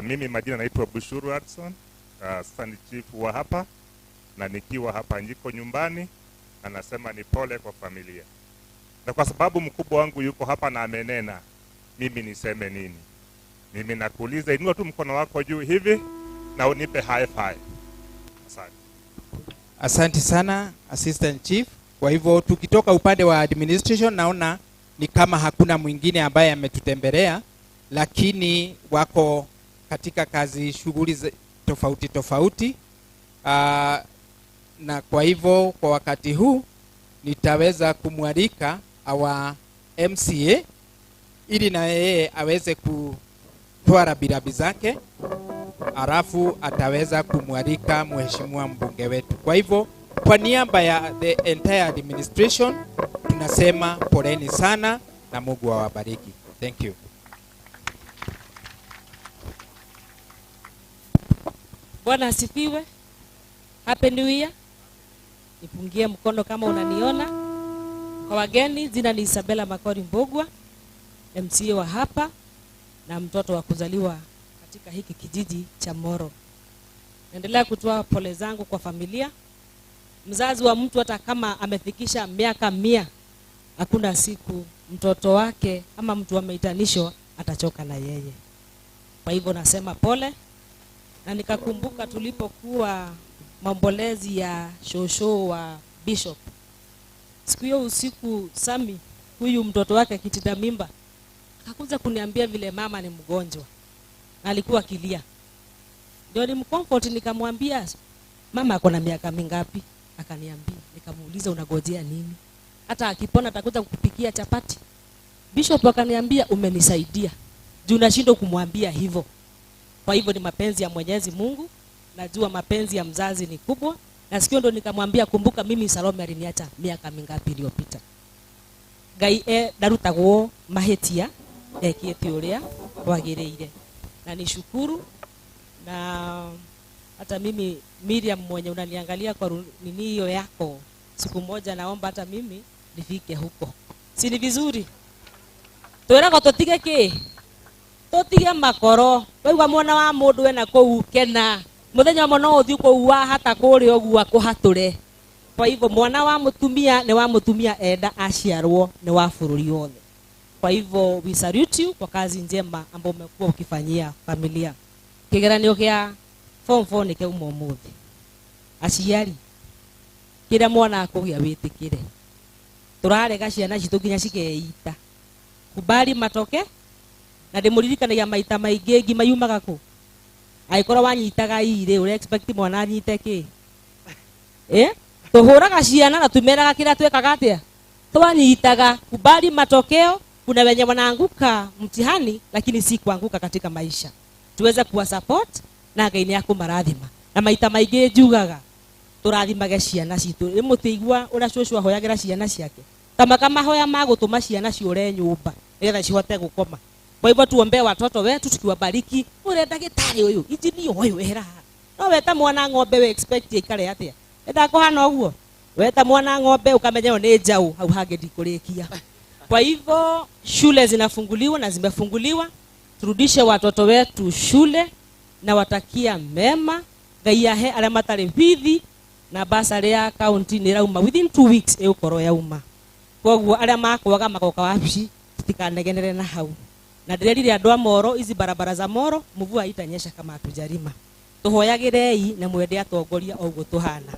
Mimi majina naitwa Bushuru Hudson, sasa ni chief wa hapa, na nikiwa hapa niko nyumbani, anasema ni pole kwa familia. Na kwa sababu mkubwa wangu yuko hapa na amenena, mimi niseme nini? Mimi nakuuliza, inua tu mkono wako juu hivi na unipe high five. Asante.
Asante sana Assistant Chief. Kwa hivyo tukitoka upande wa administration, naona ni kama hakuna mwingine ambaye ametutembelea, lakini wako katika kazi, shughuli tofauti tofauti. Na kwa hivyo kwa wakati huu nitaweza kumwalika our MCA ili na yeye aweze kutoa rabirabi zake, alafu ataweza kumwalika mheshimiwa mbunge wetu. Kwa hivyo kwa niaba ya the entire administration tunasema poleni sana na Mungu awabariki. Thank you.
Bwana asifiwe. Happy New Year. Nipungie mkono kama unaniona. Kwa wageni, jina ni Isabella Makori Mbugua, MCA wa hapa na mtoto wa kuzaliwa katika hiki kijiji cha Moro. Naendelea kutoa pole zangu kwa familia. Mzazi wa mtu hata kama amefikisha miaka 100, hakuna siku mtoto wake ama mtu ameitanishwa atachoka na yeye. Kwa hivyo nasema pole. Na nikakumbuka tulipokuwa maombolezi ya shosho wa Bishop. Siku hiyo usiku Sami, huyu mtoto wake kitinda mimba, akakuja kuniambia vile mama ni mgonjwa. Na alikuwa akilia. Ndio nimcomfort nikamwambia, mama ako na miaka mingapi? Akaniambia. Nikamuuliza unagojea nini? Hata akipona atakuja kukupikia chapati. Bishop akaniambia umenisaidia. Juu nashindwa kumwambia hivyo. Kwa hivyo ni mapenzi ya Mwenyezi Mungu. Najua mapenzi ya mzazi ni kubwa. Na sikio ndo nikamwambia kumbuka mimi Salome aliniacha miaka mingapi iliyopita. Ngai ndarutagwo mahitia ekĩte ũrĩa kwagĩrĩire. Na nishukuru, na hata mimi Miriam mwenye unaniangalia kwa nini hiyo yako, siku moja naomba hata mimi nifike huko. Si ni vizuri? Twĩragwo tũtige kĩ? Tũtige makoro. Waigua mwana wa mũndũ ena kũu kena. Mũthenya ũmwe no ũthiĩ kũu wahata kũrĩa ũguo akũhatũre. Kwa hivyo mwana wa mũtumia nĩ wa mũtumia enda aciarwo nĩ wa bũrũri wothe. Kwa hivyo we salute you kwa kazi njema ambayo umekuwa ukifanyia familia. Kigeranio kia form 4 nĩ kĩauma ũmũthĩ. Aciari kĩrĩa mwana akũgĩa wĩtĩkĩre. Tũrarega ciana citũ nginya cikeita. Kubali matoke na ndĩmũririkanagia maita maingĩ ngima yumaga kũ. Angĩkorwo wanyitaga irĩ ũrĩa expect mwana anyite kĩ? Tũhũraga ciana na tumeraga kĩrĩa twekaga atĩa? Twanyitaga. Kubali matokeo. Kuna wenye wanaanguka mtihani lakini si kuanguka katika maisha. Tuweze kuwa support na Ngai nĩ akũmarathima. Na maita maingĩ njugaga tũrathimage ciana citũ. Rĩmwe mũtĩigua ũrĩa cũcũ ahoyagĩra ciana ciake. Tamaka mahoya ma gũtũma ciana ciũre nyũmba nĩgetha cihote gũkoma. Kwa hivyo tuombee watoto wetu tukiwabariki. Ure ndagĩtarĩ ũyũ, injinia ũyũ ehera haha. No weta mwana ng'ombe we expect ikare atĩa? Enda kũhana ũguo? Weta mwana ng'ombe ukamenya nĩ njaũ hau hangĩ ndikũrĩkia. Kwa hivyo shule zinafunguliwa na zimefunguliwa. Turudishe watoto wetu shule na watakia mema. Ngai ahe arĩa matarĩ bithi na basarĩ ya county nĩ ĩrauma within 2 weeks ĩgũkorwo yauma. Koguo arĩa makwaga magoka wabici tutikanegenere na hau. Na ndĩrerire andũ a Moro, izi barabara za Moro mvua itanyesha kama hatujarima. Tuhoyagĩrei na mwende atongoria o ũguo tuhana.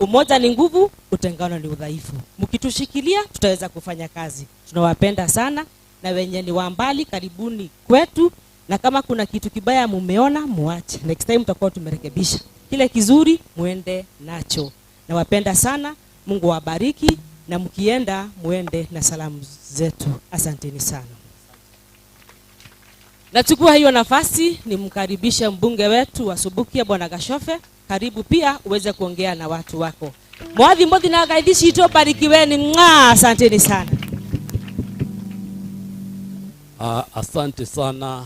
Umoja ni nguvu, utengano ni udhaifu. Mkitushikilia tutaweza kufanya kazi. Tunawapenda sana na wenye ni wa mbali karibuni kwetu, na kama kuna kitu kibaya mumeona muache. Next time tutakuwa tumerekebisha. Kile kizuri muende nacho. Nawapenda sana, Mungu awabariki na mkienda muende na salamu zetu. Asanteni sana. Nachukua hiyo nafasi nimkaribishe mbunge wetu wa Subukia Bwana Gashofe. Karibu pia uweze kuongea na watu wako. Mwathi mwathi na gaithici ito barikiweni. Mwa, asanteni sana.
Asante sana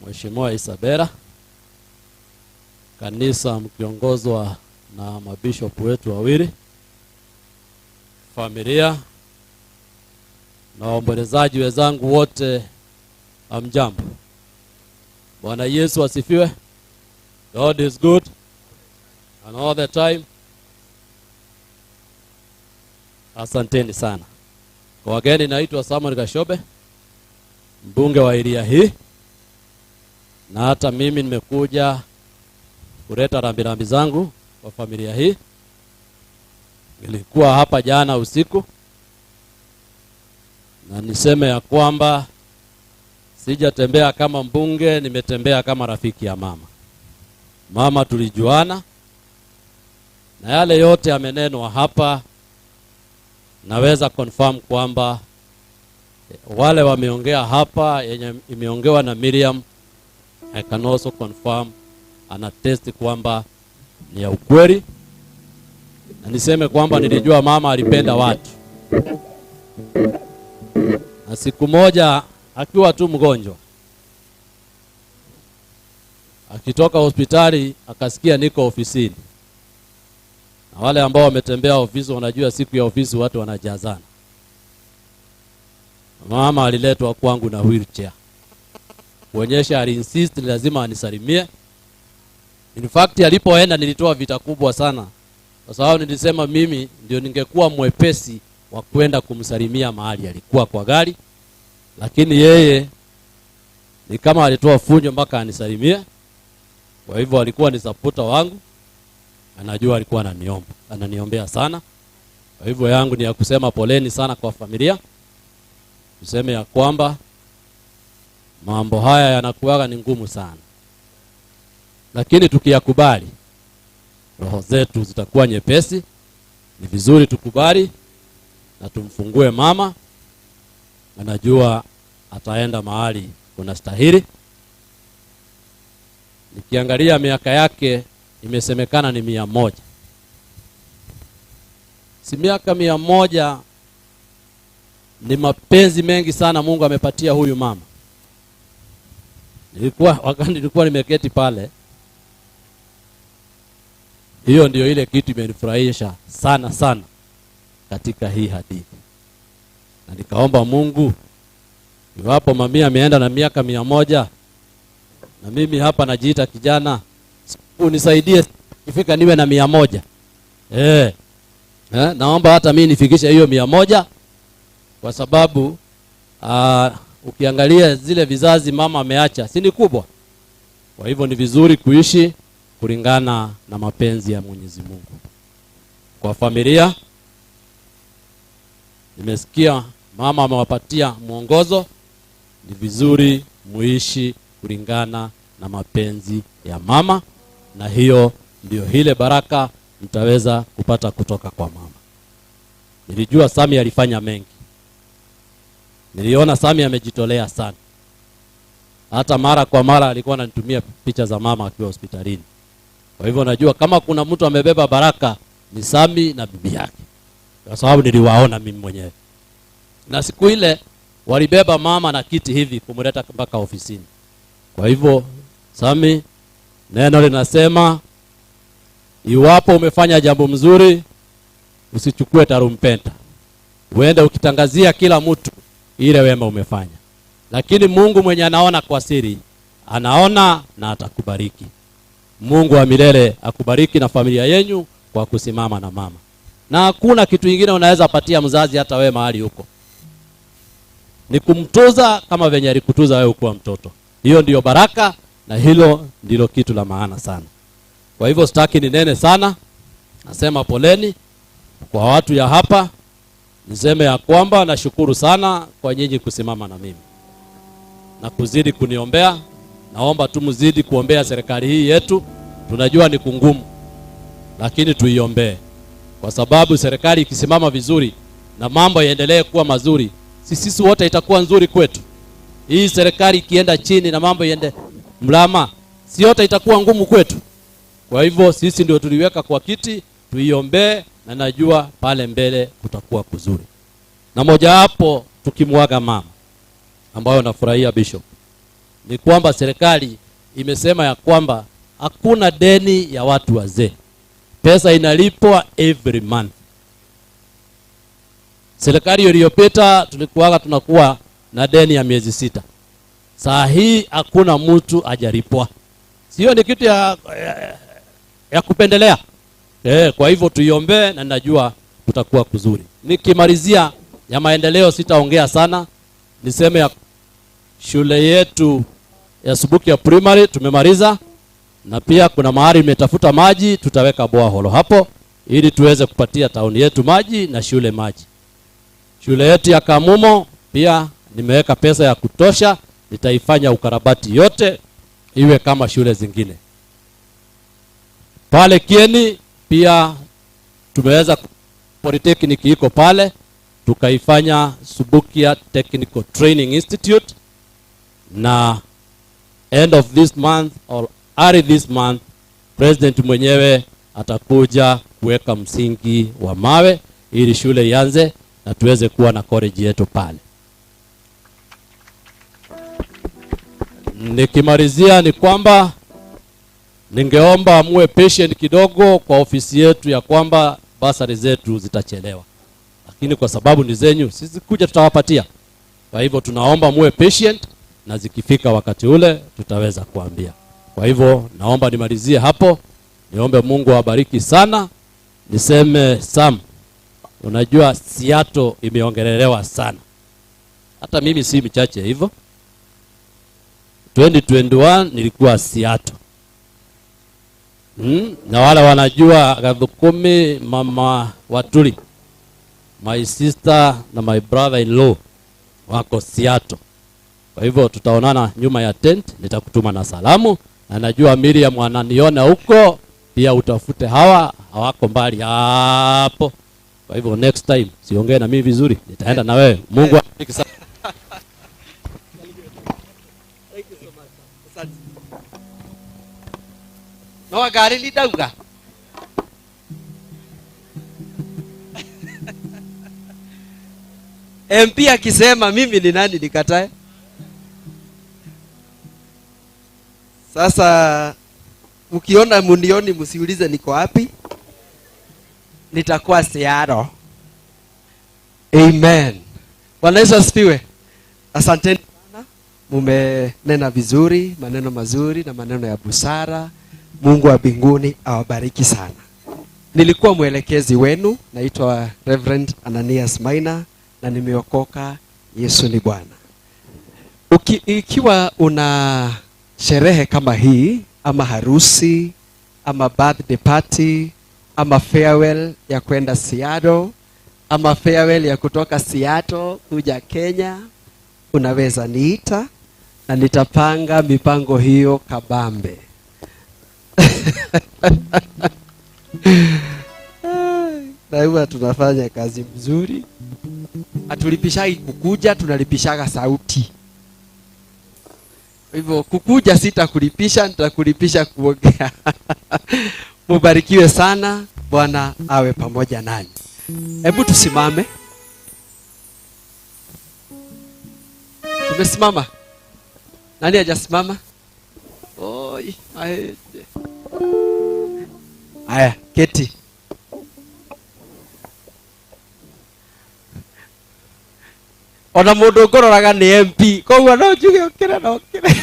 Mheshimiwa Isabella, kanisa mkiongozwa na mabishop wetu wawili, familia na waombolezaji wenzangu wote, hamjambo. Bwana Yesu asifiwe. God is good and all the time. Asanteni sana. Kwa wageni, naitwa Samuel Kashobe, mbunge wa area hii, na hata mimi nimekuja kuleta rambirambi zangu kwa familia hii. Nilikuwa hapa jana usiku, na niseme ya kwamba sijatembea kama mbunge, nimetembea kama rafiki ya mama. Mama tulijuana, na yale yote yamenenwa hapa, naweza confirm kwamba wale wameongea hapa, yenye imeongewa na Miriam, I can also confirm and attest kwamba ni ya ukweli. Na niseme kwamba nilijua mama alipenda watu, na siku moja akiwa tu mgonjwa, akitoka hospitali akasikia niko ofisini. Na wale ambao wametembea ofisi wanajua siku ya ofisi watu wanajazana. Mama aliletwa kwangu na wheelchair, kuonyesha aliinsist lazima anisalimie. In fact, alipoenda nilitoa vita kubwa sana, kwa sababu nilisema mimi ndio ningekuwa mwepesi wa kwenda kumsalimia mahali alikuwa kwa gari, lakini yeye ni kama alitoa funjo mpaka anisalimie. Kwa hivyo alikuwa ni supporter wangu, anajua alikuwa ananiomba, ananiombea sana. Kwa hivyo yangu ni ya kusema poleni sana kwa familia. Tuseme ya kwamba mambo haya yanakuwaga ni ngumu sana, lakini tukiyakubali roho zetu zitakuwa nyepesi. Ni vizuri tukubali na tumfungue mama, anajua ataenda mahali kuna stahili. Nikiangalia miaka yake imesemekana ni 100. Si miaka 100 ni mapenzi mengi sana Mungu amepatia huyu mama. Wakati nilikuwa nimeketi pale, hiyo ndio ile kitu imenifurahisha sana sana katika hii hadithi. Na nikaomba Mungu, iwapo mamia ameenda na miaka 100, na mimi hapa najiita kijana, unisaidie ifika niwe na 100. Naomba hata mimi nifikishe hiyo 100, kwa sababu ukiangalia zile vizazi mama ameacha si ni kubwa. Kwa hivyo ni vizuri kuishi kulingana na mapenzi ya Mwenyezi Mungu. Kwa familia, nimesikia mama amewapatia mwongozo, ni vizuri muishi kulingana na mapenzi ya mama, na hiyo ndio ile baraka mtaweza kupata kutoka kwa mama. Nilijua Sami alifanya mengi. Niliona Sami amejitolea sana. Hata mara kwa mara alikuwa ananitumia picha za mama akiwa hospitalini. Kwa hivyo najua kama kuna mtu amebeba baraka ni Sami na bibi yake, kwa sababu niliwaona mimi mwenyewe. Na siku ile walibeba mama na kiti hivi kumleta mpaka ofisini. Kwa hivyo Sami, neno linasema iwapo umefanya jambo mzuri usichukue tarumpeta, uende ukitangazia kila mtu ile wema umefanya. Lakini Mungu mwenye anaona kwa siri anaona na atakubariki. Mungu wa milele akubariki na familia yenyu kwa kusimama na mama. Na hakuna kitu kingine unaweza patia mzazi hata wewe mahali huko, ni kumtuza kama venye alikutuza wewe ukiwa mtoto. Hiyo ndiyo baraka, na hilo ndilo kitu la maana sana. Kwa hivyo sitaki ninene sana, nasema poleni kwa watu ya hapa. Niseme ya kwamba nashukuru sana kwa nyinyi kusimama na mimi na kuzidi kuniombea. Naomba tu mzidi kuombea serikali hii yetu. Tunajua ni kungumu, lakini tuiombee, kwa sababu serikali ikisimama vizuri na mambo yaendelee kuwa mazuri, sisi wote itakuwa nzuri kwetu. Hii serikali ikienda chini na mambo iende mlama, si yote itakuwa ngumu kwetu. Kwa hivyo sisi ndio tuliweka kwa kiti, tuiombee, na najua pale mbele kutakuwa kuzuri. Na moja hapo tukimwaga mama, ambayo nafurahia Bishop, ni kwamba serikali imesema ya kwamba hakuna deni ya watu wazee. Pesa inalipwa every month. Serikali iliyopita tulikuwa tunakuwa na deni ya miezi 6. Saa hii hakuna mtu hajalipwa. Sio ni kitu ya kupendelea. Kwa hivyo tuiombee na najua kutakuwa kuzuri. Nikimalizia ya maendeleo sitaongea sana. Niseme ya shule yetu ya Subukia Primary tumemaliza, na pia kuna mahali imetafuta maji, tutaweka borehole hapo ili tuweze kupatia tauni yetu maji na shule maji. Shule yetu ya Kamumo pia nimeweka pesa ya kutosha, nitaifanya ukarabati yote iwe kama shule zingine. Pale Kieni pia tumeweza Polytechnic iko pale, tukaifanya Subukia Technical Training Institute, na end of this month or early this month president mwenyewe atakuja kuweka msingi wa mawe ili shule ianze na tuweze kuwa na college yetu pale. Nikimalizia ni kwamba ningeomba muwe patient kidogo kwa ofisi yetu ya kwamba basari zetu zitachelewa. Lakini kwa sababu ni zenyu, sisi kuja tutawapatia. Kwa hivyo tunaomba muwe patient na zikifika wakati ule tutaweza kuambia. Kwa hivyo naomba nimalizie hapo. Niombe Mungu awabariki sana. Niseme Sam, unajua Seattle imeongelelewa sana. Hata mimi si michache hivyo. 2021 nilikuwa Seattle. Na wale wanajua Gathukumi, mama Watuli, my sister na my brother in law wako Seattle. Kwa hivyo tutaonana nyuma ya tent, nitakutuma na salamu. Na najua Miriam ananiona huko, pia utafute hawa, hawako mbali hapo. Kwa hivyo next time siongee na mimi vizuri, nitaenda na wewe. Mungu akubariki sana.
Thank you so much. Asante. No gari lidauga. MP akisema mimi ni nani nikatae? Sasa mkiona munioni msiulize niko wapi. Nitakuwa Seattle. Amen. Bwana Yesu asifiwe. Asanteni sana. Mumenena vizuri, maneno mazuri na maneno ya busara. Mungu wa mbinguni awabariki sana. Nilikuwa mwelekezi wenu, naitwa Reverend Ananias Maina na nimeokoka. Yesu ni Bwana. Ikiwa una sherehe kama hii, ama harusi, ama birthday party, ama farewell ya kwenda Seattle, ama farewell ya kutoka Seattle kuja Kenya, unaweza niita na nitapanga mipango hiyo kabambe. Na huwa tunafanya kazi mzuri. Hatulipishagi kukuja, tunalipishaga sauti. Hivyo kukuja sitakulipisha, nitakulipisha kuongea. Mubarikiwe sana, Bwana awe pamoja nanyi. Hebu tusimame. Tumesimama. Nani hajasimama? Oi, aje. Aya, keti. Ona mundu ngororaga ni MP, koguo no njuge ukire na ukire.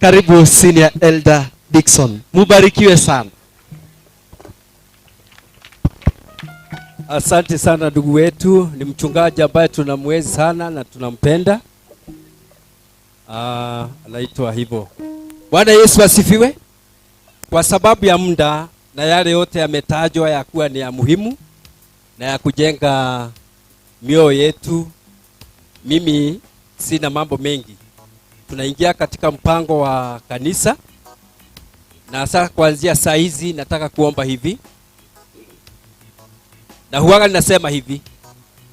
Karibu Senior Elder Dickson. Mubarikiwe sana.
Asante sana ndugu wetu, ni mchungaji ambaye tunamwezi sana na tunampenda. Anaitwa hivyo. Bwana Yesu asifiwe. Kwa sababu ya muda na yale yote yametajwa ya kuwa ni ya muhimu na ya kujenga mioyo yetu, mimi sina mambo mengi. Tunaingia katika mpango wa kanisa, na sasa kuanzia saa hizi nataka kuomba hivi. Na huwaga ninasema hivi,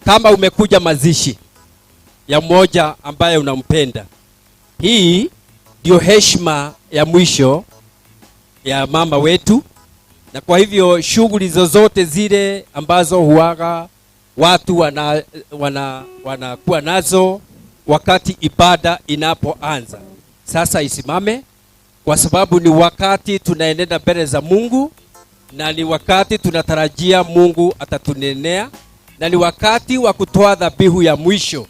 kama umekuja mazishi ya mmoja ambaye unampenda, hii ndio heshima ya mwisho ya mama wetu. Na kwa hivyo shughuli zozote zile ambazo huwaga watu wanakuwa nazo wakati ibada inapoanza. Sasa isimame, kwa sababu ni wakati tunaenenda mbele za Mungu, na ni wakati tunatarajia Mungu atatunenea, na ni wakati wa kutoa dhabihu ya mwisho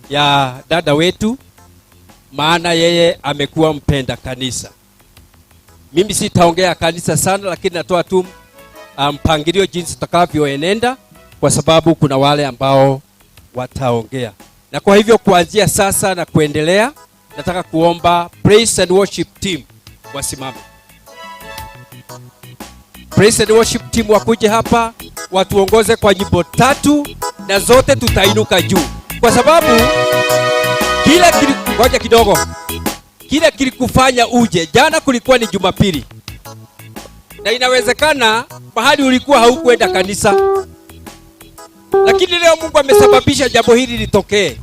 ya dada wetu, maana yeye amekuwa mpenda kanisa. Mimi sitaongea kanisa sana, lakini natoa tu mpangilio jinsi tutakavyoenenda, kwa sababu kuna wale ambao wataongea. Na kwa hivyo kuanzia sasa na kuendelea, nataka kuomba praise and worship team wasimame. Praise and worship team wakuje hapa watuongoze kwa nyimbo 3, na zote tutainuka juu, kwa sababu ngoja kidogo, kile kilikufanya uje jana kulikuwa ni Jumapili, na inawezekana mahali ulikuwa haukwenda kanisa, lakini leo Mungu amesababisha jambo hili litokee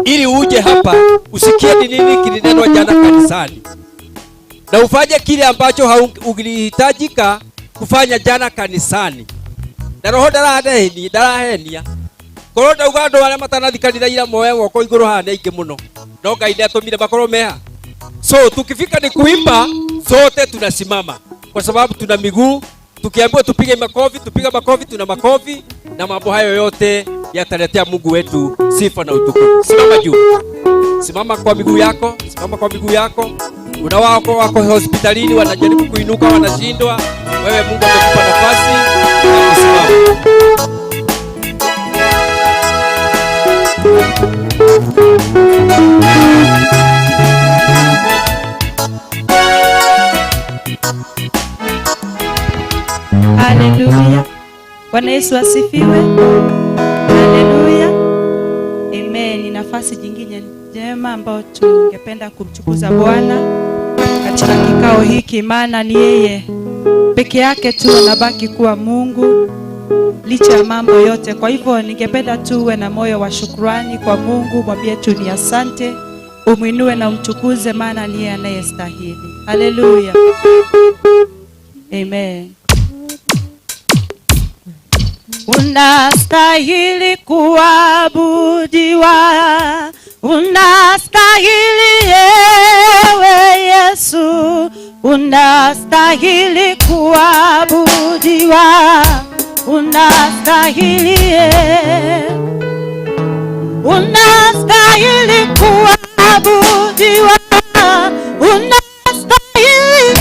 ili uje hapa usikie ni nini kilinenwa jana kanisani, na ufanye kile ambacho ulihitajika kufanya jana kanisani. Na roho ndarahenia korwo ndauga andu aria matanathi kanitha ira moe guoko iguru haha nĩ aingĩ mũno, no Ngai nĩatũmire makorwo meha. So tukifika ni kuimba, sote tunasimama, kwa sababu tuna miguu. Tukiambiwa tupige makofi, tupiga makofi, tuna makofi, na mambo hayo yote yataletea Mungu wetu sifa na utukufu. Simama juu, simama kwa miguu yako, simama kwa miguu yako. Una wako hospitalini wanajaribu kuinuka, wanashindwa. Wewe Mungu amekupa nafasi ya kusimama.
Haleluya. Bwana Yesu asifiwe. Haleluya. Amen. Ni nafasi nyingine njema ambayo tungependa kumtukuza Bwana katika kikao hiki, maana ni yeye peke yake tu anabaki kuwa Mungu licha ya mambo yote. Kwa hivyo ningependa tu uwe na moyo wa shukrani kwa Mungu, mwambie tu ni asante, umuinue na umtukuze, maana ni yeye anayestahili. Haleluya. Amen. Unastahili kuabudiwa, unastahili ewe Yesu, unastahili kuabudiwa, unastahili, unastahili kuabudiwa, unastahili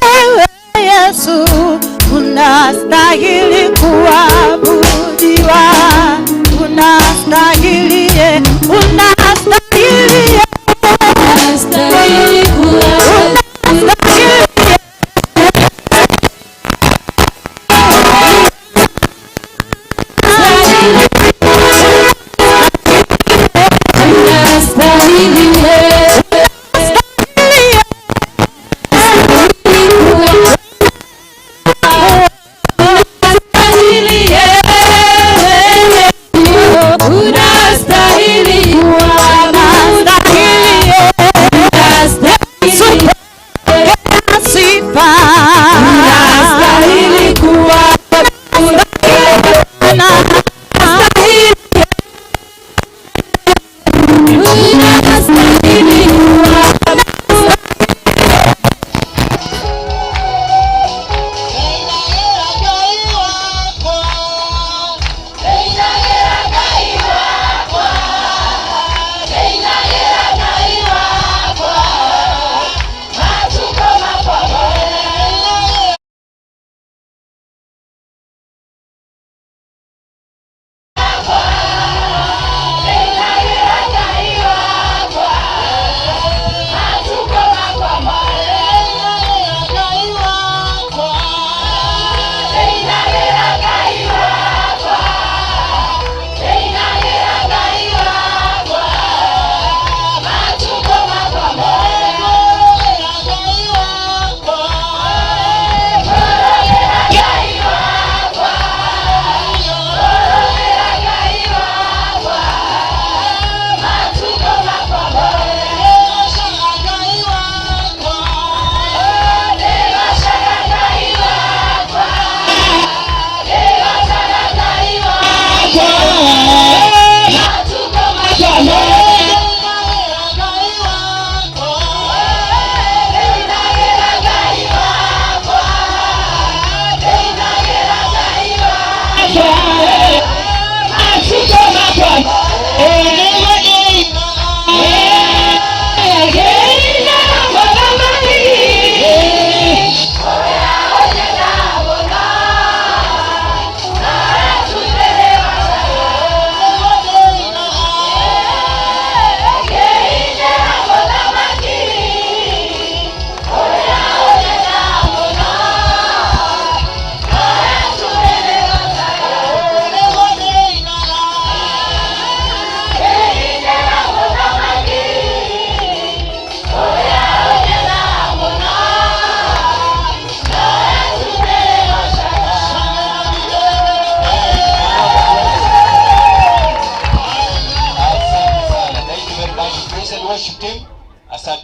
ewe Yesu, unastahili kuabudiwa, unastahili, unastahili, unastahili kuabudiwa.
Unastahili.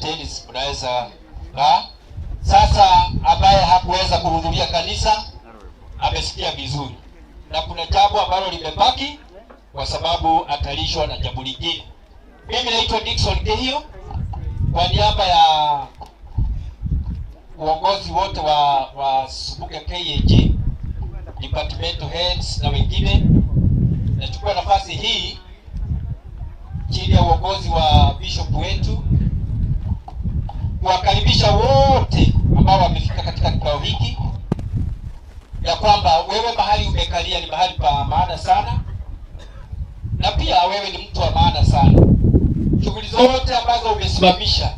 Asanteni, mnaweza kaa. Sasa ambaye hakuweza kuhudhuria kanisa amesikia vizuri, na kuna jambo ambalo limebaki kwa sababu atalishwa na jambo lingine. Mimi naitwa Dickson Kehio, kwa niaba ya uongozi wote wa Subukia KAG, departmental heads na wengine, nachukua nafasi hii chini ya uongozi wa bishop wetu kuwakaribisha wote ambao wamefika katika kikao hiki, ya kwamba wewe mahali umekalia ni mahali pa maana sana, na pia wewe ni mtu wa maana sana. Shughuli zote ambazo umesimamisha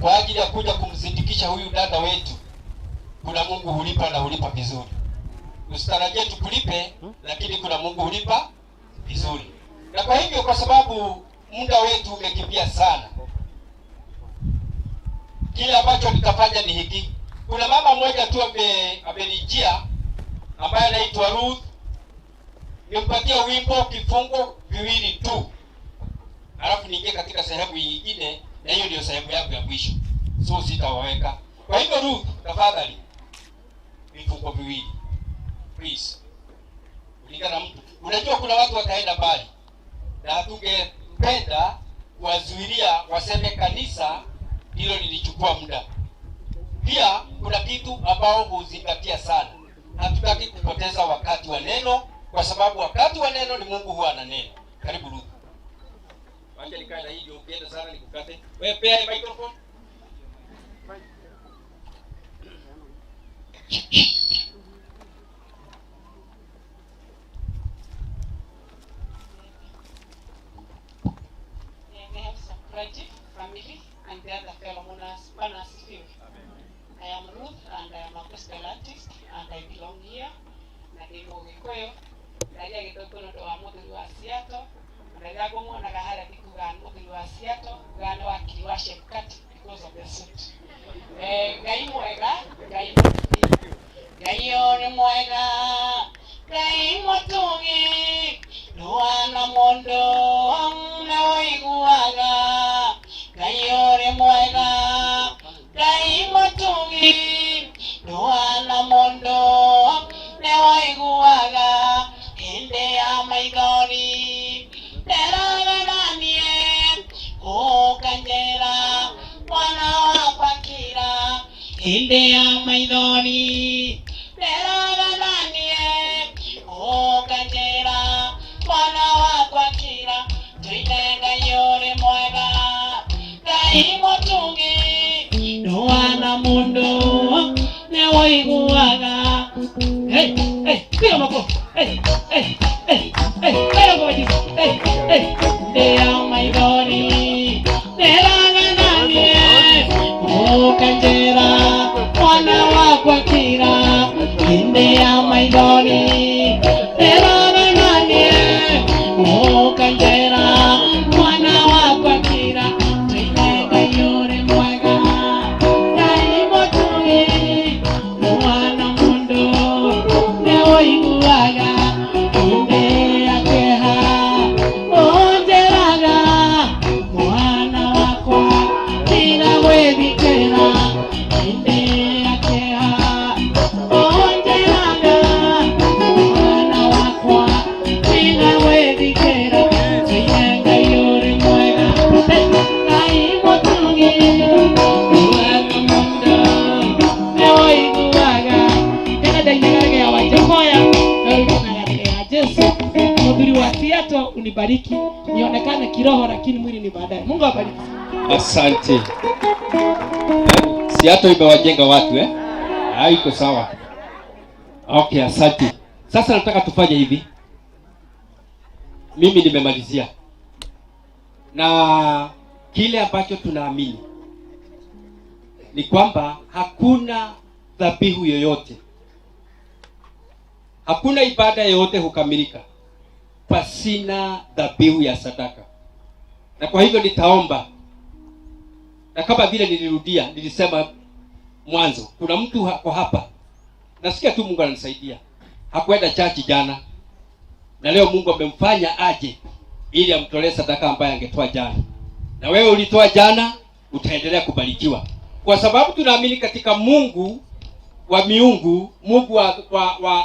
kwa ajili ya kuja kumzindikisha huyu dada wetu, kuna Mungu hulipa na hulipa vizuri. Usitarajie tukulipe, lakini kuna Mungu hulipa vizuri. Na kwa hivyo, kwa sababu muda wetu umekimbia sana, kile ambacho nitafanya ni hiki. Kuna mama mmoja tu amenijia ambaye anaitwa Ruth. Nimpatie wimbo kifungo viwili tu, alafu niingie katika sehemu nyingine, na hiyo ndio sehemu yangu ya mwisho, so sitawaweka. Kwa hivyo Ruth, tafadhali vifungo viwili please, kulingana na mtu. Unajua kuna watu wataenda mbali na hatungependa kuwazuilia waseme kanisa hilo lilichukua muda. Pia kuna kitu ambao huzingatia sana, hatutaki kupoteza wakati wa neno, kwa sababu wakati wa neno ni Mungu huwa ananena. Karibu Ruth. Wacha nikae na hii ndio ukienda sana nikukate. Wewe pea hii microphone.
Family and the other fellow mourners. Bwana asifiwe. I am Ruth and I am a gospel artist and I belong here. Na ndĩ Mũgĩkũyũ, ndaria gĩthũngũ nĩ ũndũ wa mũthuri wa Seattle. Na rĩrĩa ngũmuonaga harĩa ndikugaga nĩ mũthuri wa Seattle, ngugaga nĩ wakiri wa Chebukati because of the suit. Ngai mwega, Ngai mũtugi, Ngai ũrĩ mwega, Ngai mũtugi, ndũhana mũndũ na ũiguaga. Ngai ũrĩ mwega, Ngai mũtugi, ndũhana mũndũ nĩ ũiguaga. Hĩndĩ ya maithori nderaga naniĩ, ũkanjĩra mwana wakwa kira. Hĩndĩ ya maithori nderaga naniĩ, ũkanjĩra mwana wakwa kira. Tuine Ngai ũrĩ mwega, Ngai mũtugi, ndũhana mũndũ nĩ ũiguaga. Hey, hey, piga makofi. Hey, hey, hey, hey, piga makofi. Hey, hey, ndĩ ya maithori nderaga naniĩ, ũkanjĩra mwana wakwa kira. Hĩndĩ ya maithori nderaga naniĩ, ũkanjĩra mwana wakwa kira. Tuine Ngai ũrĩ mwega, Ngai mũtugi, ndũhana mũndũ nĩ ũiguaga. Hĩndĩ ya kĩeha ũnjĩraga mwana wakwa tiga gwĩthikĩra. Hĩndĩ ya kĩeha ũnjĩraga mwana wakwa tiga gwĩthikĩra. Tuine Ngai ũrĩ mwega, Ngai mũtugi, ndũhana mũndũ nĩ ũiguaga. Tena ndainaga ya Wajakoya na rĩu ndinaga ya Jesu. Mũthuri wa Seattle unibariki, nionekane kiroho lakini mwili ni baadaye. Mungu awabariki.
Asante. Seattle imewajenga watu eh? Iko sawa. Okay, asante. Sasa nataka tufanye hivi. Mimi nimemalizia. Na kile ambacho tunaamini ni kwamba hakuna dhabihu yoyote, hakuna ibada yoyote hukamilika pasina dhabihu ya sadaka. Na kwa hivyo nitaomba, na kama vile nilirudia, nilisema mwanzo, kuna mtu hako hapa, nasikia tu Mungu ananisaidia, hakuenda church jana, na leo Mungu amemfanya aje ili amtolee sadaka ambaye angetoa jana. Na wewe ulitoa jana,
utaendelea kubarikiwa, kwa sababu tunaamini katika Mungu wa miungu, Mungu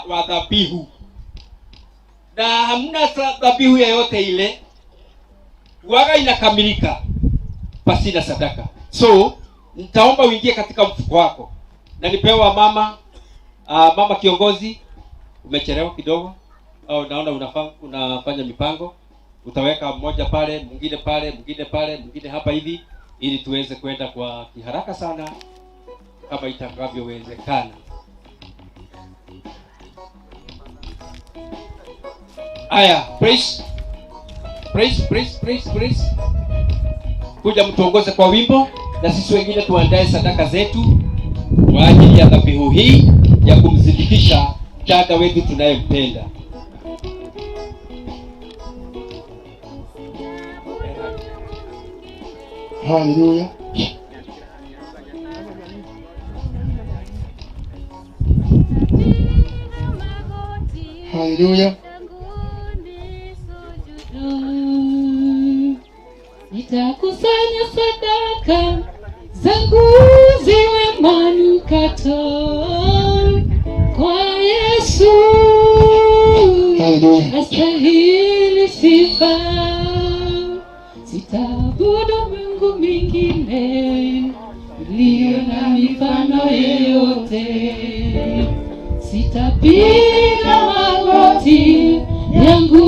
wa dhabihu, na hamna dhabihu yoyote ile waga inakamilika pasina sadaka. So nitaomba uingie katika mfuko wako na nipewa mama, mama kiongozi, umechelewa kidogo au naona unafanya mipango, utaweka mmoja pale, mwingine pale, mwingine pale, mwingine hapa hivi, ili tuweze kwenda kwa kiharaka sana kama itakavyowezekana. Aya, praise, praise, praise, praise, praise. Kuja mtuongoze kwa wimbo, na sisi wengine tuandae sadaka zetu kwa ajili ya dhabihu hii ya kumzindikisha dada wetu tunayempenda.
Hallelujah. Hallelujah.
Nitakusanya sadaka zangu ziwe manukato kwa Yesu. Astahili sifa, sitaabudu Mungu mwingine iliyo na mifano yeyote. Sitapiga magoti yangu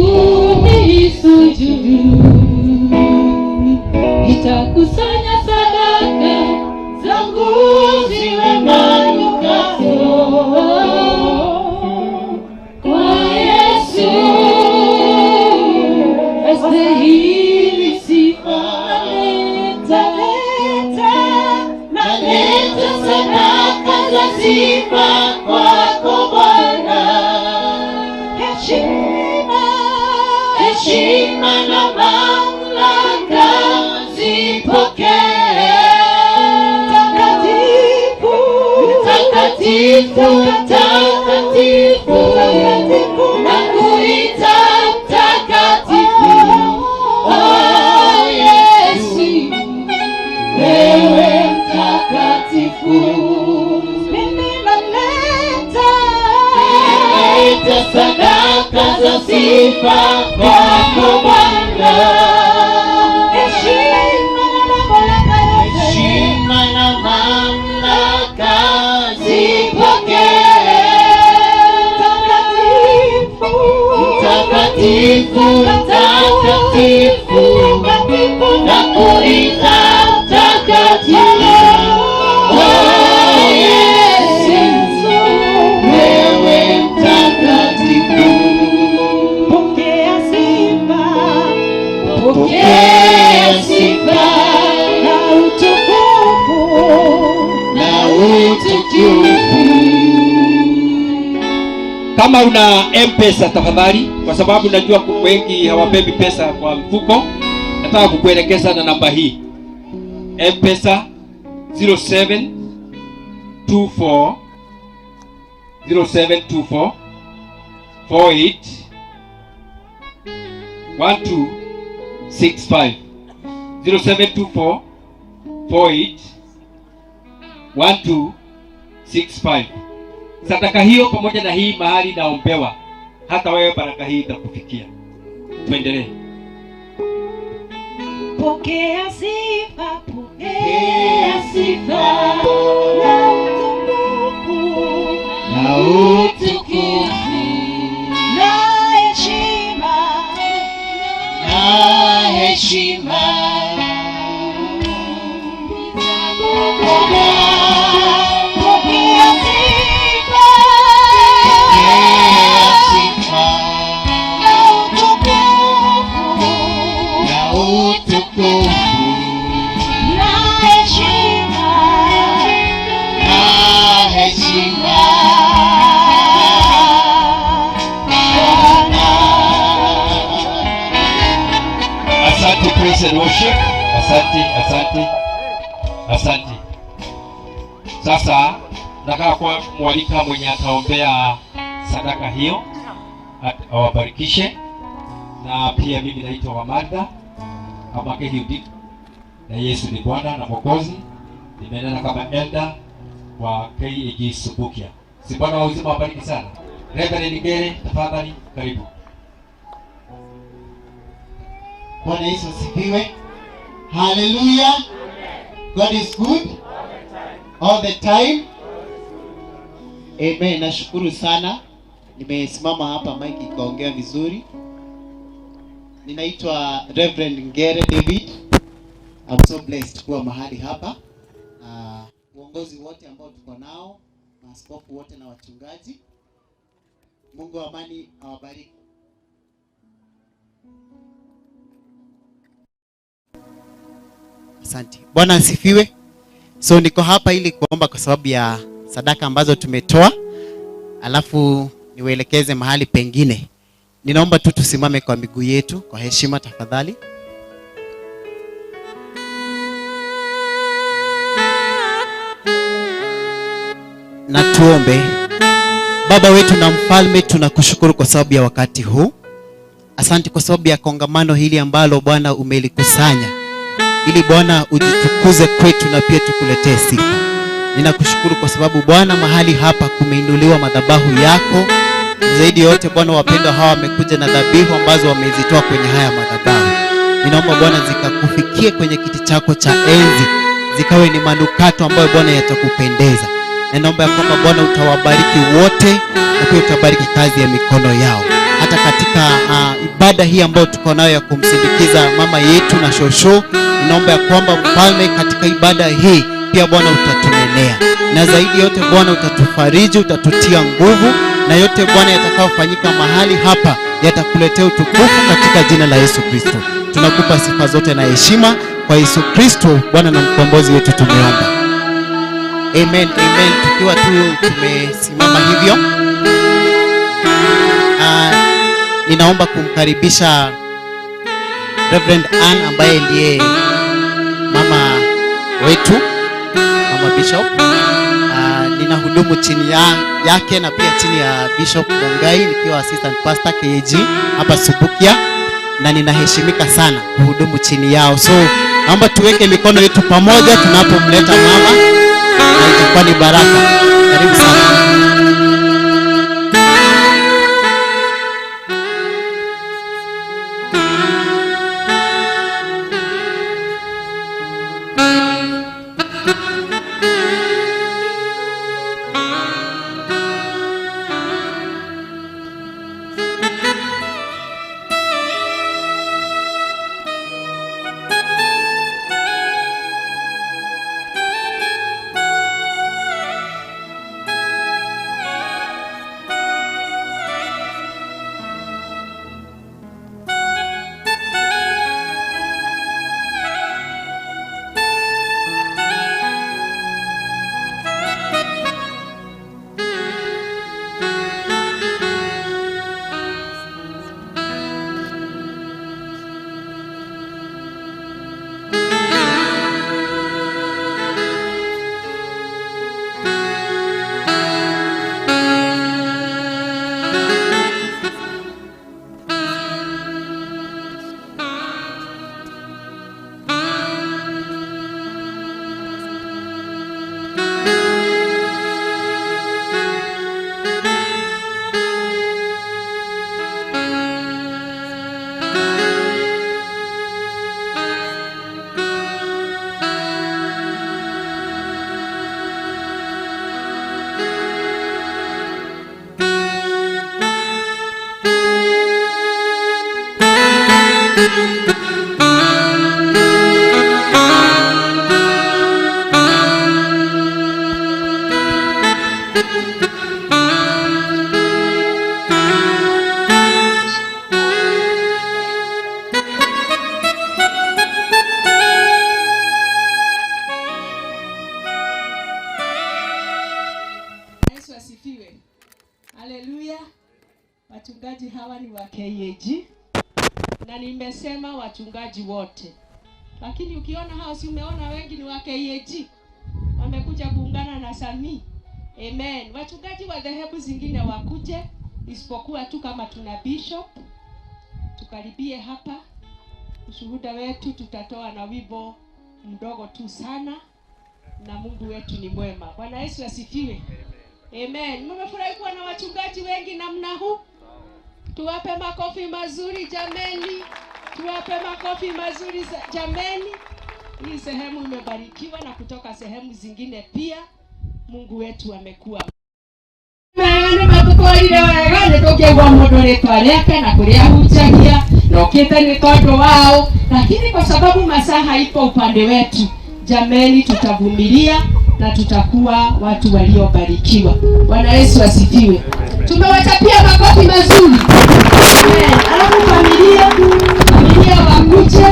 nisujudu, nitakusanya sadaka zangu ziwe manukato kwa Yesu. Astahili sifa, naleta sadaka za sifa kwako Bwana. Heshima na mamlaka zipokee. Takatifu, takatifu, takatifu, nakuita mtakatifu. Oh Yesu, wewe mtakatifu. Mimi naleta sadaka za sifa kwako Bwana. Heshima na mamlaka zipokee. Takatifu, takatifu, takatifu, nakuita mtakatifu. Oh Yesu, wewe mtakatifu. Pokea sifa, pokea sifa na utukufu, na utukufu.
Kama una M-Pesa tafadhali, kwa sababu najua wengi hawabebi pesa kwa mfuko, nataka kukuelekeza na namba hii. M-Pesa 0724 0724 48 1265 0724 48 1265. Sadaka hiyo pamoja na hii mahali naombewa, hata wewe baraka hii itakufikia. Tuendelee.
Pokea sifa, pokea sifa na utukufu,
na utukufu,
na heshima,
na heshima.
Pokea sifa, na utukufu,
na utukufu,
na heshima,
na heshima. Asante praise and worship. Asante, asante, asante. Sasa nataka kwa mwalika mwenye ataombea sadaka hiyo awabarikishe, na pia mimi naitwa Wamanda Amake Hiudi. Na Yesu ni Bwana na Mwokozi. Nimenena kama elder wa KAG Subukia. Si Bwana wa uzima wabariki sana. Reverend Ngere, tafadhali karibu.
Bwana Yesu asifiwe. Hallelujah. God is good all the time. Amen. Nashukuru sana. Nimesimama hapa mic ikaongea vizuri. Ninaitwa Reverend Ngere David. I'm so blessed kuwa mahali hapa. Uongozi wote ambao tuko nao, maaskofu wote na wachungaji. Mungu wa amani awabariki. Asante. Bwana asifiwe. So niko hapa ili kuomba kwa sababu ya sadaka ambazo tumetoa, alafu niwaelekeze mahali pengine. Ninaomba tu tusimame kwa miguu yetu kwa heshima tafadhali. Na tuombe. Baba wetu na mfalme, tunakushukuru kwa sababu ya wakati huu. Asante kwa sababu ya kongamano hili ambalo Bwana umelikusanya ili Bwana ujitukuze kwetu na pia tukuletee sifa. Ninakushukuru kwa sababu Bwana mahali hapa kumeinuliwa madhabahu yako. Zaidi yote Bwana, wapendwa hawa wamekuja na dhabihu ambazo wamezitoa kwenye haya madhabahu. Ninaomba Bwana zikakufikie kwenye kiti chako cha enzi, zikawe ni manukato ambayo Bwana yatakupendeza. Ninaomba ya kwamba Bwana utawabariki wote na pia utabariki kazi ya mikono yao. Hata katika ibada hii ambayo tuko nayo ya kumsindikiza mama yetu na shosho, ninaomba ya kwamba mfalme katika ibada hii pia Bwana utatunenea, na zaidi yote Bwana utatufariji, utatutia nguvu, na yote Bwana yatakayofanyika mahali hapa yatakuletea utukufu katika jina la Yesu Kristo. Tunakupa sifa zote na heshima kwa Yesu Kristo Bwana na mkombozi wetu tumeomba. Amen, amen. Tukiwa tu tumesimama hivyo, ninaomba kumkaribisha Reverend Ann ambaye ndiye mama wetu, mama Bishop. Ninahudumu chini yake na pia chini ya Bishop Mungai nikiwa assistant pastor KAG hapa Subukia, na ninaheshimika sana kuhudumu chini yao. So naomba tuweke mikono yetu pamoja tunapomleta mama, na itakuwa ni baraka. Karibu sana.
Yesu asifiwe. Haleluya. Wachungaji hawa ni wa KAG na nimesema wachungaji wote, lakini ukiona hao, si umeona wengi ni wa KAG wamekuja kuungana na Sami. Amen. Wachungaji wa dhehebu zingine wakuje, isipokuwa tu kama tuna bishop tukaribie hapa. Ushuhuda wetu tutatoa na wimbo
mdogo tu sana, na Mungu wetu ni mwema. Bwana Yesu asifiwe. Amen. Mmefurahi kuwa na wachungaji wengi namna huu? Tuwape makofi mazuri jameni, tuwape makofi mazuri jameni. Hii sehemu imebarikiwa na kutoka sehemu zingine pia. Mungu wetu amekuwa matutwarire wega nä tå ngä aigua må ndå rä twa rä ake na kå rä a hunjagia na å kä te nä tondå wao, lakini kwa sababu masaa haipo upande wetu, jameni, tutavumilia na tutakuwa watu waliobarikiwa. Bwana Yesu asifiwe. Tumewachapia makofi mazuri. Amen. Alafu familia wakuje,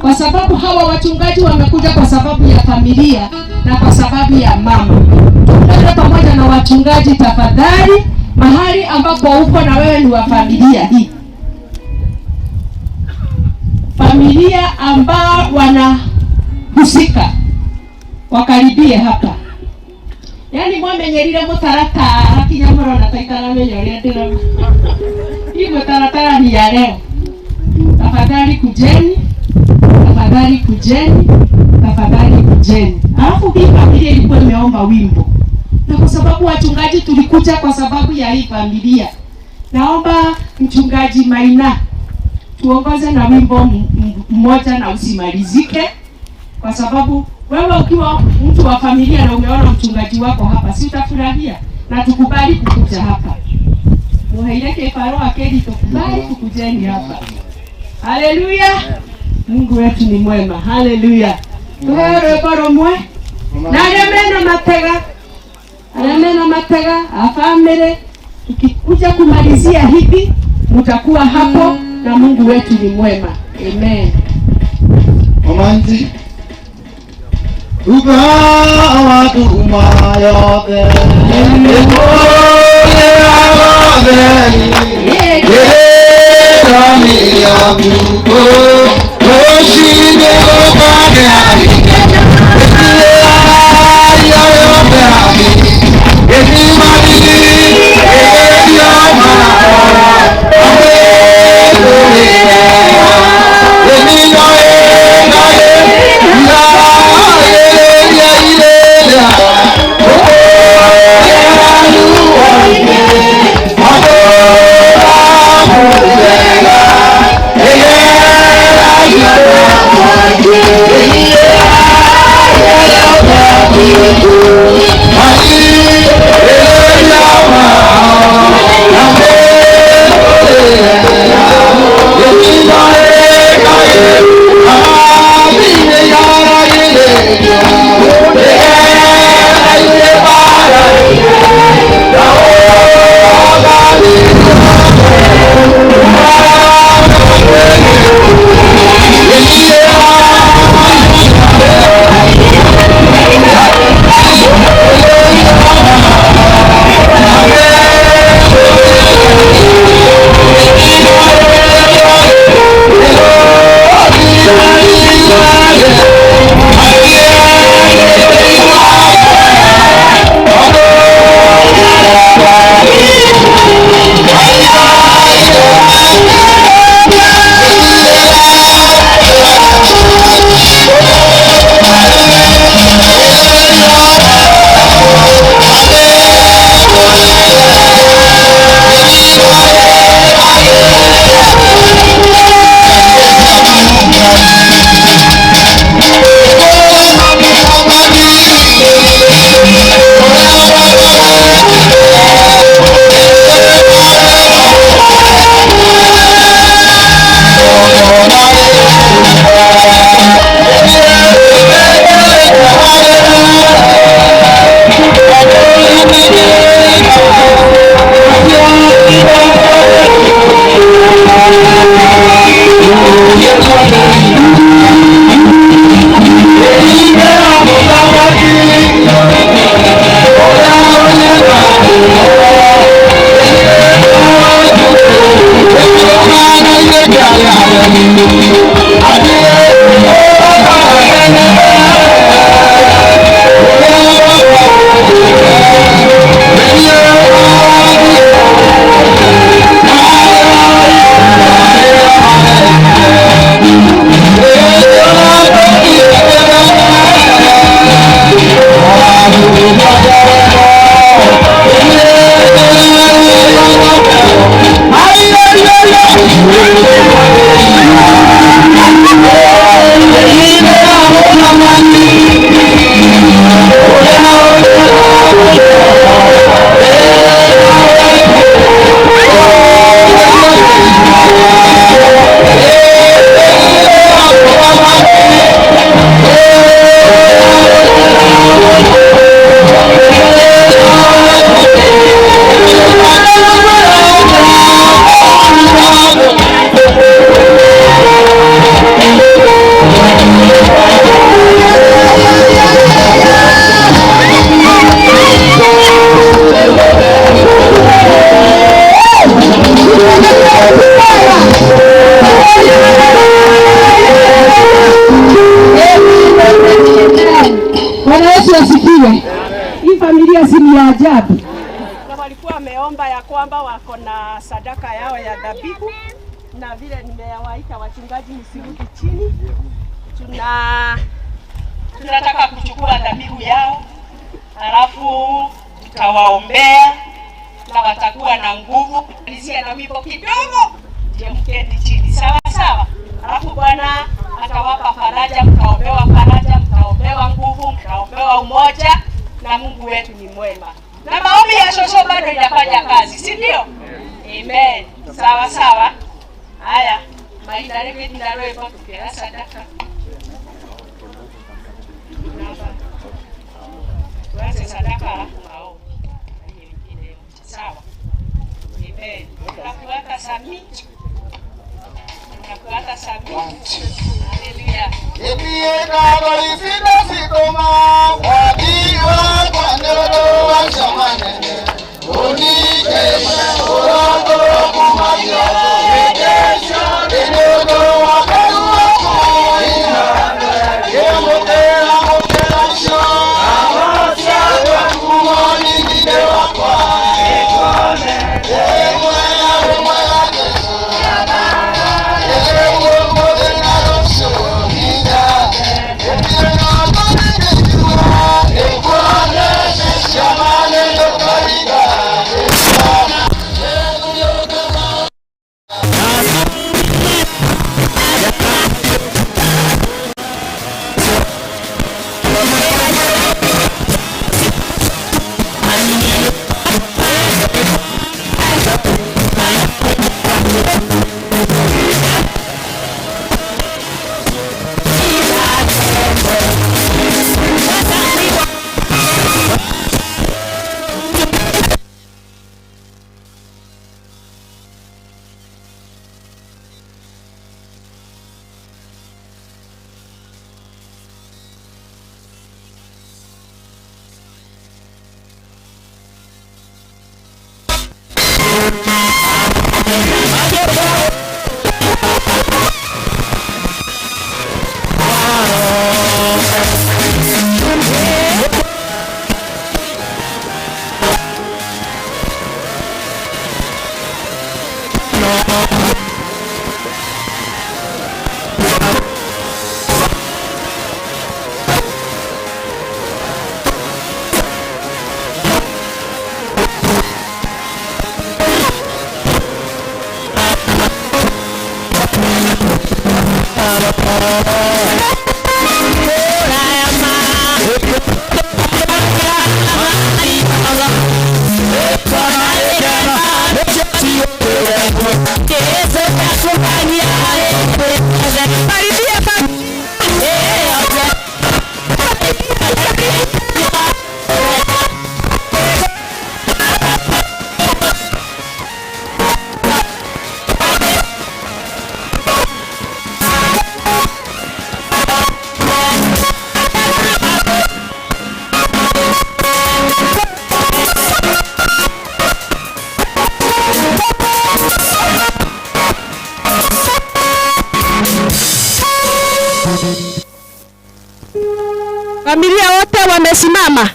kwa sababu hawa wachungaji wamekuja kwa sababu ya familia na kwa sababu ya mama. Tukutane pamoja na wachungaji tafadhali, mahali ambapo uko na wewe ni wa familia hii, familia ambao wanahusika wakaribie hapa. Yani mwamenyerire mutaratara kinya murona ta itaramenya uria ndirauga. Hii mutaratara ni ya leo. Tafadhali kujeni, tafadhali kujeni, tafadhali kujeni. Alafu hii familia ilikuwa imeomba wimbo, na kwa sababu wachungaji tulikuja kwa sababu ya hii familia, naomba mchungaji Maina tuongoze na wimbo mmoja na usimalizike, kwa sababu wewe ukiwa mtu wa familia na umeona mchungaji wako hapa, si utafurahia? Na tukubali kukuja hapa. Muhaireke paroa kedi, tukubali kukujeni hapa. Haleluya. Mungu wetu ni mwema. Haleluya. Tuhere rwĩmbo rũmwe na arĩa mena matega, arĩa mena matega a family, tukikuja kumalizia hivi mtakuwa hapo, na Mungu wetu ni mwema. Amen.
Omanzi Uga wa yothe
Walikuwa wameomba ya kwamba wako na sadaka yao ya dhabihu, na vile nimewaita wachungaji msirudi chini, tunataka kuchukua dhabihu yao, halafu tutawaombea na watakuwa na nguvu. Malizia na wimbo kidogo, ndio mketi chini, sawa sawa. Halafu Bwana atawapa faraja, mtaombewa faraja, mtaombewa nguvu, mtaombewa umoja, na Mungu wetu ni mwema. Na maombi ya shosho bado inafanya kazi, si ndio? Amen. Sawa sawa. Haya, maina rege ndalwepo tukera sadaka. Tuanze sadaka alafu maombi. Sawa. Amen. Tunakuata Sami. Tunakuata Sami. Haleluya. Familia wote wamesimama.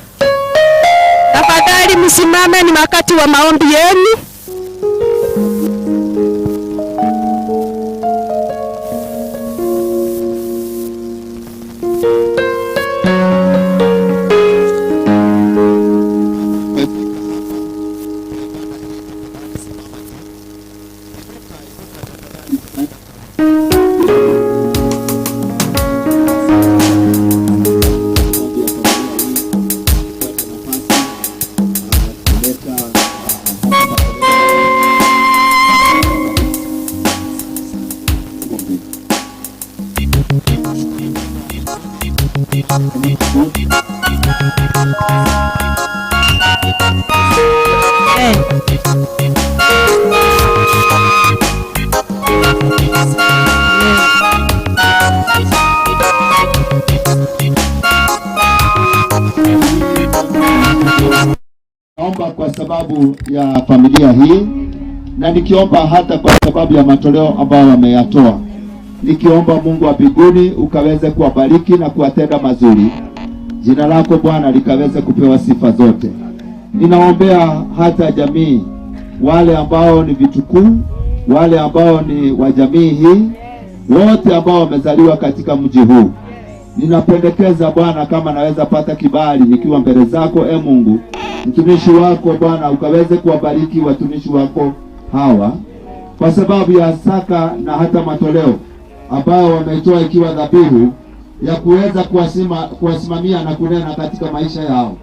Tafadhali msimame, ni wakati wa maombi yenu.
Naomba kwa sababu ya familia hii na nikiomba hata kwa sababu ya matoleo ambayo wameyatoa, nikiomba Mungu wa mbinguni ukaweze kuwabariki na kuwatenda mazuri, jina lako Bwana likaweze kupewa sifa zote. Ninaombea hata jamii, wale ambao ni vitukuu, wale ambao ni wa jamii hii, wote ambao wamezaliwa katika mji huu. Ninapendekeza Bwana, kama naweza pata kibali nikiwa mbele zako, e Mungu, mtumishi wako Bwana, ukaweze kuwabariki watumishi wako hawa kwa sababu ya saka na hata matoleo ambayo wametoa ikiwa dhabihu ya kuweza kuwasimamia na kunena katika maisha yao,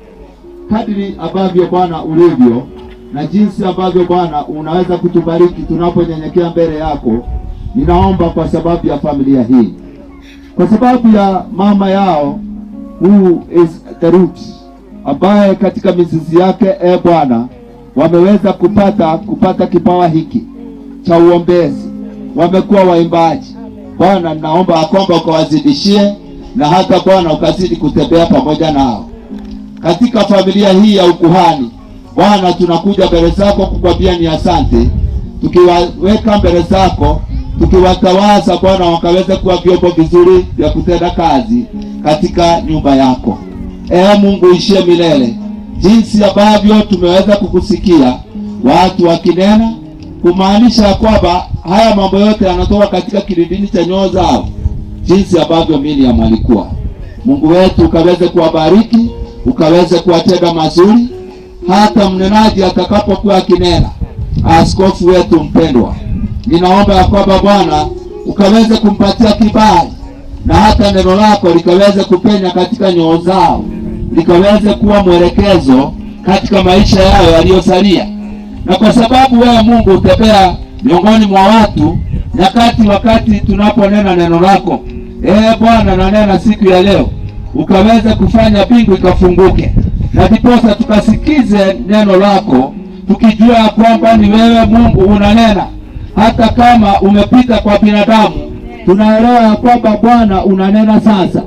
kadri ambavyo Bwana ulivyo na jinsi ambavyo Bwana unaweza kutubariki tunaponyenyekea mbele yako. Ninaomba kwa sababu ya familia hii, kwa sababu ya mama yao who is the root, ambaye katika mizizi yake, e Bwana, wameweza kupata kipawa hiki cha uombezi, wamekuwa waimbaji. Bwana, ninaomba kwamba ukawazidishie na hata Bwana ukazidi kutembea pamoja nao katika familia hii ya ukuhani. Bwana, tunakuja mbele zako kukwambia ni asante, tukiwaweka mbele zako, tukiwatawaza Bwana, wakaweze kuwa vyombo vizuri vya kutenda kazi katika nyumba yako. Ee Mungu ishie milele, jinsi ambavyo tumeweza kukusikia watu wakinena, kumaanisha kwamba haya mambo yote yanatoka katika kilindini cha nyoyo zao, jinsi ambavyo Miriam alikuwa. Mungu wetu ukaweze kuwabariki, ukaweze kuwatenda mazuri, hata mnenaji atakapokuwa akinena, askofu wetu mpendwa, ninaomba ya kwamba Bwana ukaweze kumpatia kibali na hata neno lako likaweze kupenya katika nyoyo zao, likaweze kuwa mwelekezo katika maisha yao yaliyosalia. Na kwa sababu wewe Mungu utembea miongoni mwa watu nyakati, wakati tunaponena neno lako, Bwana, nanena siku ya leo, ukaweze kufanya mbingu ikafunguke, na ndiposa tukasikize neno lako, tukijua kwamba ni wewe Mungu unanena. Hata kama umepita kwa binadamu, tunaelewa ya kwamba Bwana unanena sasa.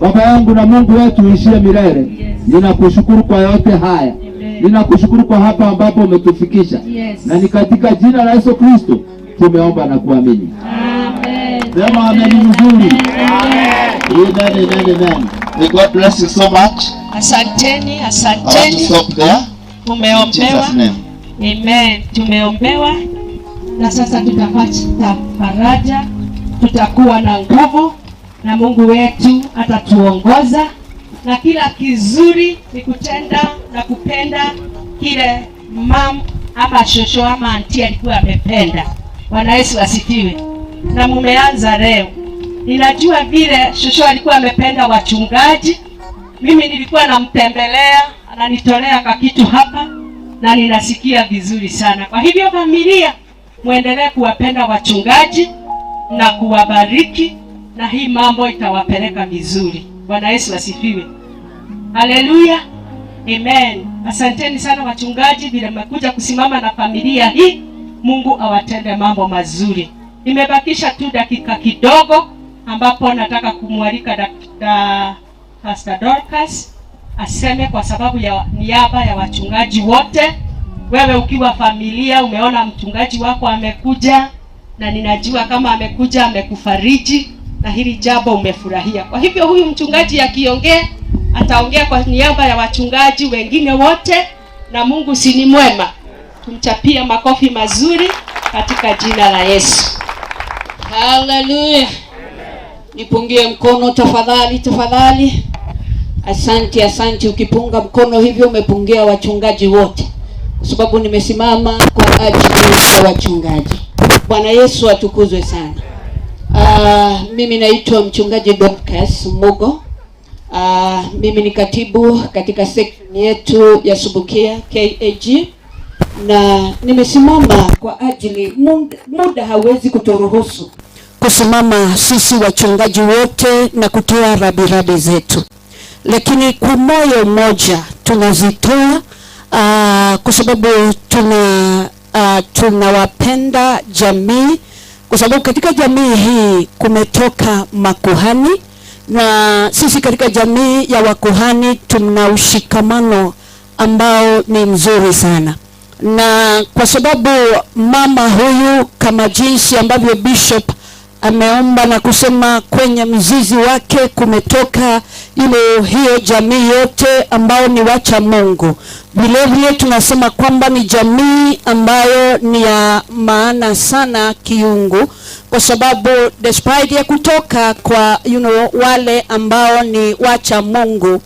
Baba yangu na Mungu wetu uishie milele, ninakushukuru kwa yote haya, ninakushukuru kwa hapa ambapo umetufikisha, na ni katika jina la Yesu Kristo tumeomba na kuamini.
Amen.
Sema amen mzuri. Amen. Amen, amen. May God bless you so much.
Asanteni,
I want to
asanteni.
stop there. In
Tumeombewa.
Jesus' name.
Amen. Tumeombewa na sasa tutapata faraja, tutakuwa na nguvu na Mungu wetu atatuongoza, na kila kizuri ni kutenda na kupenda kile mam ama shosho ama anti alikuwa amependa. Bwana Yesu asifiwe. Na mumeanza leo. Ninajua vile shosho alikuwa amependa wachungaji. Mimi nilikuwa namtembelea, ananitolea kakitu hapa na ninasikia vizuri sana. Kwa hivyo familia, muendelee kuwapenda wachungaji na kuwabariki, na hii mambo itawapeleka vizuri. Bwana Yesu asifiwe. Haleluya. Amen. Asanteni sana wachungaji vile mmekuja kusimama na familia hii. Mungu awatende mambo mazuri. Nimebakisha tu dakika kidogo ambapo nataka kumwalika Pastor Dorcas aseme kwa sababu ya niaba ya wachungaji wote. Wewe ukiwa familia umeona mchungaji wako amekuja, na ninajua kama amekuja amekufariji na hili jambo umefurahia. Kwa hivyo huyu mchungaji akiongea ataongea kwa niaba ya wachungaji wengine wote, na Mungu si ni mwema. Tumchapie makofi mazuri katika jina la Yesu.
Haleluya. Nipungie mkono tafadhali, tafadhali. Asante, asante. Ukipunga mkono hivyo umepungia wachungaji wote, kwa sababu nimesimama kwa ajili ya wachungaji. Bwana Yesu atukuzwe sana. Mimi naitwa mchungaji Dorcas Mugo. Mimi ni katibu katika section yetu ya Subukia KAG, na nimesimama kwa ajili muda hawezi kuturuhusu kusimama sisi wachungaji wote na kutoa rabirabi zetu, lakini kwa moyo mmoja tunazitoa, kwa sababu tunawapenda jamii, kwa sababu katika jamii hii kumetoka makuhani, na sisi katika jamii ya wakuhani tuna ushikamano ambao ni mzuri sana. Na kwa sababu mama huyu, kama jinsi ambavyo Bishop Ameomba na kusema kwenye mzizi wake kumetoka ile hiyo jamii yote ambao ni wacha Mungu. Vile vile tunasema kwamba ni jamii ambayo ni ya maana sana kiungu, kwa sababu despite ya kutoka kwa wale ambao ni wacha Mungu,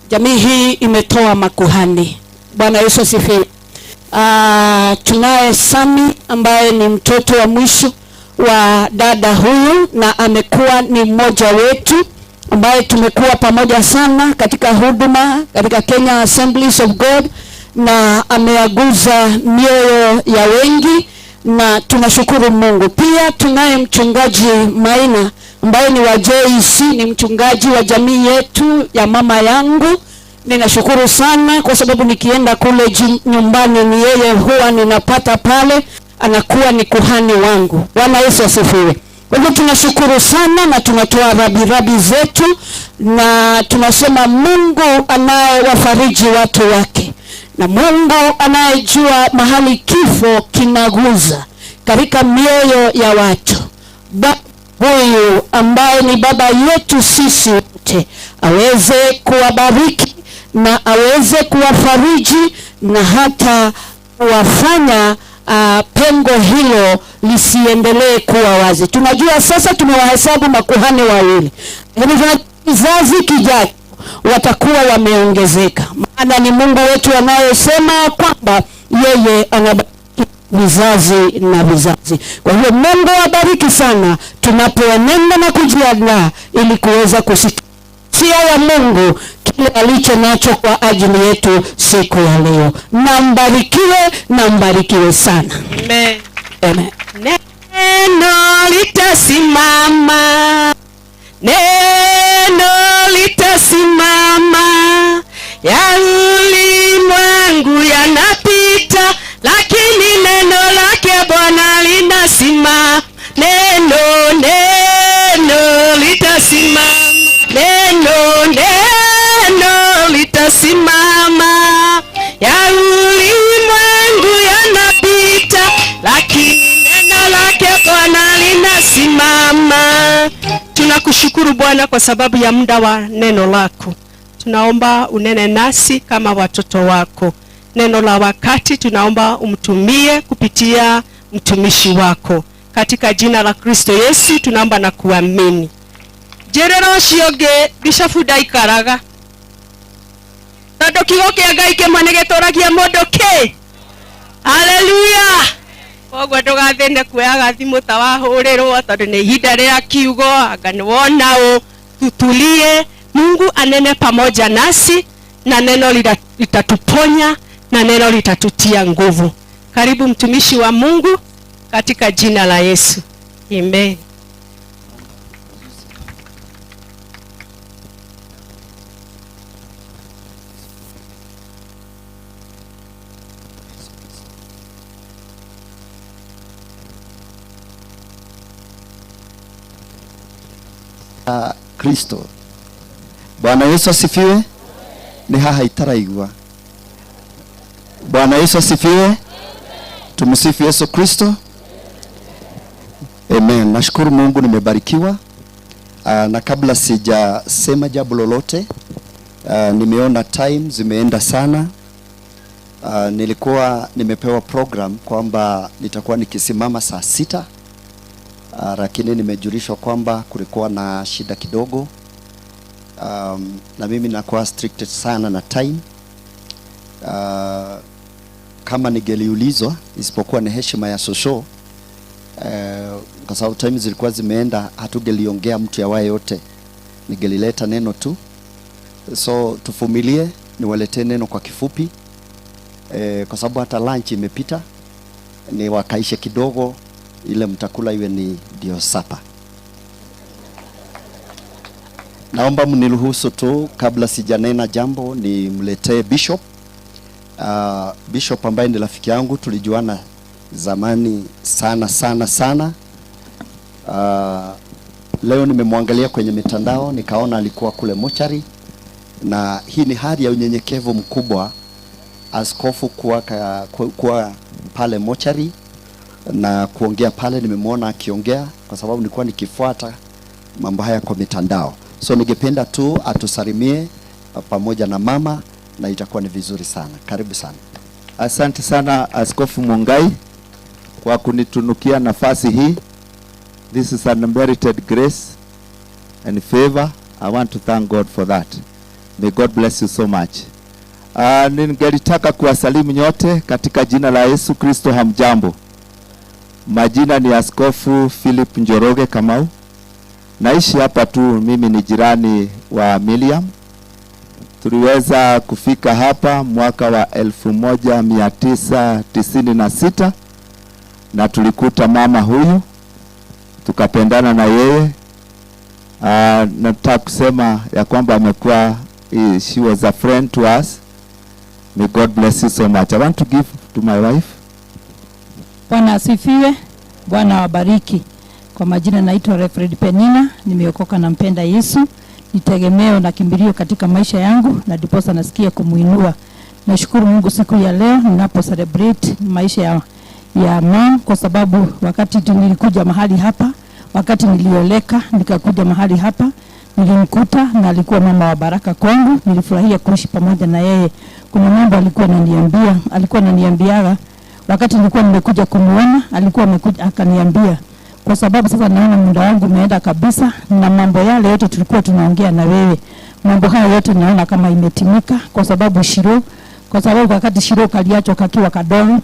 jamii hii imetoa makuhani. Bwana Yesu asifiwe. Tunaye Sami ambaye ni mtoto wa mwisho wa dada huyu, na amekuwa ni mmoja wetu ambaye tumekuwa pamoja sana katika huduma katika Kenya Assemblies of God, na ameaguza mioyo ya wengi na tunashukuru Mungu. Pia tunaye mchungaji Maina ambaye ni wa JEC, ni mchungaji wa jamii yetu ya mama yangu. Ninashukuru sana kwa sababu nikienda kule nyumbani ni yeye huwa ninapata pale, anakuwa ni kuhani wangu. Bwana Yesu asifiwe. Kwa hivyo tunashukuru sana na tunatoa rabirabi zetu, na tunasema Mungu anayewafariji watu wake na Mungu anayejua mahali kifo kinaguza katika mioyo ya watu, huyu ambaye ni baba yetu sisi wote aweze kuwabariki na aweze kuwafariji na hata kuwafanya pengo hilo lisiendelee kuwa wazi. Tunajua sasa tumewahesabu makuhani wawili, lakini kizazi kijacho watakuwa wameongezeka, maana ni Mungu wetu anayesema kwamba yeye anabariki vizazi na vizazi. Kwa hiyo Mungu awabariki sana tunapoenenda na kujiandaa ili kuweza kusikia ya Mungu kile alicho nacho kwa ajili yetu siku ya leo. Na mbarikiwe, na mbarikiwe sana.
Amen.
Amen.
Neno litasimama, neno litasimama, ya ulimwengu yanapita, lakini neno lake Bwana linasimama. Neno, neno litasimama, neno, neno litasimama, ya ulimwengu yanapita, lakini neno lake Bwana linasimama. Tunakushukuru Bwana kwa sababu ya muda wa neno lako. Tunaomba unene nasi kama watoto wako. Neno la wakati tunaomba umtumie kupitia mtumishi wako. Katika jina la Kristo Yesu tunaomba na kuamini. Jerero ũcio ũngĩ Bishop ndaikaraga. Tondũ kiugo kĩa Ngai kĩmwe nĩ gĩtũragia mũndũ kĩ. Haleluya. Koguo ndũgathĩne kuoyaga thimũ ta wahũrĩrwo, tondũ nĩ ihinda rĩa kiugo, anga nĩ wona ũ. Tutulie, Mungu anene pamoja nasi, na neno litatuponya, na neno litatutia nguvu. Karibu mtumishi wa Mungu katika jina la Yesu. Amen.
Kristo. Bwana Yesu asifiwe. Ni haha itaraigua. Bwana Yesu asifiwe. Tumsifu Yesu Kristo. Amen. Nashukuru Mungu nimebarikiwa. Na kabla sijasema jambo lolote, nimeona time zimeenda sana. Nilikuwa nimepewa program kwamba nitakuwa nikisimama saa 6. Lakini nimejulishwa kwamba kulikuwa na shida kidogo. Na mimi nakuwa strict sana na time. Kama ningeliulizwa, isipokuwa ni heshima ya shosho, kwa sababu time zilikuwa zimeenda, hatungeliongea mtu yawaye yote, ningelileta neno tu. So tuvumilie, niwaletee neno kwa kifupi, kwa sababu hata lunch imepita, ni wakaishe kidogo, ile mtakula iwe ni ndio sapa. Naomba mniruhusu tu kabla sijanena jambo nimletee Bishop. Bishop ambaye ni rafiki yangu, tulijuana zamani sana sana sana. Leo nimemwangalia kwenye mitandao nikaona alikuwa kule mochari, na hii ni hali ya unyenyekevu mkubwa, askofu kuwa pale mochari. na kuongea pale. Nimemwona akiongea kwa sababu nilikuwa nikifuata mambo haya kwa mitandao, so ningependa tu atusalimie pamoja na mama na itakuwa ni vizuri sana. Karibu sana.
Asante sana Askofu Mungai kwa kunitunukia nafasi hii. This is an unmerited grace and favor. I want to thank God for that. May God bless you so much. Ningelitaka kuwasalimu nyote katika jina la Yesu Kristo. Hamjambo. Majina ni Askofu Philip Njoroge Kamau. Naishi hapa tu, mimi ni jirani wa Miriam. Tuliweza kufika hapa mwaka wa 1996 na tulikuta mama huyu, tukapendana na yeye. Nataka kusema ya kwamba amekuwa, she was a friend to us. May God bless you so much. I want to give to my wife.
Bwana asifiwe. Bwana awabariki. Kwa majina naitwa Reverend Penina, nimeokoka na mpenda Yesu. Ni tegemeo na kimbilio katika maisha yangu na ndiposa nasikia kumuinua. Nashukuru Mungu siku ya leo ninapo celebrate maisha ya mom, kwa sababu wakati nilikuja mahali hapa, wakati nilioleka nikakuja mahali hapa, nilimkuta na alikuwa mama wa baraka kwangu. Nilifurahia kuishi pamoja na yeye. Kuna mambo alikuwa ananiambia, alikuwa ananiambiaga wakati nilikuwa nimekuja kumuona, alikuwa amekuja akaniambia, kwa sababu sasa naona muda wangu umeenda kabisa na mambo yale yote tulikuwa tunaongea na wewe, mambo haya yote naona kama imetimika, kwa sababu Shiro, kwa sababu wakati Shiro kaliachwa kakiwa kadogo,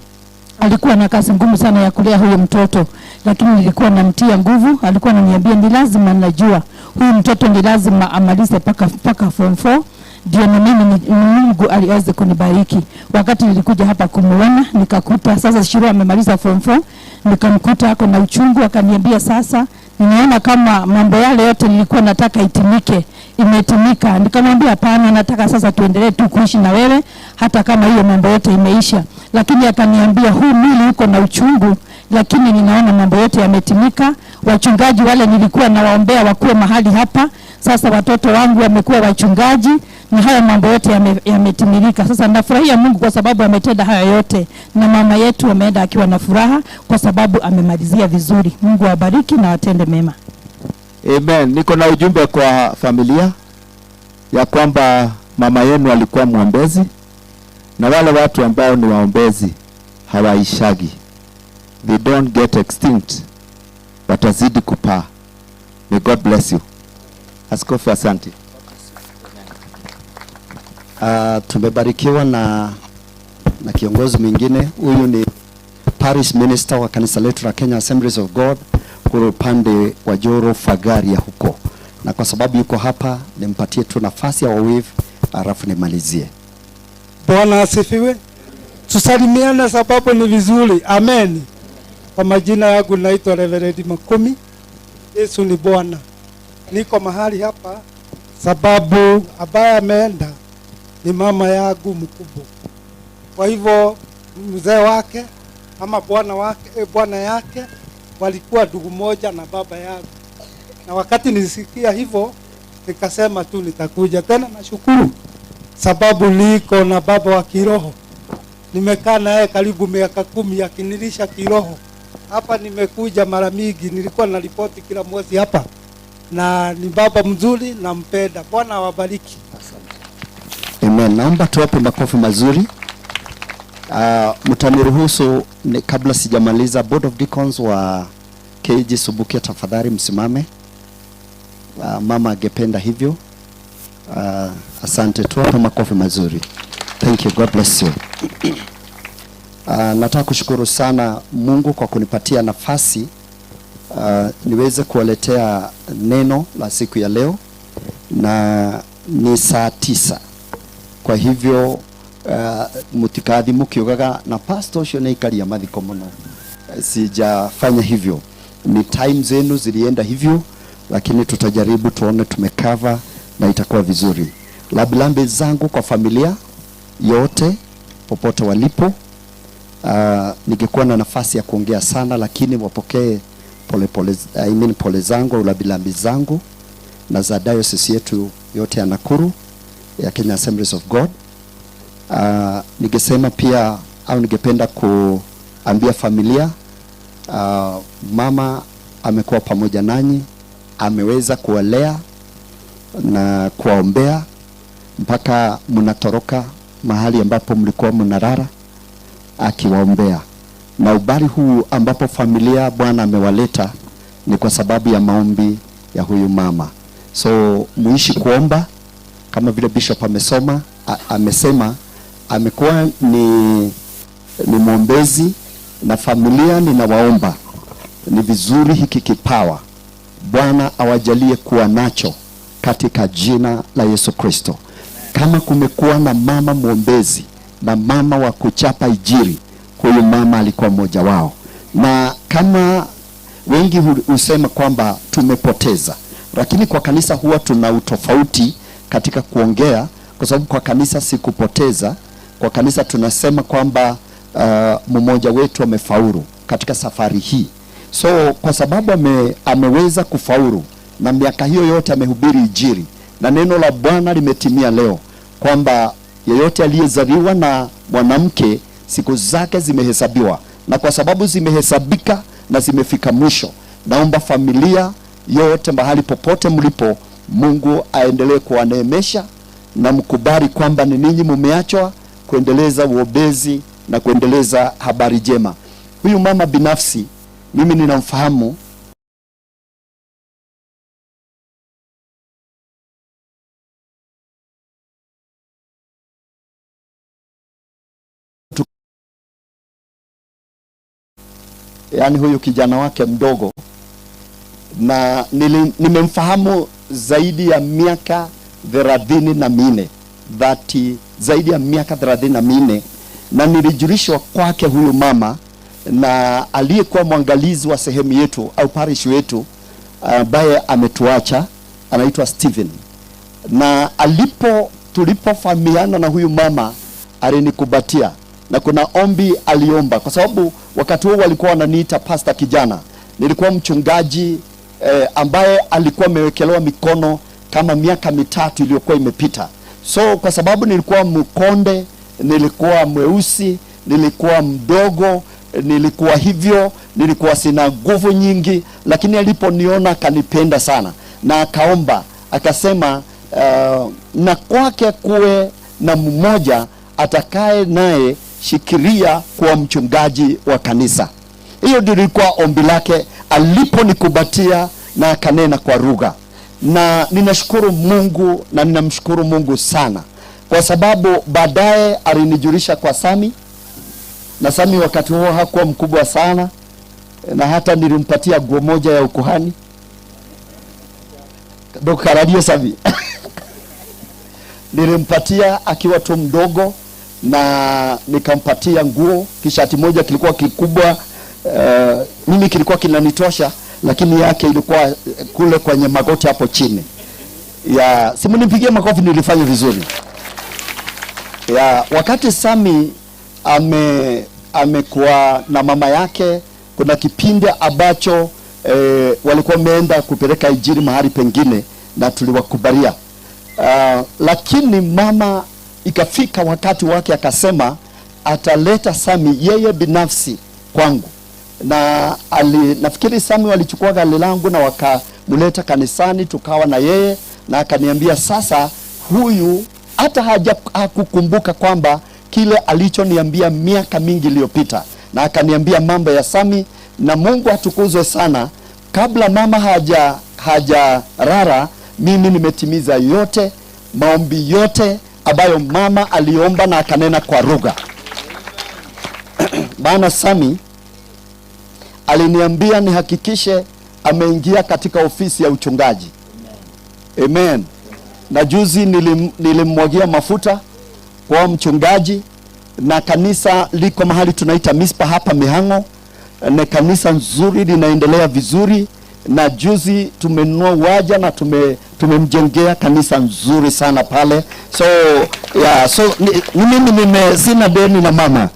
alikuwa na kazi ngumu sana ya kulea huyo mtoto, lakini nilikuwa namtia nguvu. Alikuwa ananiambia ni lazima, najua huyu mtoto ni lazima amalize paka form 4 ndio na mimi Mungu aliweze kunibariki. Wakati nilikuja hapa kumuona nikakuta sasa Shiro amemaliza form 4, nikamkuta ako na uchungu, akaniambia sasa ninaona kama mambo yale yote nilikuwa nataka itimike imetimika. Nikamwambia hapana, nataka sasa tuendelee tu kuishi na wewe hata kama hiyo mambo yote imeisha. Lakini akaniambia huu mwili uko na uchungu, lakini ninaona mambo yote yametimika. Wachungaji wale nilikuwa nawaombea wakuwe mahali hapa, sasa watoto wangu wamekuwa wachungaji na haya mambo yote yametimilika. Sasa nafurahia Mungu kwa sababu ametenda haya yote, na mama yetu ameenda akiwa na furaha kwa sababu amemalizia vizuri. Mungu awabariki na atende mema.
Amen. Niko na ujumbe kwa familia ya kwamba mama yenu alikuwa mwombezi, na wale watu ambao ni waombezi hawaishagi. They don't get extinct, watazidi kupaa. May God bless you. Askofu, asante.
Tumebarikiwa na kiongozi mwingine. Huyu ni parish minister wa kanisa letu la Kenya Assemblies of God kule upande wa Joro Fagaria huko, na kwa sababu yuko hapa nimpatie tu nafasi ya wave alafu nimalizie.
Bwana asifiwe. Tusalimiane sababu ni vizuri. Amen. Kwa majina yangu naitwa Reverend Makumi. Yesu ni Bwana. Niko mahali hapa sababu ambaye ameenda ni mama yangu mkubwa. Kwa hivyo mzee wake ama bwana wake, bwana yake walikuwa ndugu moja na baba yangu. Na wakati nilisikia hivyo nikasema tu nitakuja tena. Nashukuru sababu niko na baba wa kiroho. Nimekaa naye karibu miaka 10 akinilisha kiroho. Hapa nimekuja mara mingi, nilikuwa na ripoti kila mwezi hapa. Na ni baba mzuri, nampenda. Bwana awabariki.
Amen. Naomba tuwape makofi mazuri. Mtaniruhusu kabla sijamaliza, Board of Deacons wa KG Subukia tafadhali msimame. Mama angependa hivyo. Asante, tuwape makofi mazuri. Thank you. God bless you. Nataka kushukuru sana Mungu kwa kunipatia nafasi niweze kuwaletea neno la siku ya leo, na ni saa 9. Kwa hivyo mutikathi mukiugaga na pastor ucio ni ikaria mathiko muno. Sijafanya hivyo, ni time zenu zilienda hivyo, lakini tutajaribu tuone tumekava na itakuwa vizuri. Rambirambi zangu kwa familia yote popote walipo. Ningekuwa na nafasi ya kuongea sana, lakini wapokee pole pole, I mean pole zangu au rambirambi zangu na za diocese yetu yote ya Nakuru ya Kenya Assemblies of God. Ningesema pia au ningependa kuambia familia Mama amekuwa pamoja nanyi, ameweza kuwalea na kuwaombea mpaka mnatoroka mahali ambapo mlikuwa mnarara, akiwaombea. Na ubali huu ambapo familia Bwana amewaleta ni kwa sababu ya maombi ya huyu mama. So muishi kuomba kama vile Bishop amesema, amekuwa ni mwombezi na familia. Ninawaomba, ni vizuri hiki kipawa Bwana awajalie kuwa nacho katika jina la Yesu Kristo. Kama kumekuwa na mama mwombezi na mama wa kuchapa injili, huyu mama alikuwa mmoja wao. Na kama wengi husema kwamba tumepoteza, lakini kwa kanisa huwa tuna utofauti katika kuongea, kwa sababu kwa kanisa si kupoteza. Kwa kanisa tunasema kwamba mmoja wetu amefaulu katika safari hii. So kwa sababu ameweza kufaulu na miaka hiyo yote amehubiri injili, na neno la Bwana limetimia leo kwamba yeyote aliyezaliwa na mwanamke siku zake zimehesabiwa, na kwa sababu zimehesabika na zimefika mwisho, naomba familia yote mahali popote mlipo, Mungu aendelee kuwaneemesha na mkubali kwamba ni ninyi mumeachwa kuendeleza uombezi na kuendeleza habari njema. Huyu mama binafsi mimi ninamfahamu. Yaani huyu kijana wake mdogo, na nimemfahamu zaidi ya miaka 34, zaidi ya miaka 34, na nilijulishwa kwake huyu mama na aliyekuwa mwangalizi wa sehemu yetu au parish yetu ambaye ametuacha, anaitwa Steven. Na tulipofahamiana na huyu mama alinikubatia, na kuna ombi aliomba, kwa sababu wakati huo walikuwa wananiita pastor kijana. Nilikuwa mchungaji ambaye alikuwa amewekelewa mikono kama miaka 3 iliyokuwa imepita. So kwa sababu nilikuwa mkonde, nilikuwa mweusi, nilikuwa mdogo, nilikuwa hivyo, nilikuwa sina nguvu nyingi, lakini aliponiona akanipenda sana na akaomba akasema, na kwake kuwe na mmoja atakaye naye shikilia kuwa mchungaji wa kanisa. Hiyo ndio ilikuwa ombi lake aliponikubatia na akanena kwa lugha. Na ninashukuru Mungu na ninamshukuru Mungu sana kwa sababu baadaye alinijulisha kwa Sami, na Sami wakati huo hakuwa mkubwa sana, na hata nilimpatia nguo moja ya ukuhani. Dokaradio Sami. Nilimpatia akiwa tu mdogo, na nikampatia nguo, kishati moja kilikuwa kikubwa, mimi kilikuwa kinanitosha, lakini yake ilikuwa kule kwenye magoti hapo chini. Ya, simu nipigie makofi, nilifanya vizuri. Ya, wakati Sami amekuwa na mama yake, kuna kipindi ambacho walikuwa wameenda kupeleka injili mahali pengine na tuliwakubalia. Lakini mama ikafika wakati wake akasema ataleta Sami yeye binafsi kwangu. Na nafikiri Sami walichukua gari langu na wakamleta kanisani, tukawa na yeye, na akaniambia sasa huyu hata hakukumbuka kwamba kile alichoniambia miaka mingi iliyopita, na akaniambia mambo ya Sami. Na Mungu atukuzwe sana, kabla mama hajarara mimi nimetimiza yote maombi yote ambayo mama aliomba na akanena kwa lugha. Maana Sami aliniambia nihakikishe ameingia katika ofisi ya uchungaji. Amen. Na juzi nilimwagia mafuta kwa mchungaji, na kanisa liko mahali tunaita Mispa hapa Mihango, na kanisa nzuri linaendelea vizuri. Na juzi tumenunua uwanja na tumemjengea kanisa nzuri sana pale. So yeah, so ni mimi sina deni na mama.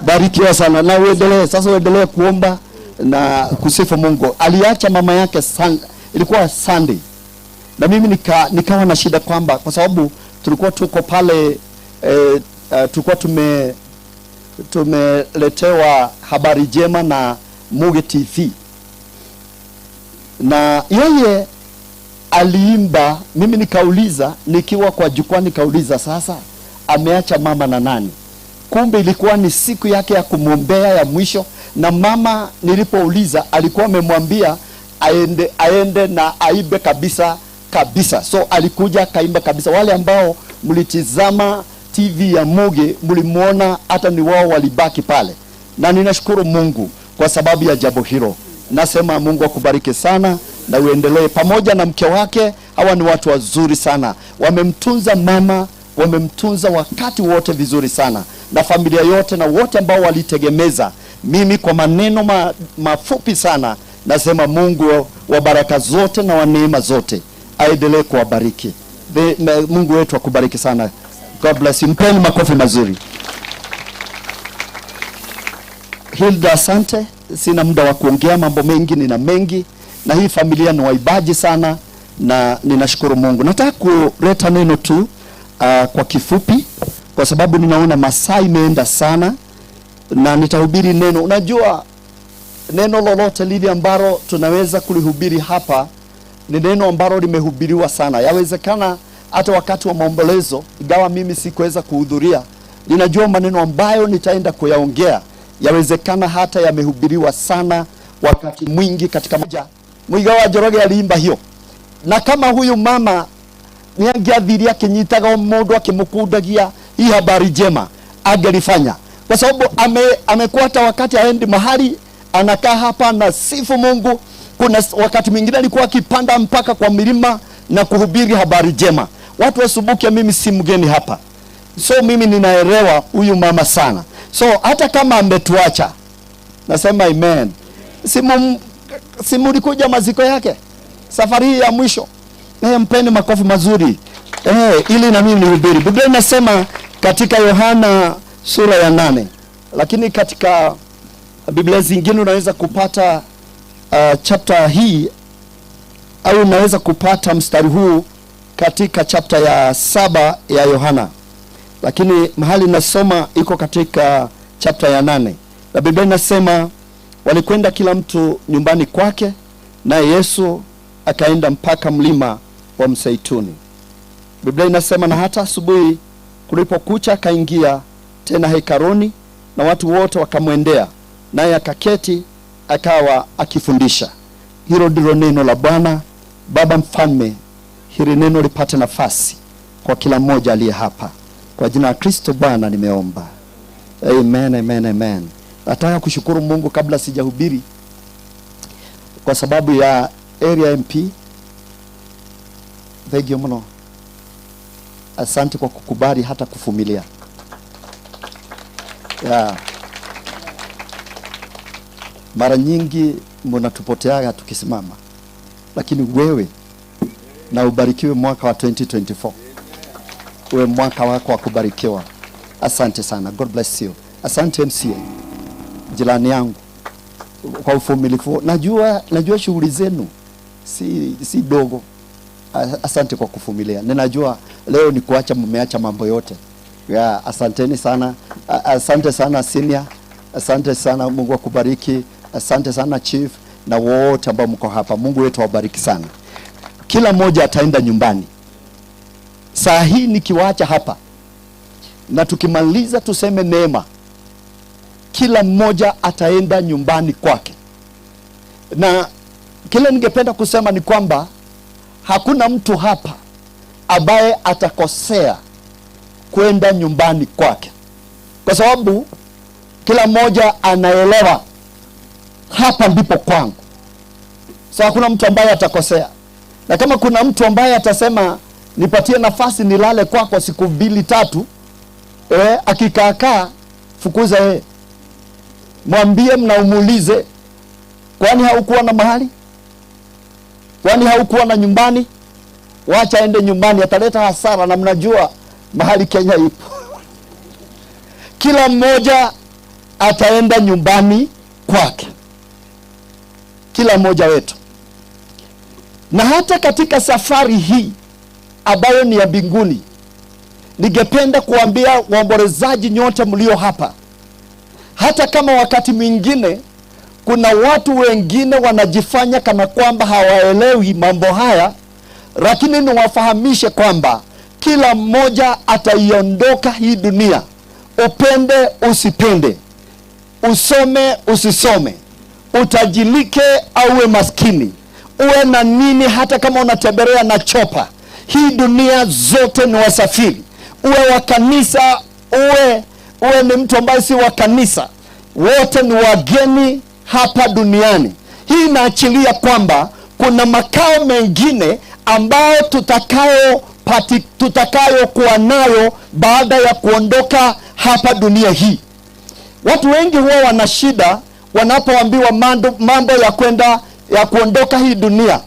Barikiwa sana na uendelee sasa, uendelee kuomba na kusifu Mungu. Aliacha mama yake ilikuwa Sunday. Na mimi nikawa na shida kwamba kwa sababu tulikuwa tuko pale, tulikuwa Tumeletewa habari njema na Muge TV, na yeye aliimba. Mimi nikauliza nikiwa kwa jukwaa, nikauliza sasa ameacha mama na nani? Kumbe ilikuwa ni siku yake ya kumwombea ya mwisho, na mama nilipouliza alikuwa amemwambia aende na aibe kabisa kabisa. So alikuja akaimba kabisa. Wale ambao mlitizama TV ya Muge mlimuona, hata ni wao walibaki pale, na ninashukuru Mungu kwa sababu ya jambo hilo. Nasema Mungu akubariki sana na uendelee pamoja na mke wake. Hawa ni watu wazuri sana, wamemtunza mama, wamemtunza wakati wote vizuri sana, na familia yote na wote ambao walitegemeza. Mimi kwa maneno mafupi sana nasema Mungu wa baraka zote na wa neema zote aendelee kuwabariki. Mungu wetu akubariki sana. God bless you. Mpeni makofi mazuri. Hilda, asante. Sina muda wa kuongea mambo mengi, nina mengi, na hii familia ni waibaji sana, na ninashukuru Mungu. Nataka kuleta neno tu kwa kifupi, kwa sababu ninaona masaa imeenda sana, na nitahubiri neno. Unajua neno lolote lile ambalo tunaweza kulihubiri hapa ni neno ambalo limehubiriwa sana. Yawezekana hata wakati wa maombolezo, ingawa mimi sikuweza kuhudhuria, ninajua maneno ambayo nitaenda kuyaongea yawezekana hata yamehubiriwa sana wakati mwingi katika moja. Muiga wa Njoroge aliimba hiyo. Na kama huyu mama niangiathirie akinyitaga mundu akimukundagia hii habari njema, angelifanya, kwa sababu amekuwa hata wakati aendi mahali anakaa hapa na sifu Mungu. Kuna wakati mwingine alikuwa akipanda mpaka kwa milima na kuhubiri habari njema. Watu wasubuke, mimi si mgeni hapa, so mimi ninaelewa huyu mama sana. So hata kama ametuacha, nasema amen. Simulikuja maziko yake safari hii ya mwisho. Mpeni makofi mazuri ili na mimi nihubiri. Biblia inasema katika Yohana sura ya 8, lakini katika Biblia zingine unaweza kupata chapter hii, au unaweza kupata mstari huu katika chapter ya 7 ya Yohana, lakini mahali nasoma iko katika chapter ya 8. Na Biblia inasema walikwenda kila mtu nyumbani kwake, naye Yesu akaenda mpaka mlima wa Mseituni. Biblia inasema na hata asubuhi kulipokucha akaingia tena hekaluni, na watu wote wakamwendea, naye akaketi akawa akifundisha. Hilo ndilo neno la Bwana. Baba Mfalme, hili neno lipate nafasi kwa kila mmoja aliye hapa. Kwa jina la Kristo Bwana nimeomba. Amen, amen, amen. Nataka kushukuru Mungu kabla sijahubiri kwa sababu ya area MP. Thank you mno. Asante kwa kukubali hata kuvumilia. Yeah. Mara nyingi mnatupoteaga tukisimama, lakini wewe na ubarikiwe mwaka wa 2024. Uwe mwaka wako wa kubarikiwa. Asante sana. God bless you. Asante MCA, jirani yangu, kwa uvumilivu. Najua shughuli zenu si dogo. Asante kwa kuvumilia. Ninajua leo ni kuacha, mmeacha mambo yote. Yeah, asanteni sana. Asante sana senior. Asante sana, Mungu akubariki. Asante sana chief na wote ambao mko hapa. Mungu wetu awabariki sana. Kila mmoja ataenda nyumbani. Saa hii nikiwaacha hapa na tukimaliza tuseme neema, kila mmoja ataenda nyumbani kwake. Na kile ningependa kusema ni kwamba hakuna mtu hapa ambaye atakosea kwenda nyumbani kwake, kwa sababu kila mmoja anaelewa hapa ndipo kwangu. So hakuna mtu ambaye atakosea. Na kama kuna mtu ambaye atasema nipatie nafasi nilale kwako siku 2 3, akikaakaa fukuza yeye. Mwambie, mnaumulize, kwani haukuwa na mahali? Kwani haukuwa na nyumbani? Wacha aende nyumbani, ataleta hasara, na mnajua mahali Kenya ipo. Kila mmoja ataenda nyumbani kwake, kila mmoja wetu. Na hata katika safari hii ambayo ni ya mbinguni, ningependa kuambia waombolezaji nyote mlio hapa, Hata kama wakati mwingine kuna watu wengine wanajifanya kana kwamba hawaelewi mambo haya, lakini niwafahamishe kwamba kila mmoja ataiondoka hii dunia, upende usipende, usome usisome, utajilike au uwe maskini, uwe na nini, hata kama unatembelea na chopa, hii dunia zote ni wasafiri. Uwe wa kanisa, uwe ni mtu ambaye si wa kanisa, wote ni wageni hapa duniani. Hii inaachilia kwamba kuna makao mengine ambayo tutakayo kuwa nayo baada ya kuondoka hapa dunia hii. Watu wengi huwa wana shida wanapoambiwa mambo ya kwenda ya kuondoka hii dunia.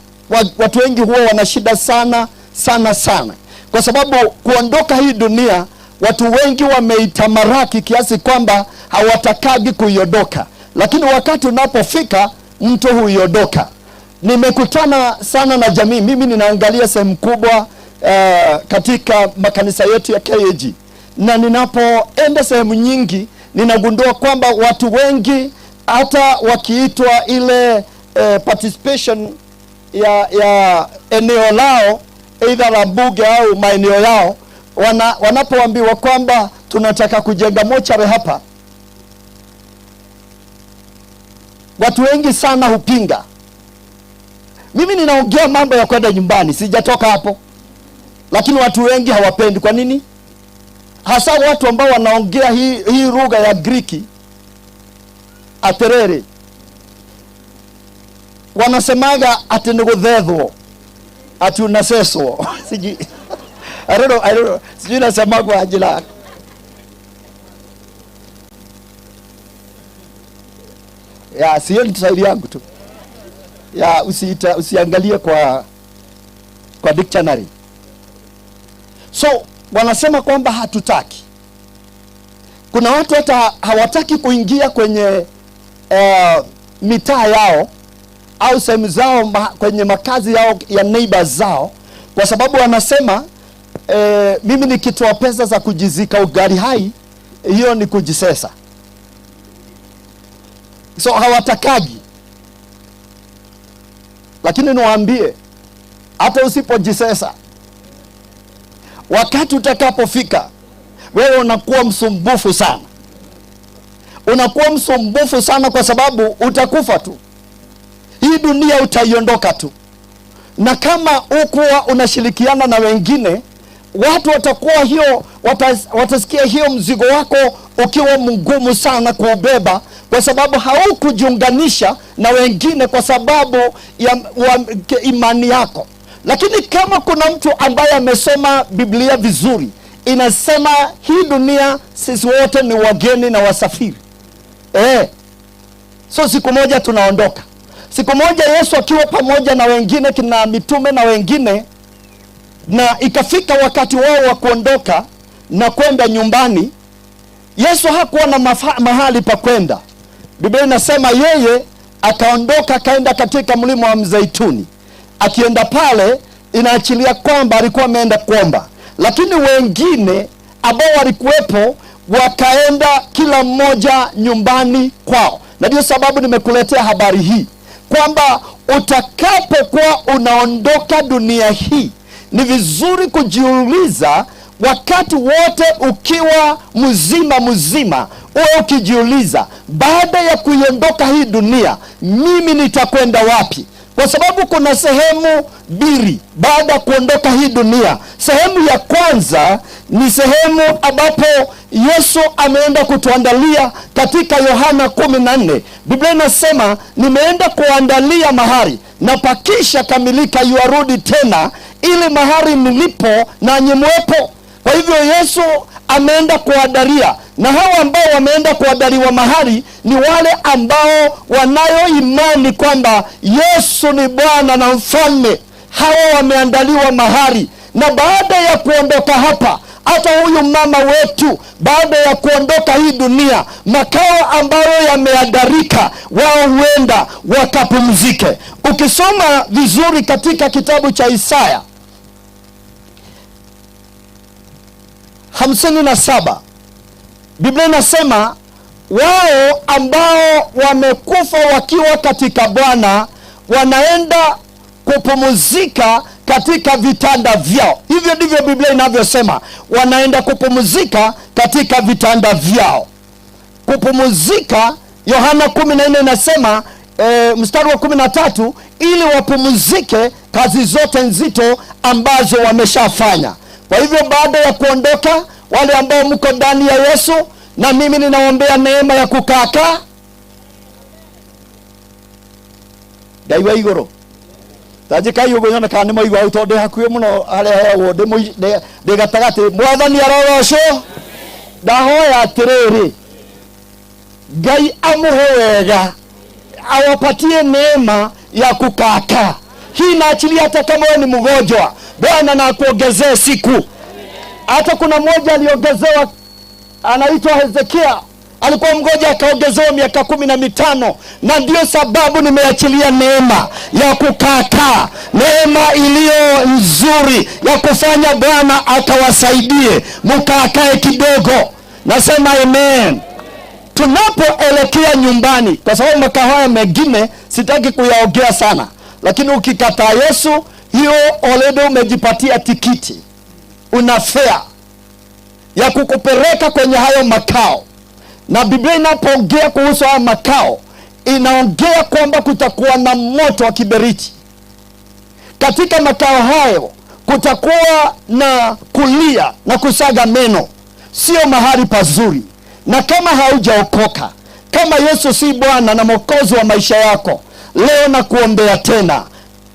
Watu wengi huwa wana shida sana sana sana, kwa sababu kuondoka hii dunia watu wengi wameitamaraki kiasi kwamba hawatakagi kuiondoka, lakini wakati unapofika mtu huiondoka. Nimekutana sana na jamii, mimi ninaangalia sehemu kubwa katika makanisa yetu ya KAG, na ninapoenda sehemu nyingi ninagundua kwamba watu wengi hata wakiitwa ile participation ya eneo lao, aidha la bunge au maeneo yao, wanapoambiwa kwamba tunataka kujenga mochari hapa, watu wengi sana hupinga. Mimi ninaongea mambo ya kwenda nyumbani, sijatoka hapo, lakini watu wengi hawapendi. Kwa nini? Hasa watu ambao wanaongea hii lugha ya Griki aterere, wanasemaga ati ni guthethwo, ati unaseswo. Sijui, I don't know, I don't know. Sijui nasemagwa aje la ya sio, ni Kiswahili yangu tu ya usiangalie kwa dictionary. So wanasema kwamba hatutaki. Kuna watu hata hawataki kuingia kwenye mitaa yao au sehemu zao kwenye makazi yao ya neighbors zao, kwa sababu wanasema mimi nikitoa pesa za kujizika ugali hai, hiyo ni kujisesa. So hawatakagi. Lakini niwaambie, hata usipojisesa, wakati utakapofika wewe unakuwa msumbufu sana. Unakuwa msumbufu sana kwa sababu utakufa tu. Hii dunia utaiondoka tu. Na kama ukuwa unashirikiana na wengine, watu watakuwa hiyo, watasikia hiyo mzigo wako ukiwa mgumu sana kuubeba, kwa sababu haukujiunganisha na wengine kwa sababu ya imani yako. Lakini kama kuna mtu ambaye amesoma Biblia vizuri, inasema hii dunia sisi wote ni wageni na wasafiri. So siku moja tunaondoka. Siku moja Yesu akiwa pamoja na wengine kina mitume na wengine, na ikafika wakati wao wa kuondoka na kwenda nyumbani, Yesu hakuwa na mahali pa kwenda. Biblia inasema yeye akaondoka akaenda katika mlima wa Mzeituni. Akienda pale inaachilia kwamba alikuwa ameenda kuomba, lakini wengine ambao walikuwepo wakaenda kila mmoja nyumbani kwao. Na ndio sababu nimekuletea habari hii kwamba utakapokuwa unaondoka dunia hii, ni vizuri kujiuliza wakati wote ukiwa mzima mzima, uwe ukijiuliza baada ya kuiondoka hii dunia mimi nitakwenda wapi? Kwa sababu kuna sehemu mbili baada ya kuondoka hii dunia. Sehemu ya kwanza ni sehemu ambapo Yesu ameenda kutuandalia katika Yohana 14. Biblia inasema nimeenda kuandalia mahali na pakisha kamilika yuarudi tena ili mahali nilipo nanyi mwepo. Kwa hivyo Yesu ameenda kuandalia, na hao ambao wameenda kuandaliwa mahali ni wale ambao wanayo imani kwamba Yesu ni Bwana na Mfalme. Hawa wameandaliwa mahali, na baada ya kuondoka hapa, hata huyu mama wetu baada ya kuondoka hii dunia, makao ambayo yameandarika, wao huenda wakapumzike. Ukisoma vizuri katika kitabu cha Isaya 57, Biblia inasema Wao ambao wamekufa wakiwa katika Bwana wanaenda kupumzika katika vitanda vyao. Hivyo ndivyo Biblia inavyosema, wanaenda kupumzika katika vitanda vyao. Kupumzika, Yohana 14 inasema mstari wa 13, ili wapumzike kazi zote nzito ambazo wameshafanya. Kwa hivyo baada ya kuondoka, wale ambao mko ndani ya Yesu, na mimi ninaombea neema ya kukaa Ngai wa igũrũ tanjĩkai ũguo nyone kana nĩ mwaigua hau tondũ ndĩ hakuhĩ mũno harĩa heagwo ndĩ gatagatĩ. Mwathani arogocwo. Ndahoya atĩrĩrĩ, Ngai amũhe wega, awapatie neema ya kukaa. Hii naachilia hata kama wewe ni mgonjwa, Bwana na akuongezee siku. Hata kuna mmoja aliongezewa, anaitwa Hezekia, alikuwa mgonjwa akaongezewa miaka 15. Na ndio sababu nimeachilia neema ya kukaa, neema iliyo nzuri ya kufanya Bwana akawasaidie mkaakae kidogo. Nasema amen. Tunapoelekea nyumbani, kwa sababu makao haya mengine sitaki kuyaongea sana, lakini ukikataa Yesu, hiyo already umejipatia tikiti, una fare ya kukupeleka kwenye hayo makao. Na Biblia inapoongea kuhusu haya makao, inaongea kwamba kutakuwa na moto wa kiberiti. Katika makao hayo kutakuwa na kulia na kusaga meno. Sio mahali pazuri. Na kama haujaokoka, kama Yesu si Bwana na Mwokozi wa maisha yako, leo nakuombea tena,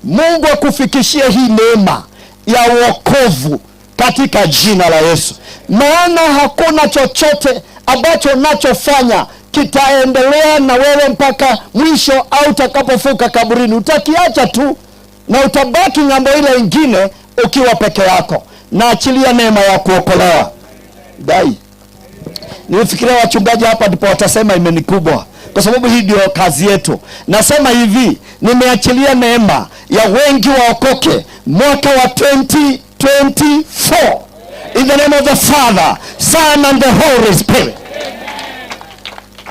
Mungu akufikishie hii neema ya wokovu katika jina la Yesu. Maana hakuna chochote ambacho unachofanya kitaendelea na wewe mpaka mwisho au utakapofuka kaburini. Utakiacha tu na utabaki ng'ambo ile ingine ukiwa peke yako. Naachilia neema ya kuokolewa. Dai. Nilifikiria wachungaji hapa ndipo watasema imenikubwa, kwa sababu hii ndio kazi yetu. Nasema hivi, nimeachilia neema ya wengi waokoke mwaka wa 2024. In the name of the Father, Son and the Holy Spirit.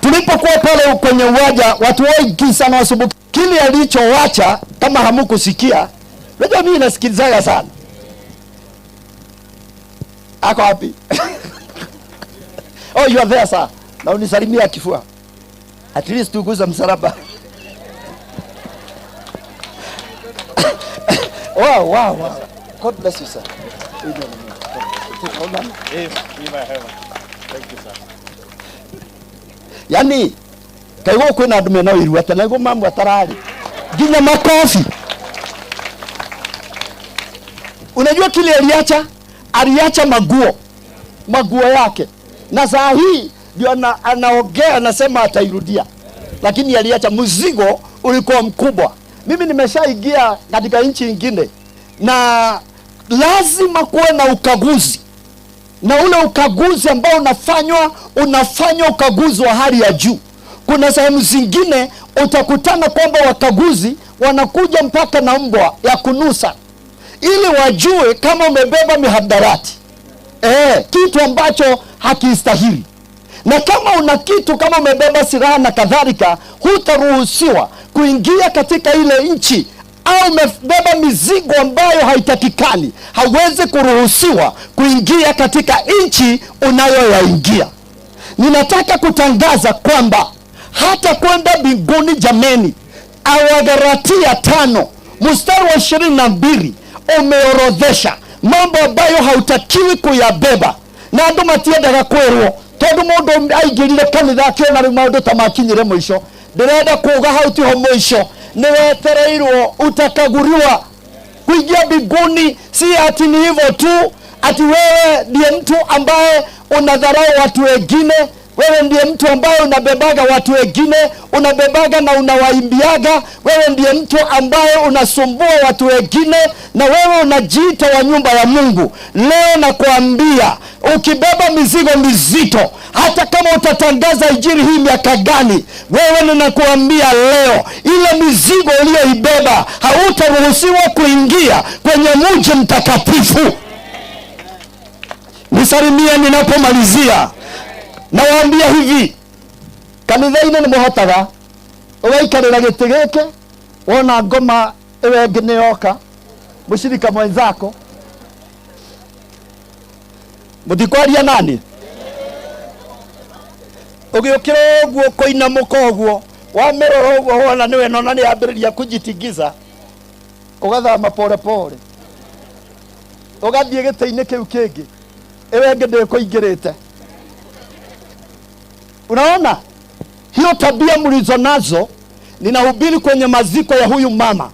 Tulipokuwa pale kwenye uwanja, watu wengi sana wasubuki. Kile alichowacha kama hamukusikia, unajua mimi nasikilizaga sana. Ako wapi? Oh, you are there, sir. Na unisalimia kifua. At least tuguza msalaba. Wow, wow, wow. God bless you, sir.
Thank you, sir.
Yani, kaigwo kwina andu mena wiru ate naiguo mamwe atarari nginya makofi. Unajua kile aliacha? Aliacha maguo yake, na saa hii ndio anaongea, anasema atairudia, lakini aliacha mzigo ulikuwa mkubwa. Mimi nimeshaingia katika nchi nyingine, na lazima kuwe na ukaguzi, na ule ukaguzi ambao unafanywa ukaguzi wa hali ya juu. Kuna sehemu zingine utakutana kwamba wakaguzi wanakuja mpaka na mbwa ya kunusa ili wajue kama umebeba mihadarati, kitu ambacho hakistahili. Na kama una kitu, kama umebeba silaha na kadhalika, hutaruhusiwa kuingia katika ile nchi. Au umebeba mizigo ambayo haitakikani, hauwezi kuruhusiwa kuingia katika nchi unayoyaingia. Ninataka kutangaza kwamba hata kwenda mbinguni, jameni, Wagalatia 5 mstari wa 22 umeorodhesha mambo ambayo hautakiwi kuyabeba. Na andu matiendaga kwirwo, tondu mundu aingirire kanitha akiona riu maundu ta makinyire muico. Ndirenda kuuga hau tiho muico, niwetereirwo utakaguriwa. Kuingia mbinguni si ati ni hivyo tu, ati wewe ndiye mtu ambaye unadharau watu wengine, wewe ndiye mtu ambaye unabebaga watu wengine, unabebaga na unawaimbiaga, wewe ndiye mtu ambaye unasumbua watu wengine, na wewe unajiita wa nyumba ya Mungu. Leo nakuambia, ukibeba mizigo mizito, hata kama utatangaza injili hii miaka gani, wewe ninakuambia leo, ile mizigo uliyoibeba hautaruhusiwa kuingia kwenye mji mtakatifu. Nisalimie ninapomalizia. Nawaambia hivi, Kanitha-inĩ nĩ mũhotaga ũgaikarĩra gĩtĩ gĩkĩ, wona ngoma ĩyo ĩngĩ nĩ yoka, mũcirika mwenzako mũtikwaria nani, ũgĩũkĩra ũguo kũinamũka ũguo, wamĩrora ũguo wona nĩwe nona nĩ yambĩrĩria kũnjitingiza, ũgathama pole pole ũgathiĩ gĩtĩ-inĩ kĩu kĩngĩ, ĩyo ĩngĩ ndĩkũingĩrĩte. Unaona hiyo tabia mlizo nazo. Ninahubiri kwenye maziko ya huyu mama,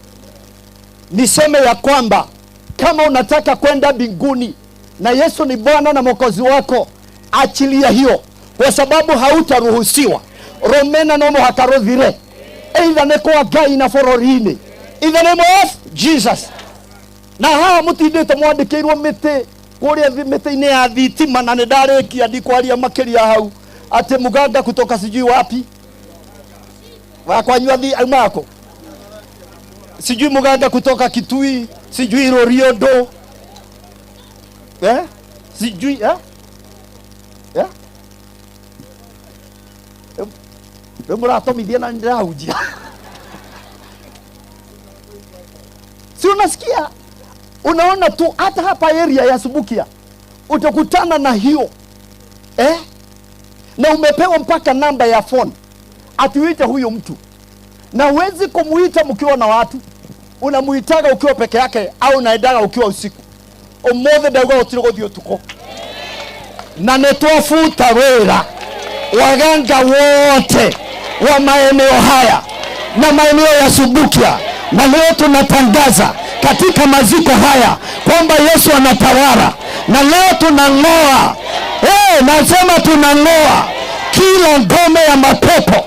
niseme ya kwamba kama unataka kwenda mbinguni na Yesu ni Bwana na Mwokozi wako, achilia hiyo, kwa sababu hautaruhusiwa. Romena no mũhaka rũthire, either nĩ kwa Ngai na bũrũri-inĩ, in the name of Jesus. Na haha mũtindĩte mwandĩkĩirwo mĩtĩ kũrĩa mĩtĩ-inĩ ya thitima, na nĩ ndarĩkia, ndikwaria makĩria hau, atĩ muganga kutoka sijui wapi wakwanyua thi aumako, sijui muganga kutoka Kitui, sijui Roriondo, sijui eh? Rĩu mũratomithia na ndĩrahunjia. Si unasikia? Unaona tu hata hapa area ya Subukia utakutana na hiyo, Na umepewa mpaka namba ya phone atiuite huyo mtu, na huwezi kumuita mkiwa na watu, unamuitaga ukiwa peke yake au unaendaga ukiwa usiku. Ũmũthĩ ndauga gũtirĩ gũthiĩ ũtukũ, na nĩ twabuta wĩra waganga wote wa maeneo haya na maeneo ya Subukia, na leo tunatangaza katika maziko haya kwamba Yesu anatawala, na leo tunang'oa, nasema tunang'oa kila ngome ya mapepo,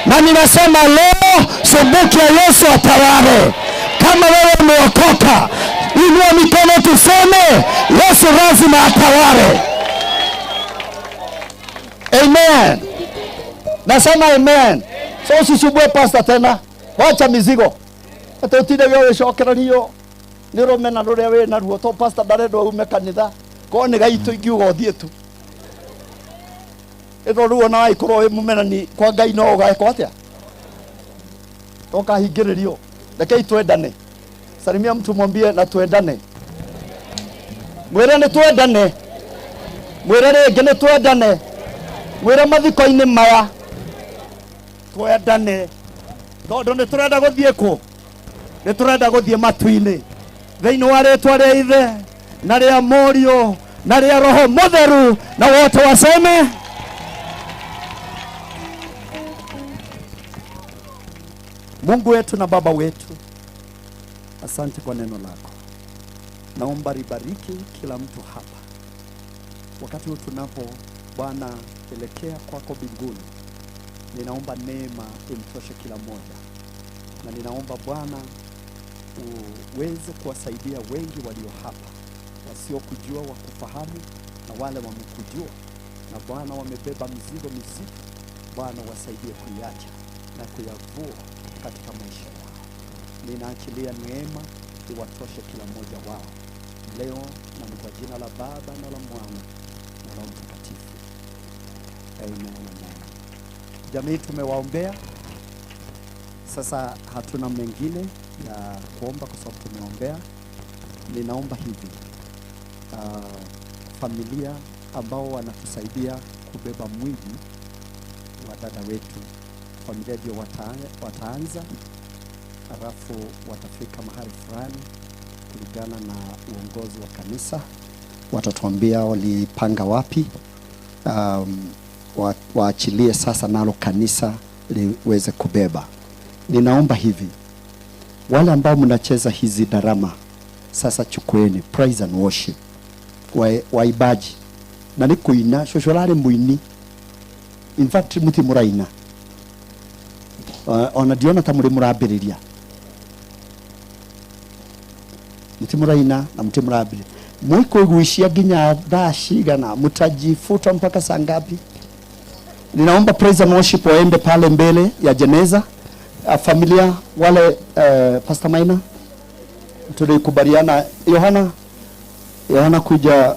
na ninasema leo Subukia Yesu atawale. Kama wewe umeokoka, inua mikono tuseme Yesu lazima atawale. Amen. Nasema amen. So usisumbue pastor tena, wacha mizigo. Ate utinde wewe ucokererio ni rumena ruria wi naruo, to pastor ndarenda ume kanitha, ko ni gaitũ ingiuga ũthiĩ tu. Ĩtho rĩu ona waikorwo wĩ mũmenani kwa Ngai no ũgekwo atĩa? Ũkahingĩrĩrio. Rekei twendane. Salimia mtu mwambie na twendane. Mwĩre nĩ twendane. Mwĩre rĩngĩ nĩ twendane. Mwĩre mathiko-inĩ maya twendane, tondũ nĩ tũrenda gũthiĩ kũ? Nĩ tũrenda gũthiĩ matu-inĩ. Thĩinĩ wa rĩtwa rĩa Ithe na rĩa Mũriũ na rĩa Roho Mũtheru, na wote waseme Mungu wetu na Baba wetu, asante kwa neno lako. Naomba libariki kila mtu hapa. Wakati huu tunapo Bwana elekea kwako mbinguni, ninaomba neema imtoshe kila mmoja, na ninaomba Bwana uweze kuwasaidia wengi walio hapa wasiokujua wakufahamu, na wale wamekujua na Bwana wamebeba mizigo mizito. Bwana wasaidie kuiacha na kuyavua katika maisha yao. Ninaachilia neema iwatoshe kila mmoja wao leo, na ni kwa jina la Baba na la Mwana na Roho Mtakatifu. Amen, amen. Jamii tumewaombea, sasa hatuna mengine ya kuomba kwa sababu tumeombea. Ninaomba hivi, familia ambao wanatusaidia kubeba mwili wa dada wetu, familia ndio wataanza, halafu watafika mahali fulani kulingana na uongozi wa kanisa, watatuambia walipanga wapi, waachilie sasa nalo kanisa liweze kubeba. Ninaomba hivi, wale ambao mnacheza hizi darama sasa chukueni praise and worship waibaji na ni kuina shosholare muini, in fact muti muraina, ona diona ta muri murambiriria, muti muraina na muti murambiriria mwikuiguishia nginya thaa cigana, mutajifuta mpaka saa ngapi? Ninaomba praise and worship waende pale mbele ya jeneza. Familia wale, Pastor Maina tulikubaliana, Yohana kuja,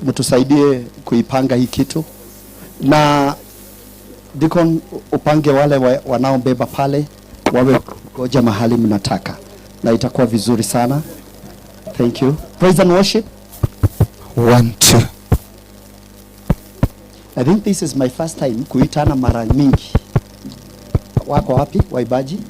mtusaidie kuipanga hii kitu, na Deacon, upange wale wanaobeba pale wawe goja mahali mnataka, na itakuwa vizuri sana. Thank you. Praise and worship.
1 2.
I think this is my first time kuitana mara mingi. Wako wapi waibaji?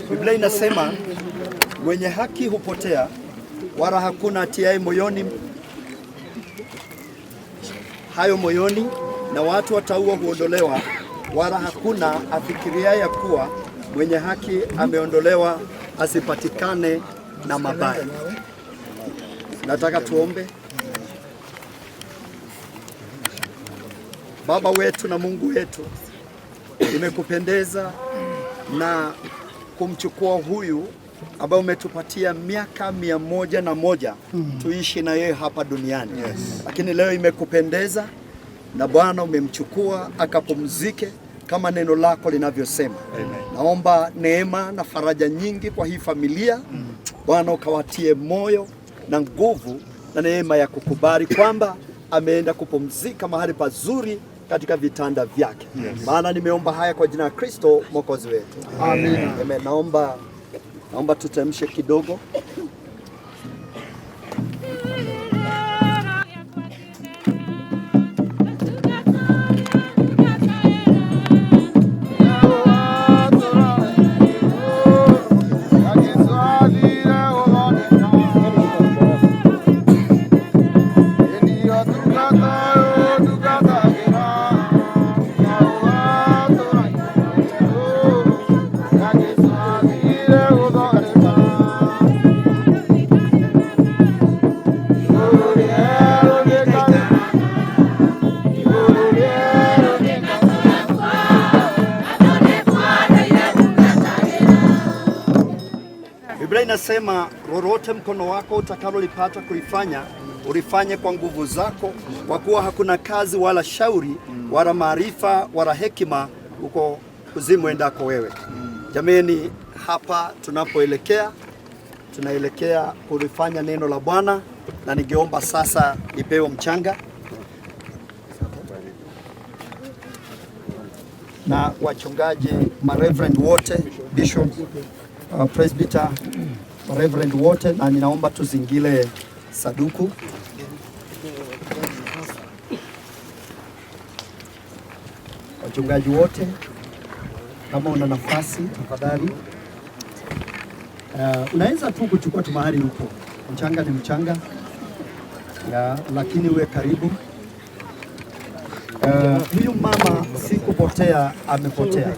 Biblia inasema mwenye haki hupotea, wala hakuna atiaye moyoni. hayo moyoni, na watu wataua huondolewa, wala hakuna afikiriaye ya kuwa mwenye haki ameondolewa asipatikane na mabaya. Nataka tuombe. Baba wetu na Mungu wetu, imekupendeza na kumchukua huyu ambaye umetupatia miaka 101 tuishi na yeye hapa duniani.
Yes.
Lakini leo imekupendeza na Bwana umemchukua akapumzike kama neno lako linavyosema. Naomba neema na faraja nyingi kwa hii familia. Bwana ukawatie moyo na nguvu na neema ya kukubali kwamba ameenda kupumzika mahali pazuri katika vitanda vyake.
Yes.
Maana nimeomba haya kwa jina la Kristo Mwokozi wetu.
Amen.
Amen. Naomba tutemshe kidogo. Biblia inasema lolote mkono wako utakalolipata kulifanya ulifanye kwa nguvu zako, kwa kuwa hakuna kazi wala shauri wala maarifa wala hekima huko kuzimu endako wewe. Jameni, hapa tunapoelekea, tunaelekea kulifanya neno la Bwana, na ningeomba sasa nipewe mchanga na wachungaji, mareverend wote, bishop, presbyter, reverend wote, na ninaomba tuzingile saduku. Wachungaji wote, kama una nafasi tafadhali, unaweza tu kuchukua tu mahali huko, mchanga ni mchanga ya, lakini uwe karibu. Huyu mama si kupotea, amepotea.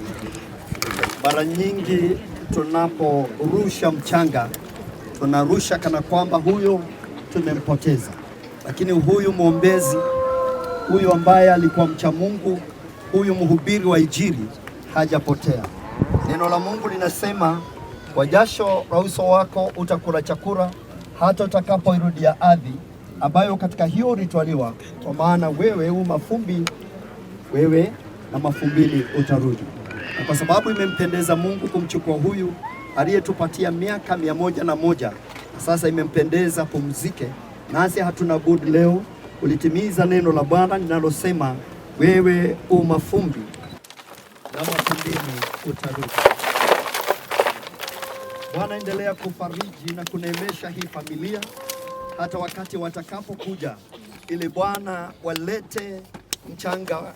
Mara nyingi tunaporusha mchanga tunarusha kana kwamba huyo tumempoteza, lakini huyu mwombezi, huyu ambaye alikuwa mcha Mungu, huyu mhubiri wa Injili hajapotea. Neno la Mungu linasema kwa jasho la uso wako utakula chakula hata utakapoirudia ardhi ambayo katika hiyo ulitwaliwa, kwa maana wewe u mafumbi, wewe na mafumbini utarudi. Na kwa sababu imempendeza Mungu kumchukua huyu aliyetupatia miaka 101, sasa imempendeza pumzike, nasi hatuna budi leo kulitimiza neno la Bwana linalosema wewe u mafumbi na mafumbini utarudi. Bwana, endelea kufariji na kuneemesha hii familia hata wakati watakapokuja, ili Bwana walete mchanga.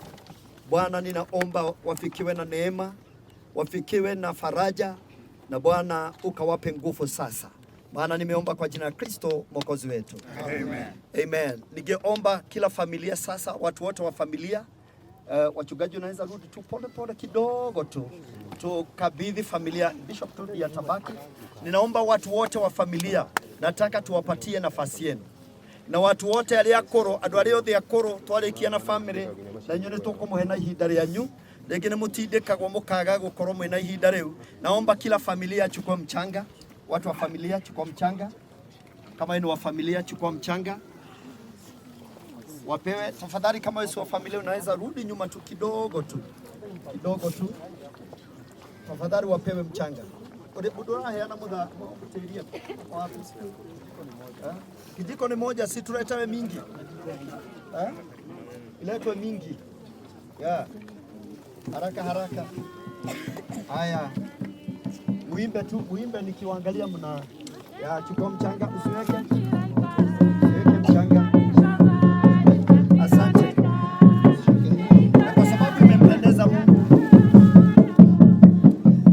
Bwana, ninaomba wafikiwe na neema, wafikiwe na faraja, na Bwana ukawape nguvu sasa. Maana nimeomba kwa jina la Kristo Mwokozi wetu.
Amen.
Amen. Ningeomba kila familia sasa, watu wote wa familia, wachungaji unaweza rudi tu pole pole kidogo tu, tukabidhi familia. Bishop Tudi atabaki. Ninaomba watu wote wa familia, nataka tuwapatie nafasi yenu na watu wote aria akuru, andu aria othe akuru twarikia na family na inyuĩ nĩtũkũmũhe na ihinda rĩanyu, rĩngĩ nĩ mũtindĩkagwo mũkaga gũkorwo mwĩna ihinda rĩu. Naomba kila familia achukue mchanga, watu wa familia chukua mchanga, kama ni wa familia chukua mchanga, wapewe tafadhali. Kama wewe si wa familia unaweza rudi nyuma tu kidogo tu, kidogo tu tafadhali, wapewe mchanga. Ndũraheana mũtĩrie wapi? Kijiko ni moja, si tuletewe mingi eh? Iletwe mingi yeah. Haraka haraka. Haya, muimbe tu, muimbe nikiwaangalia mna ya, chukua mchanga, usiweke mchanga. Asante. Na kwa sababu imempendeza Mungu,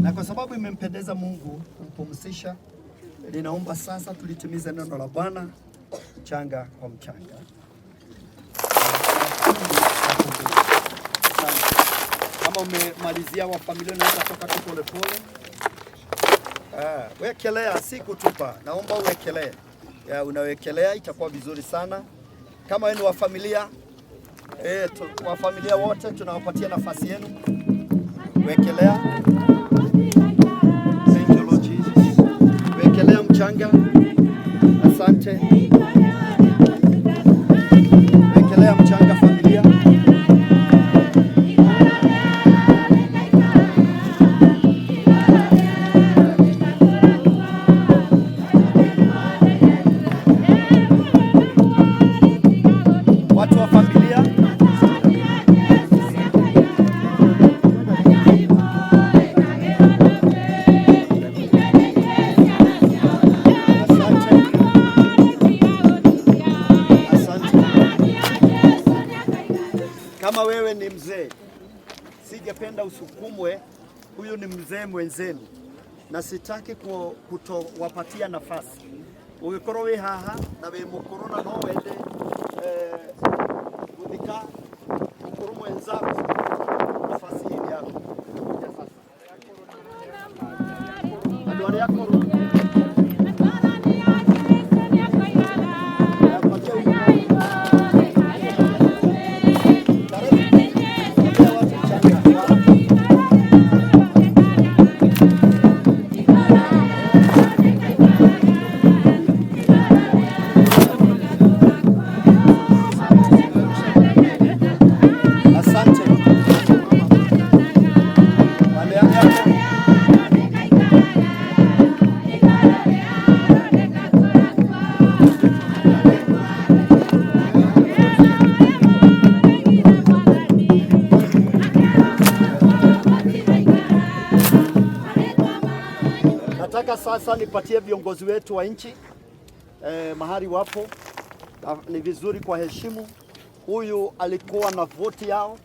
na kwa sababu imempendeza Mungu kumpumzisha, ninaomba sasa tulitimize neno la Bwana, mchanga kwa mchanga. Kama umemalizia wa familia, unaweza toka tu polepole. Ah, wekelea, si kutupa. Naomba uwekelee. Ya, unawekelea itakuwa vizuri sana. Kama wewe ni wa familia wa familia wote tunawapatia nafasi yenu. Wekelea. Thank you, Lord Jesus. Wekelea mchanga. Asante. Wekelea mchanga, familia. Watu wa familia. Asante. Asante. Kama wewe ni mzee, singependa usukumwe. Huyu ni mzee mwenzenu na sitaki kutowapatia nafasi. Ũgĩkorwo wĩ haha na wĩ mũkũrũ na no wende guthika mũkũrũ mwenzako, nafasi hii ni yako. Kuja sasa. Andũ arĩa akũrũ. Asante. Wale yako. Nataka sasa nipatie viongozi wetu wa nchi mahali wapo. Na ni vizuri kwa heshimu. Huyu alikuwa na voti yao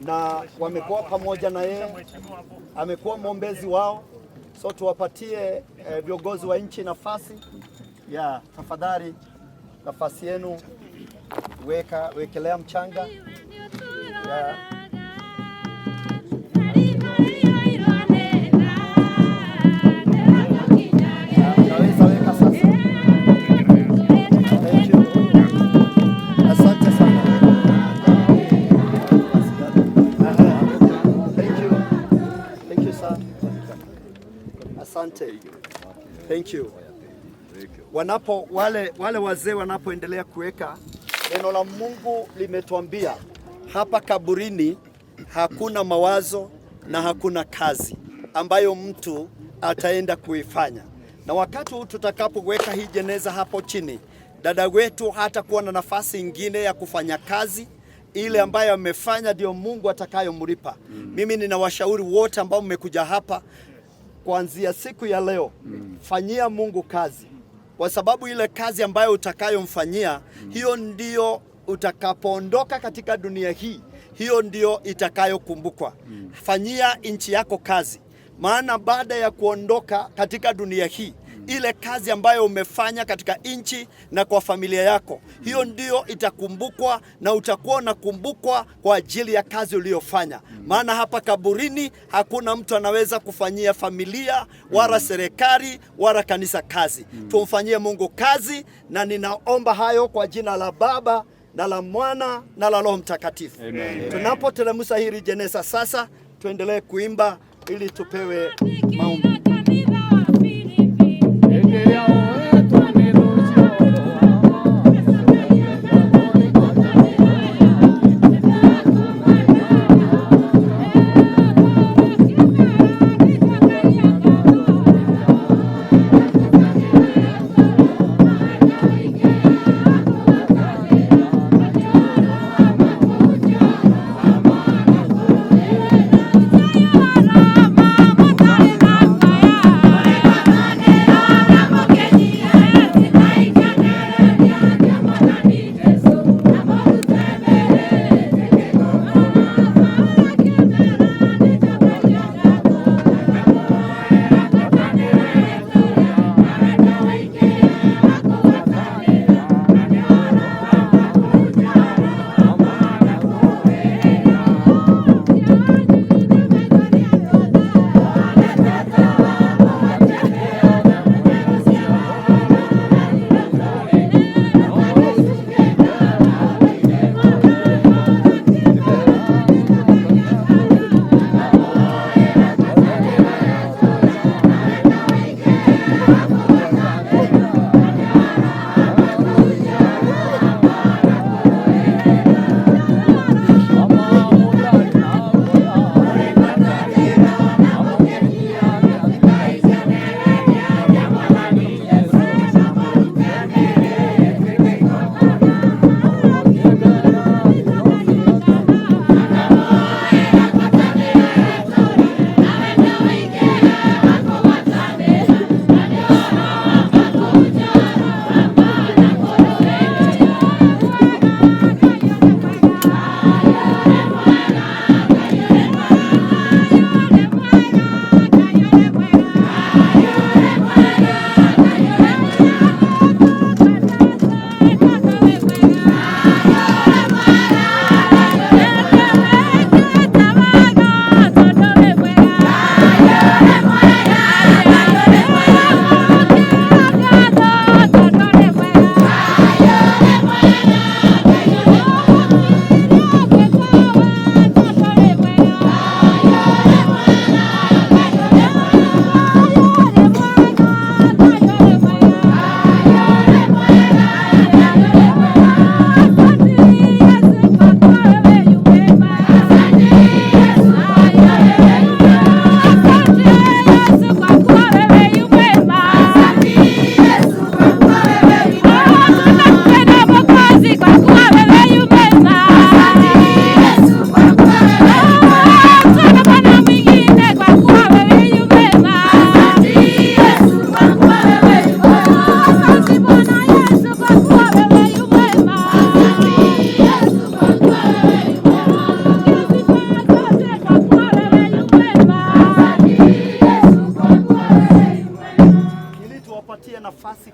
na wamekuwa pamoja na yeye, amekuwa mwombezi wao, so tuwapatie viongozi wa nchi nafasi ya tafadhali, nafasi yenu, wekelea mchanga ya. Unaweza weka sasa. Thank you. Asante sana. Thank you. Thank you, sir. Asante. Thank you. Wanapo wale wazee wanapoendelea kuweka, neno la Mungu limetuambia hapa kaburini hakuna mawazo na hakuna kazi ambayo mtu ataenda kuifanya. Na wakati huu tutakapoweka hii jeneza hapo chini, dada wetu hatakuwa na nafasi ingine ya kufanya kazi ile ambayo amefanya, ndio Mungu atakayomlipa. Mimi ninawashauri wote ambao mmekuja hapa kuanzia siku ya leo, fanyia Mungu kazi, kwa sababu ile kazi ambayo utakayomfanyia, hiyo ndio utakapoondoka katika dunia hii, hiyo ndio itakayokumbukwa. Fanyia nchi yako kazi, maana baada ya kuondoka katika dunia hii, ile kazi ambayo umefanya katika nchi na kwa familia yako, hiyo ndio itakumbukwa na utakuwa unakumbukwa kwa ajili ya kazi uliyofanya. Maana hapa kaburini hakuna mtu anaweza kufanyia familia wala serikali wala kanisa kazi. Tumfanyie Mungu kazi, na ninaomba hayo kwa jina la Baba na la Mwana na la Roho Mtakatifu. Tunapoteremsha hili jeneza sasa, tuendelee kuimba ili tupewe maombi.
Mama,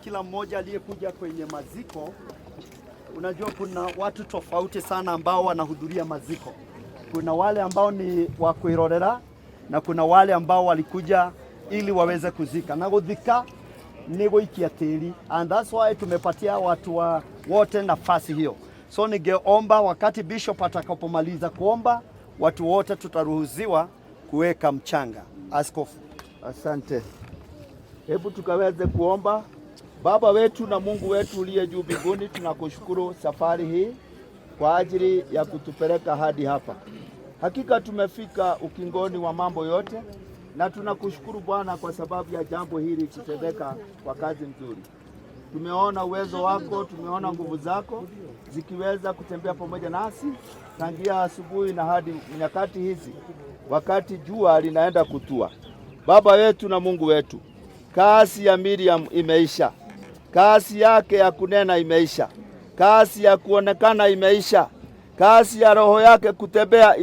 Kila mmoja aliyekuja kwenye maziko. Unajua kuna watu tofauti sana ambao wanahudhuria maziko. Kuna wale ambao ni wa kuirorera na kuna wale ambao walikuja ili waweze kuzika. Na guthika ni guikia tĩri, and that's why tumepatia watu wa wote nafasi hiyo. So ningeomba wakati bishop atakapomaliza kuomba, watu wote tutaruhusiwa kuweka mchanga. Askofu.
Asante. Hebu tukaweze kuomba. Baba wetu na Mungu wetu uliye juu mbinguni, tunakushukuru safari hii kwa ajili ya kutupeleka hadi hapa. Hakika tumefika ukingoni wa mambo yote, na tunakushukuru Bwana kwa sababu ya jambo hili kutendeka kwa kazi nzuri. Tumeona uwezo wako, tumeona nguvu zako zikiweza kutembea pamoja nasi tangia asubuhi na hadi nyakati hizi, wakati jua linaenda kutua. Baba wetu na Mungu wetu, kasi ya Miriam imeisha, kasi yake ya kunena imeisha, kasi ya kuonekana imeisha, kasi ya roho yake kutembea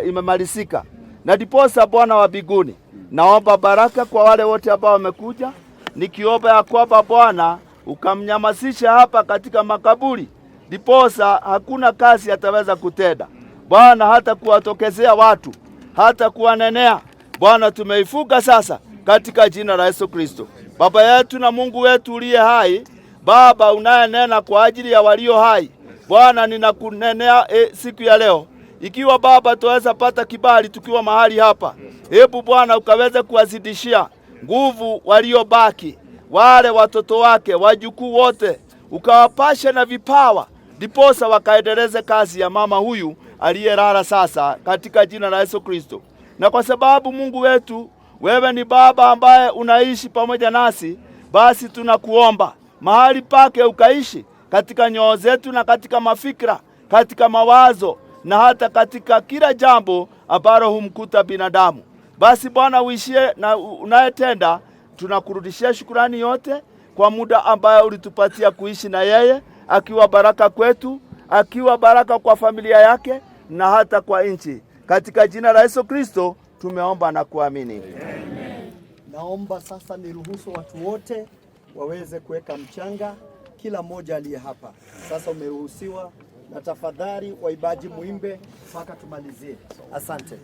imemalizika. Na ndiposa Bwana wa mbinguni, naomba baraka kwa wale wote ambao wamekuja, nikiomba ya kwamba Bwana ukamnyamasisha hapa katika makaburi, ndiposa hakuna kazi ataweza kutenda Bwana, hata kuwatokezea watu, hata kuwanenea. Bwana, tumeifuga sasa katika jina la Yesu Kristo. Baba yetu na Mungu wetu uliye hai, Baba unayenena kwa ajili ya walio hai, Bwana ninakunenea siku ya leo. Ikiwa Baba tuweza pata kibali tukiwa mahali hapa, hebu Bwana ukaweze kuwazidishia nguvu waliobaki, wale watoto wake, wajukuu wote, ukawapashe na vipawa, ndiposa wakaendeleze kazi ya mama huyu aliyelala sasa katika jina la Yesu Kristo. Na kwa sababu Mungu wetu, wewe ni Baba ambaye unaishi pamoja nasi, basi tunakuomba mahali pake ukaishi katika nyoyo zetu na katika mafikra, katika mawazo na hata katika kila jambo ambalo humkuta binadamu. Basi Bwana uishie na unayetenda, tunakurudishia shukurani yote kwa muda ambayo ulitupatia kuishi na yeye, akiwa baraka kwetu, akiwa baraka kwa familia yake na hata kwa nchi. Katika jina la Yesu Kristo tumeomba na kuamini.
Amen. Naomba sasa niruhusu watu wote waweze kuweka mchanga, kila mmoja aliye hapa. Sasa umeruhusiwa, na tafadhali waibaji muimbe mpaka tumalizie. Asante.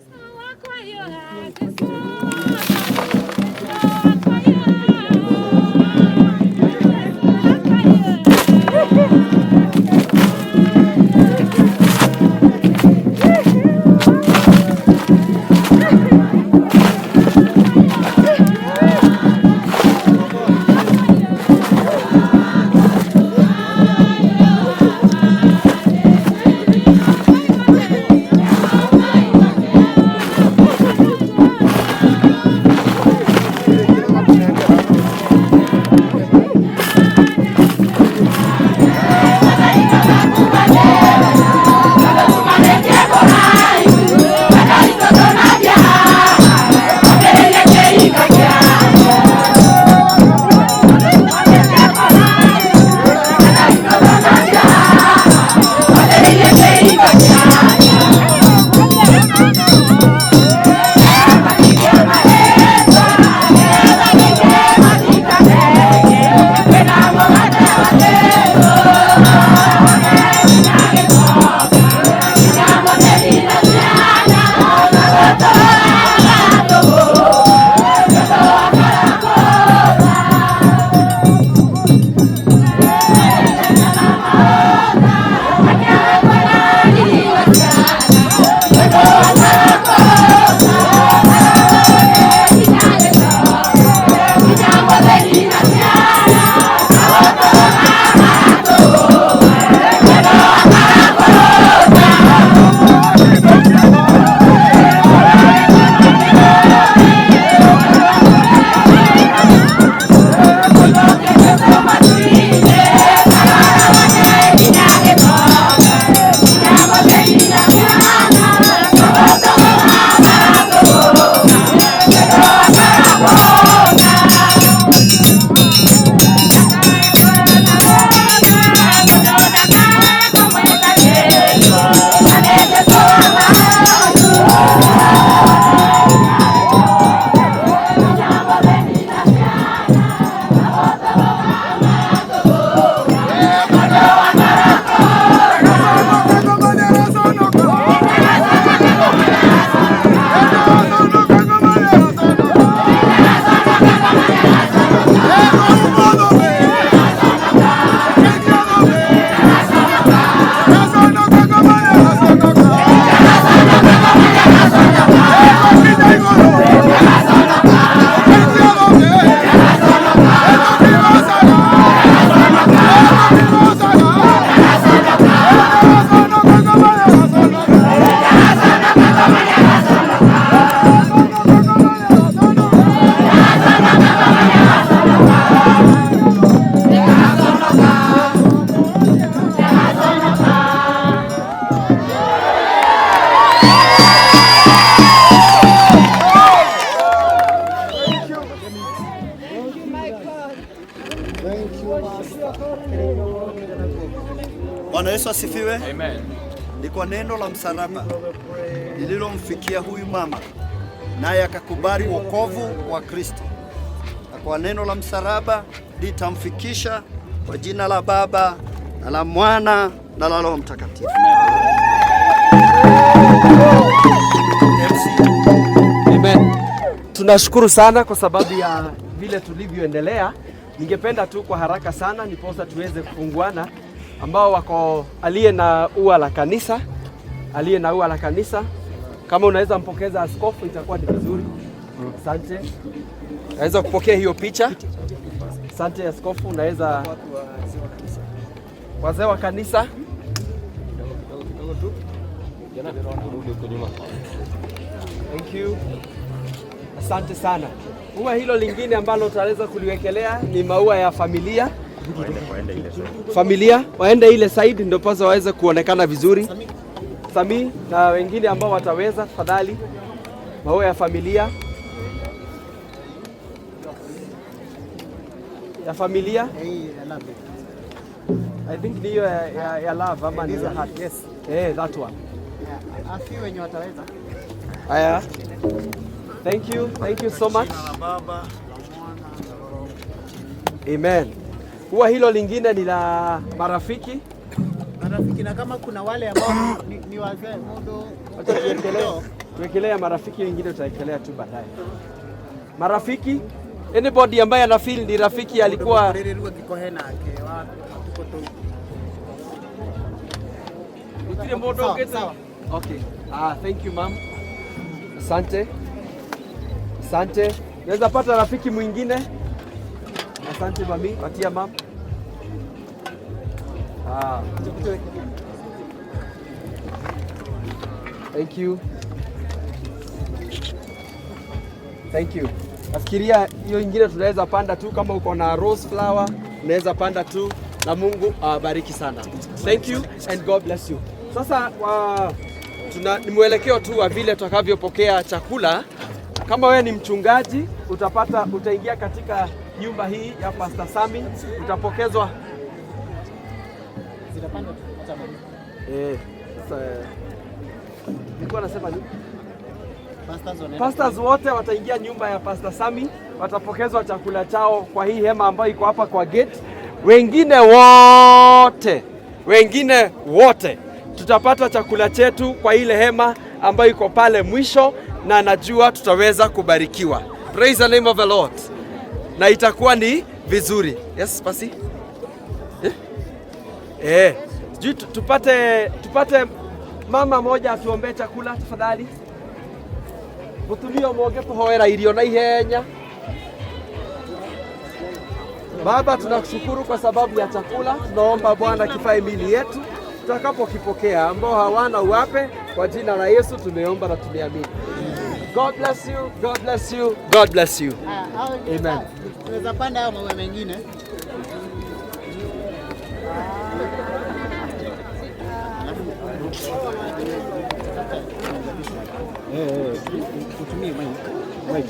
Bwana Yesu asifiwe.
Amen.
Ni kwa neno la msalaba lililomfikia huyu mama, naye akakubali wokovu wa Kristo, na kwa neno la msalaba litamfikisha kwa jina la Baba na la Mwana na la Roho Mtakatifu.
Amen. Tunashukuru sana kwa sababu ya vile tulivyoendelea. Ningependa tu kwa haraka sana niposa tuweze kufunguana, ambao wako aliye na ua la kanisa, aliye na ua la kanisa, kama unaweza mpokeza askofu itakuwa ni vizuri. Asante. Naweza kupokea hiyo picha. Asante askofu, unaweza wazee wa kanisa. Thank you. Asante sana. Ua hilo lingine ambalo utaweza kuliwekelea ni maua ya familia. Familia waende ile side ndio pasa waweze kuonekana vizuri. Sami na wengine ambao wataweza, tafadhali. Maua ya familia. Ya familia. I think ni hiyo ya love ama ni ya heart. Yes. That one.
A few wenye wataweza.
Haya. Thank you. Thank you so much. Amen. Huwa hilo lingine ni la marafiki.
Marafiki, na kama kuna wale ambao ni wazee mudo.
Acha tuwekelee. Tuwekelee marafiki wengine, tutawekelea tu baadaye. Marafiki, anybody ambaye ana feel ni rafiki alikuwa Okay. Thank you ma'am. Asante. Asante. Naweza pata rafiki mwingine? Asante mami, patia ma'am. Thank you. Thank you. Nafikiria hiyo ingine tunaweza panda tu, kama uko na rose flower unaweza panda tu, na Mungu awabariki sana. Thank you and God bless you. Sasa ni mwelekeo tu wa vile tutakavyopokea chakula. Kama wewe ni mchungaji, utaingia katika nyumba hii ya Pastor Sami, utapokezwa. Sasa nilikuwa nasema nini? Pastors wote wataingia nyumba ya Pastor Sami, watapokezwa chakula chao kwa hii hema ambayo iko hapa kwa gate. Wengine wote tutapata chakula chetu kwa ile hema ambayo iko pale mwisho, na najua tutaweza kubarikiwa. Praise the name of the Lord. Na itakuwa ni vizuri. Yes, pasi? Sijui tupate mama moja atuombee chakula tafadhali. Mutumia mwoge kuhoera irio na ihenya. Baba, tunakushukuru kwa sababu ya chakula. Tunaomba Bwana kifae mili yetu tutakapokipokea, ambao hawana uwape. Kwa jina la Yesu tumeomba na tumeamini. God bless you, God bless you, God bless you. Amen.
Tunaweza panda hayo maua mengine. Tutumie mic.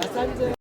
Asante.